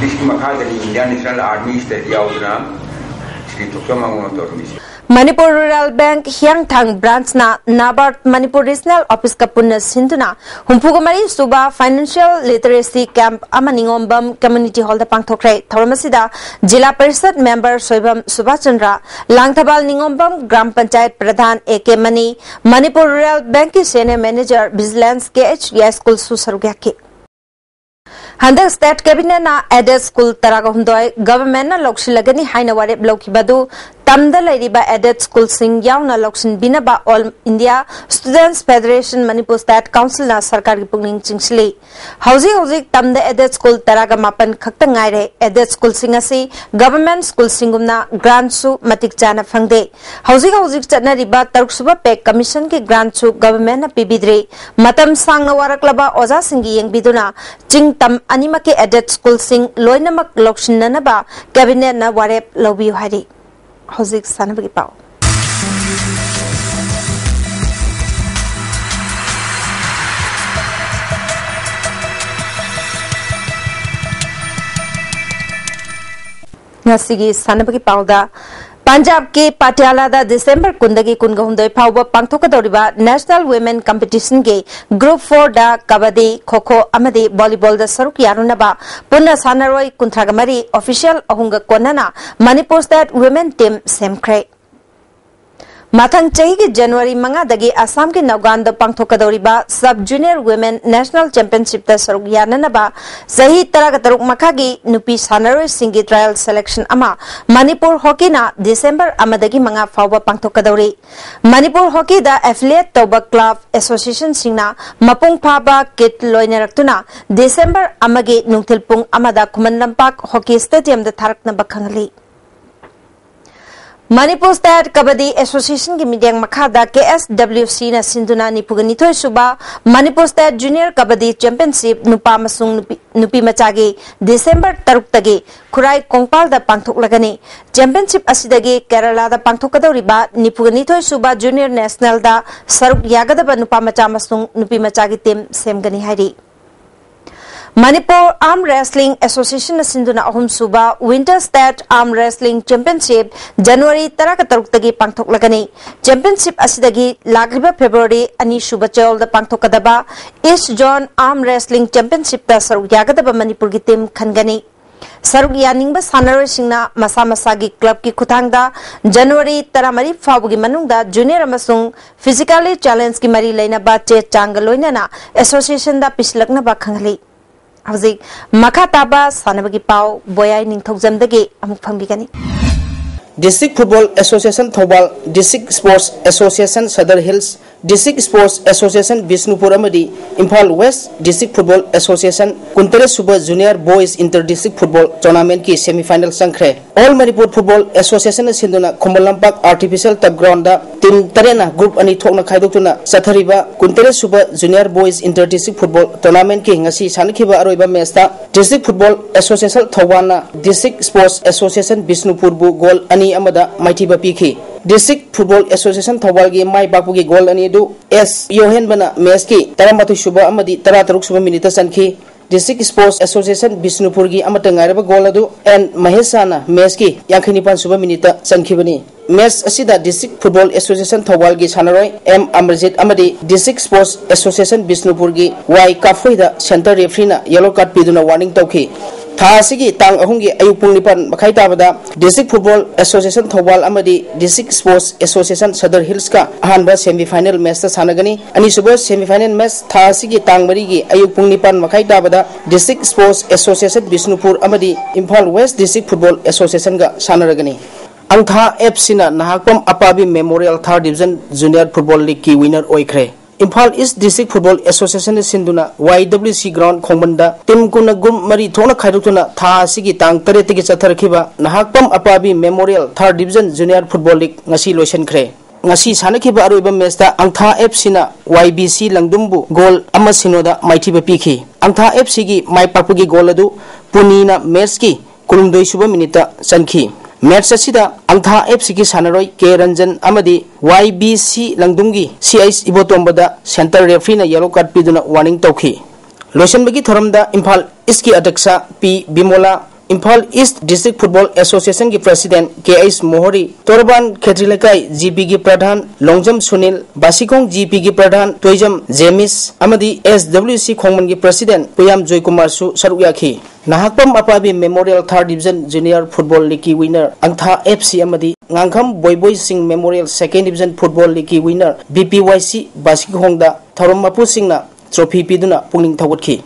ꯂꯤꯁꯀꯤ ꯃꯈꯥꯗꯅꯤ Indian National Army ꯁꯤꯗ ꯌꯥꯎꯗꯨꯅ ꯁ꯭ꯔꯤ ꯊꯣꯛꯆꯣꯝ ꯑꯉꯧꯅ ꯇꯧꯔꯝꯃꯤꯁꯤ꯫ ꯃꯅꯤꯄꯨꯔ ꯔꯨꯔꯦꯜ ꯕꯦꯡꯛ ꯍꯤꯌꯥꯡꯊꯥꯡ ꯕ꯭ꯔꯥꯟꯆꯅ ꯅꯥꯕꯥꯔꯗ ꯃꯅꯤꯄꯨꯔ ꯔꯤꯖꯅꯦꯜ ꯑꯣꯐꯤꯁꯀ ꯄꯨꯟꯅ ꯁꯤꯟꯗꯨꯅ ꯍꯨꯝꯐꯨꯒ ꯃꯔꯤ ꯁꯨꯕ Financial Literacy Camp ꯑꯃ ꯅꯤꯉꯣꯝꯕꯝ ꯀꯝꯃ꯭ꯌꯨꯅꯤꯇꯤ ꯍꯣꯜꯗ ꯄꯥꯡꯊꯣꯛꯈ꯭ꯔꯦ꯫ ꯊꯧꯔꯝ ꯑꯁꯤꯗ zila parishad member Soibam Subashchandra, Langthabal Ningombam gram panchayat pradhan A K Mani, Manipur rural ꯕꯦꯡꯛꯀꯤ senior manager vigilance K H ꯌꯥꯏꯁ꯭ꯀꯨꯜꯁꯨ ꯁꯔꯨꯛ ꯌꯥꯈꯤ꯫ ꯍꯟꯗꯛ ꯁ꯭ꯇꯦꯠ ꯀꯦꯕꯤꯅꯦꯠꯅ aided school ꯇꯔꯥꯒ ꯍꯨꯝꯗꯣꯏ ꯒꯚꯔꯟꯃꯦꯟꯠꯅ ꯂꯧꯁꯤꯜꯂꯒꯅꯤ ꯍꯥꯏꯅ ꯋꯥꯔꯦꯞ ꯂꯧꯈꯤꯕ ꯑꯗꯨ ꯇꯝꯗ ꯂꯩꯔꯤꯕ aided schoolꯁꯤꯡ ꯌꯥꯎꯅ ꯂꯧꯁꯤꯟꯕꯤꯅꯕ All India Students Federation Manipur State Councilꯅ ꯁꯔꯀꯥꯔꯒꯤ ꯄꯨꯛꯅꯤꯡ ꯆꯤꯡꯁꯤꯜꯂꯤ꯫ ꯍꯧꯖꯤꯛ ꯍꯧꯖꯤꯛ ꯇꯝꯗ aided school ꯇꯔꯥꯒ ꯃꯥꯄꯟ ꯈꯛꯇ ꯉꯥꯏꯔꯦ꯫ Aided schoolꯁꯤꯡ ꯑꯁꯤ government schoolꯁꯤꯡꯒꯨꯝꯅ grantꯁꯨ ꯃꯇꯤꯛ ꯆꯥꯅ ꯐꯪꯗꯦ꯫ ꯍꯧꯖꯤꯛ ꯍꯧꯖꯤꯛ ꯆꯠꯅꯔꯤꯕ ꯇꯔꯨꯛꯁꯨꯕ pay commissionꯒꯤ grantꯁꯨ governmentꯅ ꯄꯤꯕꯤꯗ꯭ꯔꯤ꯫ ꯃꯇꯝ ꯁꯥꯡꯅ ꯋꯥꯔꯛꯂꯕ ꯑꯣꯖꯥꯁꯤꯡꯒꯤ ꯌꯦꯡꯕꯤꯗꯨꯅ ꯆꯤꯡ ꯇꯝ ꯑꯅꯤꯃꯛꯀꯤ aided schoolꯁꯤꯡ ꯂꯣꯏꯅꯃꯛ ꯂꯧꯁꯤꯟꯅꯅꯕ cabinetꯅ ꯋꯥꯔꯦꯞ ꯂꯧꯕꯤꯌꯨ ꯍꯥꯏꯔꯤ꯫ ꯍꯧꯖꯤꯛ ꯁꯥꯟꯅꯕꯒꯤ ꯄꯥꯎ꯫ ꯉꯁꯤꯒꯤ ꯁꯥꯟꯅꯕꯒꯤ ꯄꯥꯎꯗ, ꯄꯟꯖꯥꯕꯀꯤ ꯄꯇꯤꯌꯥꯂꯥꯗ ꯗꯤꯁꯦꯝꯕꯔ ꯀꯨꯟꯗꯒꯤ ꯀꯨꯟꯒ ꯍꯨꯝꯗꯣꯏ ꯐꯥꯎꯕ ꯄꯥꯡꯊꯣꯛꯀꯗꯧꯔꯤꯕ National Women Competitionꯒꯤ Group fourꯗ ꯀꯕꯗꯤ, ꯈꯣ ꯈꯣ ꯑꯃꯗꯤ volleyballꯗ ꯁꯔꯨꯛ ꯌꯥꯔꯨꯅꯕ ꯄꯨꯟꯅ ꯁꯥꯟꯅꯔꯣꯏ ꯀꯨꯟꯊ꯭ꯔꯥꯒ ꯃꯔꯤ official ꯑꯍꯨꯝꯒ ꯀꯣꯟꯅꯅ Manipur State Women Team ꯁꯦꯝꯈ꯭ꯔꯦ꯫ ꯃꯊꯪ ꯆꯍꯤꯒꯤ ꯖꯅꯋꯥꯔꯤ ꯃꯉꯥꯗꯒꯤ ꯑꯁꯥꯝꯒꯤ ꯅꯧꯒꯥꯟꯗ ꯄꯥꯡꯊꯣꯛꯀꯗꯧꯔꯤꯕ Sub Junior Women National Championshipꯇ ꯁꯔꯨꯛ ꯌꯥꯅꯅꯕ ꯆꯍꯤ ꯇꯔꯥꯒ ꯇꯔꯨꯛ ꯃꯈꯥꯒꯤ ꯅꯨꯄꯤ ꯁꯥꯟꯅꯔꯣꯏꯁꯤꯡꯒꯤ trial selection ꯑꯃ ꯃꯅꯤꯄꯨꯔ ꯍꯣꯀꯤꯅ ꯗꯤꯁꯦꯝꯕꯔ ꯑꯃꯗꯒꯤ ꯃꯉꯥ ꯐꯥꯎꯕ ꯄꯥꯡꯊꯣꯛꯀꯗꯧꯔꯤ꯫ ꯃꯅꯤꯄꯨꯔ ꯍꯣꯀꯤꯗ affiliate ꯇꯧꯕ club, associationꯁꯤꯡꯅ ꯃꯄꯨꯡ ꯐꯥꯕ kit ꯂꯣꯏꯅꯔꯛꯇꯨꯅ ꯗꯤꯁꯦꯝꯕꯔ ꯑꯃꯒꯤ ꯅꯨꯡꯊꯤꯜ ꯄꯨꯡ ꯑꯃꯗ ꯈꯨꯃꯟ ꯂꯝꯄꯥꯛ ꯍꯣꯀꯤ stadiumꯗ ꯊꯥꯔꯛꯅꯕ ꯈꯪꯍꯜꯂꯤ꯫ ꯃꯅꯤꯄꯨꯔ State Kabaddi Associationꯒꯤ ꯃꯤꯠꯌꯦꯡ ꯃꯈꯥꯗ KSWCꯅ ꯁꯤꯟꯗꯨꯅ ꯅꯤꯐꯨꯒ ꯅꯤꯊꯣꯏ ꯁꯨꯕ Manipur State Junior Kabaddi Championship ꯅꯨꯄꯥ ꯑꯃꯁꯨꯡ ꯅꯨꯄꯤ, ꯅꯨꯄꯤ ꯃꯆꯥꯒꯤ ꯗꯤꯁꯦꯝꯕꯔ ꯇꯔꯨꯛꯇꯒꯤ ꯈꯨꯔꯥꯏ ꯀꯣꯡꯄꯥꯜꯗ ꯄꯥꯡꯊꯣꯛꯂꯒꯅꯤ꯫ Championship ꯑꯁꯤꯗꯒꯤ ꯀꯦꯔꯂꯥꯗ ꯄꯥꯡꯊꯣꯛꯀꯗꯧꯔꯤꯕ ꯅꯤꯐꯨꯒ ꯅꯤꯊꯣꯏ ꯁꯨꯕ Junior Nationalꯗ ꯁꯔꯨꯛ ꯌꯥꯒꯗꯕ ꯅꯨꯄꯥ ꯃꯆꯥ ꯑꯃꯁꯨꯡ ꯅꯨꯄꯤ ꯃꯆꯥꯒꯤ team ꯁꯦꯝꯒꯅꯤ ꯍꯥꯏꯔꯤ꯫ ꯃꯅꯤꯄꯨꯔ Arm Wrestling Associationꯅ ꯁꯤꯟꯗꯨꯅ ꯑꯍꯨꯝꯁꯨꯕ Winter State Arm Wrestling Championship January ꯇꯔꯥꯒ ꯇꯔꯨꯛꯇꯒꯤ ꯄꯥꯡꯊꯣꯛꯂꯒꯅꯤ꯫ Championship ꯑꯁꯤꯗꯒꯤ ꯂꯥꯛꯂꯤꯕ ꯐꯦꯕ꯭ꯔꯨꯋꯥꯔꯤ ꯑꯅꯤ ꯁꯨꯕ ꯆꯌꯣꯜꯗ ꯄꯥꯡꯊꯣꯛꯀꯗꯕ East Zone Arm Wrestling Championshipꯇ ꯁꯔꯨꯛ ꯌꯥꯒꯗꯕ ꯃꯅꯤꯄꯨꯔꯒꯤ team ꯈꯟꯒꯅꯤ꯫ ꯁꯔꯨꯛ ꯌꯥꯅꯤꯡꯕ ꯁꯥꯟꯅꯔꯣꯏꯁꯤꯡꯅ ꯃꯁꯥ ꯃꯁꯥꯒꯤ clubꯀꯤ ꯈꯨꯠꯊꯥꯡꯗ ꯖꯅꯋꯥꯔꯤ ꯇꯔꯥꯃꯔꯤ ꯐꯥꯎꯕꯒꯤ ꯃꯅꯨꯡꯗ junior ꯑꯃꯁꯨꯡ physically challengeꯀꯤ ꯃꯔꯤ ꯂꯩꯅꯕ ꯆꯦ ꯆꯥꯡꯒ ꯂꯣꯏꯅꯅ associationꯗ ꯄꯤꯁꯤꯜꯂꯛꯅꯕ ꯈꯪꯍꯜꯂꯤ꯫ ꯍꯧꯖꯤꯛ ꯃꯈꯥ ꯇꯥꯕ ꯁꯥꯟꯅꯕꯒꯤ ꯄꯥꯎ ꯕꯣꯌꯥꯏ ꯅꯤꯡꯊꯧꯖꯝꯗꯒꯤ ꯑꯃꯨꯛ ꯐꯪꯕꯤꯒꯅꯤ꯫ District Football Association Thoubal, District Sports Association Sadar Hills, District Sports Association Bishnupur ꯑꯃꯗꯤ Imphal West District Football Association ꯀꯨꯟꯇꯔꯦꯠ ꯁꯨꯕ Junior Boys Inter District Football Tournamentꯀꯤ semifinal ꯆꯪꯈ꯭ꯔꯦ꯫ All Manipur Football Associationꯅ ꯁꯤꯟꯗꯨꯅ Khuman Lampak artificial turf groundꯗ team ꯇꯔꯦꯠꯅ group ꯑꯅꯤ ꯊꯣꯛꯅ ꯈꯥꯏꯗꯣꯛꯇꯨꯅ ꯆꯠꯊꯔꯤꯕ ꯀꯨꯟꯇꯔꯦꯠ ꯁꯨꯕ Junior Boys Inter District Football Tournamentꯀꯤ ꯉꯁꯤ ꯁꯥꯟꯅꯈꯤꯕ ꯑꯔꯣꯏꯕ matchꯇ District Football Association ꯊꯧꯕꯥꯜꯅ District Sports Association ꯕꯤꯁꯅꯨꯄꯨꯔꯕꯨ goal ꯑꯅꯤ ꯑꯃꯗ ꯃꯥꯏꯊꯤꯕ ꯄꯤꯈꯤ꯫ District Football Association ꯊꯧꯕꯥꯜꯒꯤ ꯃꯥꯏ ꯄꯥꯛꯄꯒꯤ goal ꯑꯅꯤ ꯑꯗꯨ ꯑꯦꯁ ꯌꯣꯍꯦꯟꯕꯅ matchꯀꯤ ꯇꯔꯥꯃꯥꯊꯣꯏ ꯁꯨꯕ ꯑꯃꯗꯤ ꯇꯔꯥꯇꯔꯨꯛ ꯁꯨꯕ minuteꯇ ꯆꯟꯈꯤ꯫ District Sports Association ꯕꯤꯁꯅꯨꯄꯨꯔꯒꯤ ꯑꯃꯠꯇ ꯉꯥꯏꯔꯕ goal ꯑꯗꯨ ꯑꯦꯟ ꯃꯍꯦꯁꯥꯅ matchꯀꯤ ꯌꯥꯡꯈꯩ ꯅꯤꯄꯥꯟ ꯁꯨꯕ minuteꯇ ꯆꯟꯈꯤꯕꯅꯤ꯫ Match ꯑꯁꯤꯗ District Football Association ꯊꯧꯕꯥꯜꯒꯤ ꯁꯥꯟꯅꯔꯣꯏ ꯑꯦꯝ ꯑꯃꯔꯖꯤꯠ ꯑꯃꯗꯤ District Sports Association ꯕꯤꯁꯅꯨꯄꯨꯔꯒꯤ ꯋꯥꯏ ꯀꯥꯐꯣꯏꯗ center refereeꯅ yellow card ꯄꯤꯗꯨꯅ warning ꯇꯧꯈꯤ꯫ ꯊꯥ ꯑꯁꯤꯒꯤ ꯇꯥꯡ ꯑꯍꯨꯝꯒꯤ ꯑꯌꯨꯛ ꯄꯨꯡ ꯅꯤꯄꯥꯟ ꯃꯈꯥꯏ ꯇꯥꯕꯗ District Football Association ꯊꯧꯕꯥꯜ ꯑꯃꯗꯤ District Sports Association ꯁꯗꯔ ꯍꯤꯜꯁꯀ ꯑꯍꯥꯟꯕ semifinal matchꯇ ꯁꯥꯟꯅꯒꯅꯤ꯫ ꯑꯅꯤꯁꯨꯕ semifinal match ꯊꯥ ꯑꯁꯤꯒꯤ ꯇꯥꯡ ꯃꯔꯤꯒꯤ ꯑꯌꯨꯛ ꯄꯨꯡ ꯅꯤꯄꯥꯟ ꯃꯈꯥꯏ ꯇꯥꯕꯗ District Sports Association ꯕꯤꯁꯅꯨꯄꯨꯔ ꯑꯃꯗꯤ Imphal West District Football Associationꯒ ꯁꯥꯟꯅꯔꯒꯅꯤ꯫ ꯑꯪꯊꯥ ꯑꯦꯐ ꯁꯤꯅ Nahakpam Apabi Memorial Third Division Junior Football Leagueꯀꯤ winner ꯑꯣꯏꯈ꯭ꯔꯦ꯫ Imphal East District Football Associationꯅ ꯁꯤꯟꯗꯨꯅ ꯋꯥꯏ ꯗꯕ꯭ꯂꯤꯎ ꯁꯤ ground ꯈꯣꯡꯕꯟꯗ team ꯀꯨꯟꯅ group ꯃꯔꯤ ꯊꯣꯛꯅ ꯈꯥꯏꯗꯣꯛꯇꯨꯅ ꯊꯥ ꯑꯁꯤꯒꯤ ꯇꯥꯡ ꯇꯔꯦꯠꯇꯒꯤ ꯆꯠꯊꯔꯛꯈꯤꯕ Nahakpam Apabi Memorial Third Division Junior Football League ꯉꯁꯤ ꯂꯣꯏꯁꯤꯟꯈ꯭ꯔꯦ꯫ ꯉꯁꯤ ꯁꯥꯟꯅꯈꯤꯕ ꯑꯔꯣꯏꯕ matchꯇ ꯑꯪꯊꯥ ꯑꯦꯐ ꯁꯤꯅ ꯋꯥꯏ ꯕꯤ ꯁꯤ ꯂꯪꯗꯨꯝꯕꯨ goal ꯑꯃ ꯁꯤꯅꯣꯗ ꯃꯥꯏꯊꯤꯕ ꯄꯤꯈꯤ꯫ ꯑꯪꯊꯥ ꯑꯦꯐ ꯁꯤꯒꯤ ꯃꯥꯏ ꯄꯥꯛꯄꯒꯤ goal ꯑꯗꯨ ꯄꯨꯅꯤꯅ matchꯀꯤ ꯀꯨꯟꯍꯨꯝꯗꯣꯏ ꯁꯨꯕ minuteꯇ ꯆꯟꯈꯤ꯫ Match ꯑꯁꯤꯗ ꯑꯪꯊꯥ ꯑꯦꯐ ꯁꯤꯒꯤ ꯁꯥꯟꯅꯔꯣꯏ ꯀꯦ ꯔꯟꯖꯟ ꯑꯃꯗꯤ ꯋꯥꯏ ꯕꯤ ꯁꯤ ꯂꯪꯗꯨꯝꯒꯤ ꯁꯤ ꯑꯩꯆ ꯏꯕꯣꯇꯣꯝꯕꯗ center refereeꯅ yellow card ꯄꯤꯗꯨꯅ warning ꯇꯧꯈꯤ꯫ ꯂꯣꯏꯁꯤꯟꯕꯒꯤ ꯊꯧꯔꯝꯗ ꯏꯝꯐꯥꯜ ꯏꯁꯀꯤ ꯑꯗ꯭ꯌꯛꯁ ꯄꯤ ꯕꯤꯃꯣꯂꯥ, ꯏꯝꯐꯥꯜ ꯏꯁ District Football Associationꯒꯤ President ꯀꯦ ꯑꯩꯆ ꯃꯣꯍꯣꯔꯤ, ꯇꯣꯔꯕꯥꯟ ꯈꯦꯇ꯭ꯔꯤ ꯂꯩꯀꯥꯏ ꯖꯤ ꯄꯤꯒꯤ ꯄ꯭ꯔꯙꯥꯟ ꯂꯣꯡꯖꯝ ꯁꯨꯅꯤꯜ, ꯕꯥꯁꯤꯈꯣꯡ ꯖꯤ ꯄꯤꯒꯤ ꯄ꯭ꯔꯙꯥꯟ ꯇꯣꯏꯖꯝ ꯖꯦꯃꯤꯁ ꯑꯃꯗꯤ ꯑꯦꯁ ꯗꯕ꯭ꯂꯤꯎ ꯁꯤ ꯈꯣꯡꯃꯟꯒꯤ President ꯄꯨꯌꯥꯝ ꯖꯣꯏꯀꯨꯃꯥꯔꯁꯨ ꯁꯔꯨꯛ ꯌꯥꯈꯤ꯫ Nahakpam Apabi Memorial Third Division Junior Football Leagueꯀꯤ winner ꯑꯪꯊꯥ ꯑꯦꯐ ꯁꯤ ꯑꯃꯗꯤ Ngangkham Boiboi Singh Memorial Second Division Football Leagueꯀꯤ winner B P Y C ꯕꯥꯁꯤꯈꯣꯡꯗ ꯊꯧꯔꯝ ꯃꯄꯨꯁꯤꯡꯅ trophy ꯄꯤꯗꯨꯅ ꯄꯨꯛꯅꯤꯡ ꯊꯧꯒꯠꯈꯤ꯫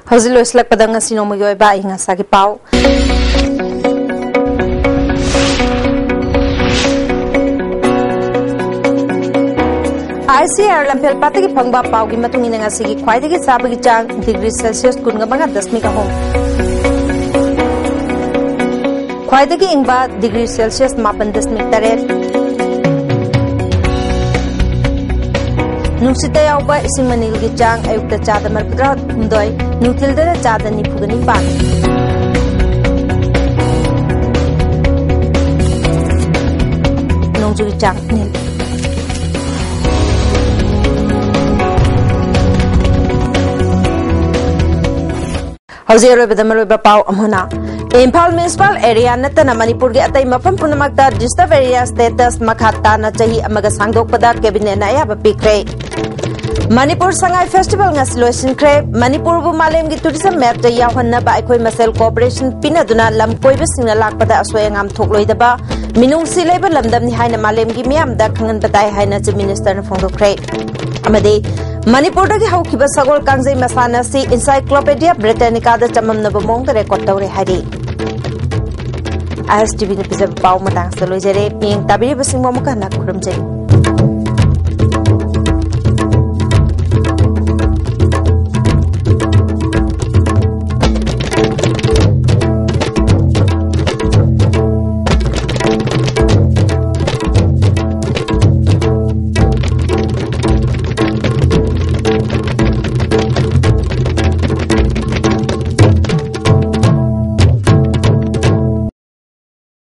ꯍꯧꯖꯤꯛ ꯂꯣꯏꯁꯤꯜꯂꯛꯄꯗ ꯉꯁꯤ ꯅꯣꯡꯃꯒꯤ ꯑꯣꯏꯕ ꯑꯏꯪ ꯑꯁꯥꯒꯤ ꯄꯥꯎ꯫ ꯑꯥꯏ ꯁꯤ ꯑꯥꯔ ꯂꯝꯐꯦꯜ ꯄꯥꯠꯇꯒꯤ ꯐꯪꯕ ꯄꯥꯎꯒꯤ ꯃꯇꯨꯡ ꯏꯟꯅ ꯉꯁꯤꯒꯤ ꯈ꯭ꯋꯥꯏꯗꯒꯤ ꯁꯥꯕꯒꯤ ꯆꯥꯡ ꯗꯤꯒ꯭ꯔꯤ ꯁꯦꯜꯁꯤꯌꯁ ꯀꯨꯟꯒ ꯃꯉꯥ ꯗꯁꯃꯤꯛ ꯑꯍꯨꯝ꯫ ꯈ꯭ꯋꯥꯏꯗꯒꯤ ꯏꯪꯕ ꯗꯤꯒ꯭ꯔꯤ ꯁꯦꯜꯁꯤꯌꯁ ꯃꯥꯄꯟ ꯗꯁꯃꯤꯛ ꯇꯔꯦꯠ꯫ ꯅꯨꯡꯁꯤꯠꯇ ꯌꯥꯎꯕ ꯏꯁꯤꯡ ꯃꯅꯤꯜꯒꯤ ꯆꯥꯡ ꯑꯌꯨꯛꯇ ꯆꯥꯗ ꯃꯔꯤꯐꯨꯇꯔꯥ ꯍꯨꯝꯗꯣꯏ, ꯅꯨꯡꯊꯤꯜꯗꯅ ꯆꯥꯗ ꯅꯤꯐꯨꯒ ꯅꯤꯄꯥꯟ꯫ ꯅꯣꯡꯖꯨꯒꯤ ꯆꯥꯡ ꯅꯤꯜ꯫ ꯍꯧꯖꯤꯛ ꯑꯔꯣꯏꯕꯗ ꯃꯔꯨꯑꯣꯏꯕ ꯄꯥꯎ ꯑꯃꯨꯛ ꯍꯟꯅ꯫ ꯏꯝꯐꯥꯜ ꯃ꯭ꯌꯨꯅꯤꯁꯤꯄꯥꯜ ꯑꯦꯔꯤꯌꯥ ꯅꯠꯇꯅ ꯃꯅꯤꯄꯨꯔꯒꯤ ꯑꯇꯩ ꯃꯐꯝ ꯄꯨꯝꯅꯃꯛꯇ ꯗꯤꯁꯇꯔꯕ ꯑꯦꯔꯤꯌꯥ ꯁ꯭ꯇꯦꯇꯁ ꯃꯈꯥ ꯇꯥꯅ ꯆꯍꯤ ꯑꯃꯒ ꯁꯥꯡꯗꯣꯛꯄꯗ ꯀꯦꯕꯤꯅꯦꯠꯅ ꯑꯌꯥꯕ ꯄꯤꯈ꯭ꯔꯦ꯫ ꯃꯅꯤꯄꯨꯔ ꯁꯉꯥꯏ ꯐꯦꯁꯇꯤꯚꯦꯜ ꯉꯁꯤ ꯂꯣꯏꯁꯤꯟꯈ꯭ꯔꯦ꯫ ꯃꯅꯤꯄꯨꯔꯕꯨ ꯃꯥꯂꯦꯝꯒꯤ ꯇꯨꯔꯤꯖꯝ ꯃꯦꯞꯇ ꯌꯥꯎꯍꯟꯅꯕ ꯑꯩꯈꯣꯏ ꯃꯁꯦꯜ ꯀꯣꯑꯣꯄꯔꯦꯁꯟ ꯄꯤꯅꯗꯨꯅ ꯂꯝ ꯀꯣꯏꯕꯁꯤꯡꯅ ꯂꯥꯛꯄꯗ ꯑꯁꯣꯏ ꯑꯉꯥꯝ ꯊꯣꯛꯂꯣꯏꯗꯕ ꯃꯤꯅꯨꯡꯁꯤ ꯂꯩꯕ ꯂꯝꯗꯝꯅꯤ ꯍꯥꯏꯅ ꯃꯥꯂꯦꯝꯒꯤ ꯃꯤꯌꯥꯝꯗ ꯈꯪꯍꯟꯕ ꯇꯥꯏ ꯍꯥꯏꯅ ꯆꯤꯐ ꯃꯤꯅꯤꯁꯇꯔꯅ ꯐꯣꯡꯗꯣꯛꯈ꯭ꯔꯦ꯫ ꯑꯃꯗꯤ ꯃꯅꯤꯄꯨꯔꯗꯒꯤ ꯍꯧꯈꯤꯕ ꯁꯒꯣꯜ ꯀꯥꯡꯖꯩ ꯃꯁꯥꯟꯅ ꯑꯁꯤ Encyclopedia Britannica-ꯗ ꯆꯃꯝꯅꯕ ꯃꯑꯣꯡꯗ ꯔꯦꯀꯣꯔꯗ ꯇꯧꯔꯦ ꯍꯥꯏꯔꯤ꯫ ꯑꯥꯏ ꯑꯦꯁ ꯇꯤ ꯚꯤꯅ ꯄꯤꯖꯕ ꯄꯥꯎ ꯃꯇꯥꯡꯁꯤꯗ ꯂꯣꯏꯖꯔꯦ꯫ ꯃꯤꯠꯌꯦꯡ ꯇꯥꯕꯤꯔꯤꯕꯁꯤꯡꯕꯨ ꯑꯃꯨꯛꯀ ꯍꯟꯅ ꯈꯨꯔꯨꯝꯖꯔꯤ꯫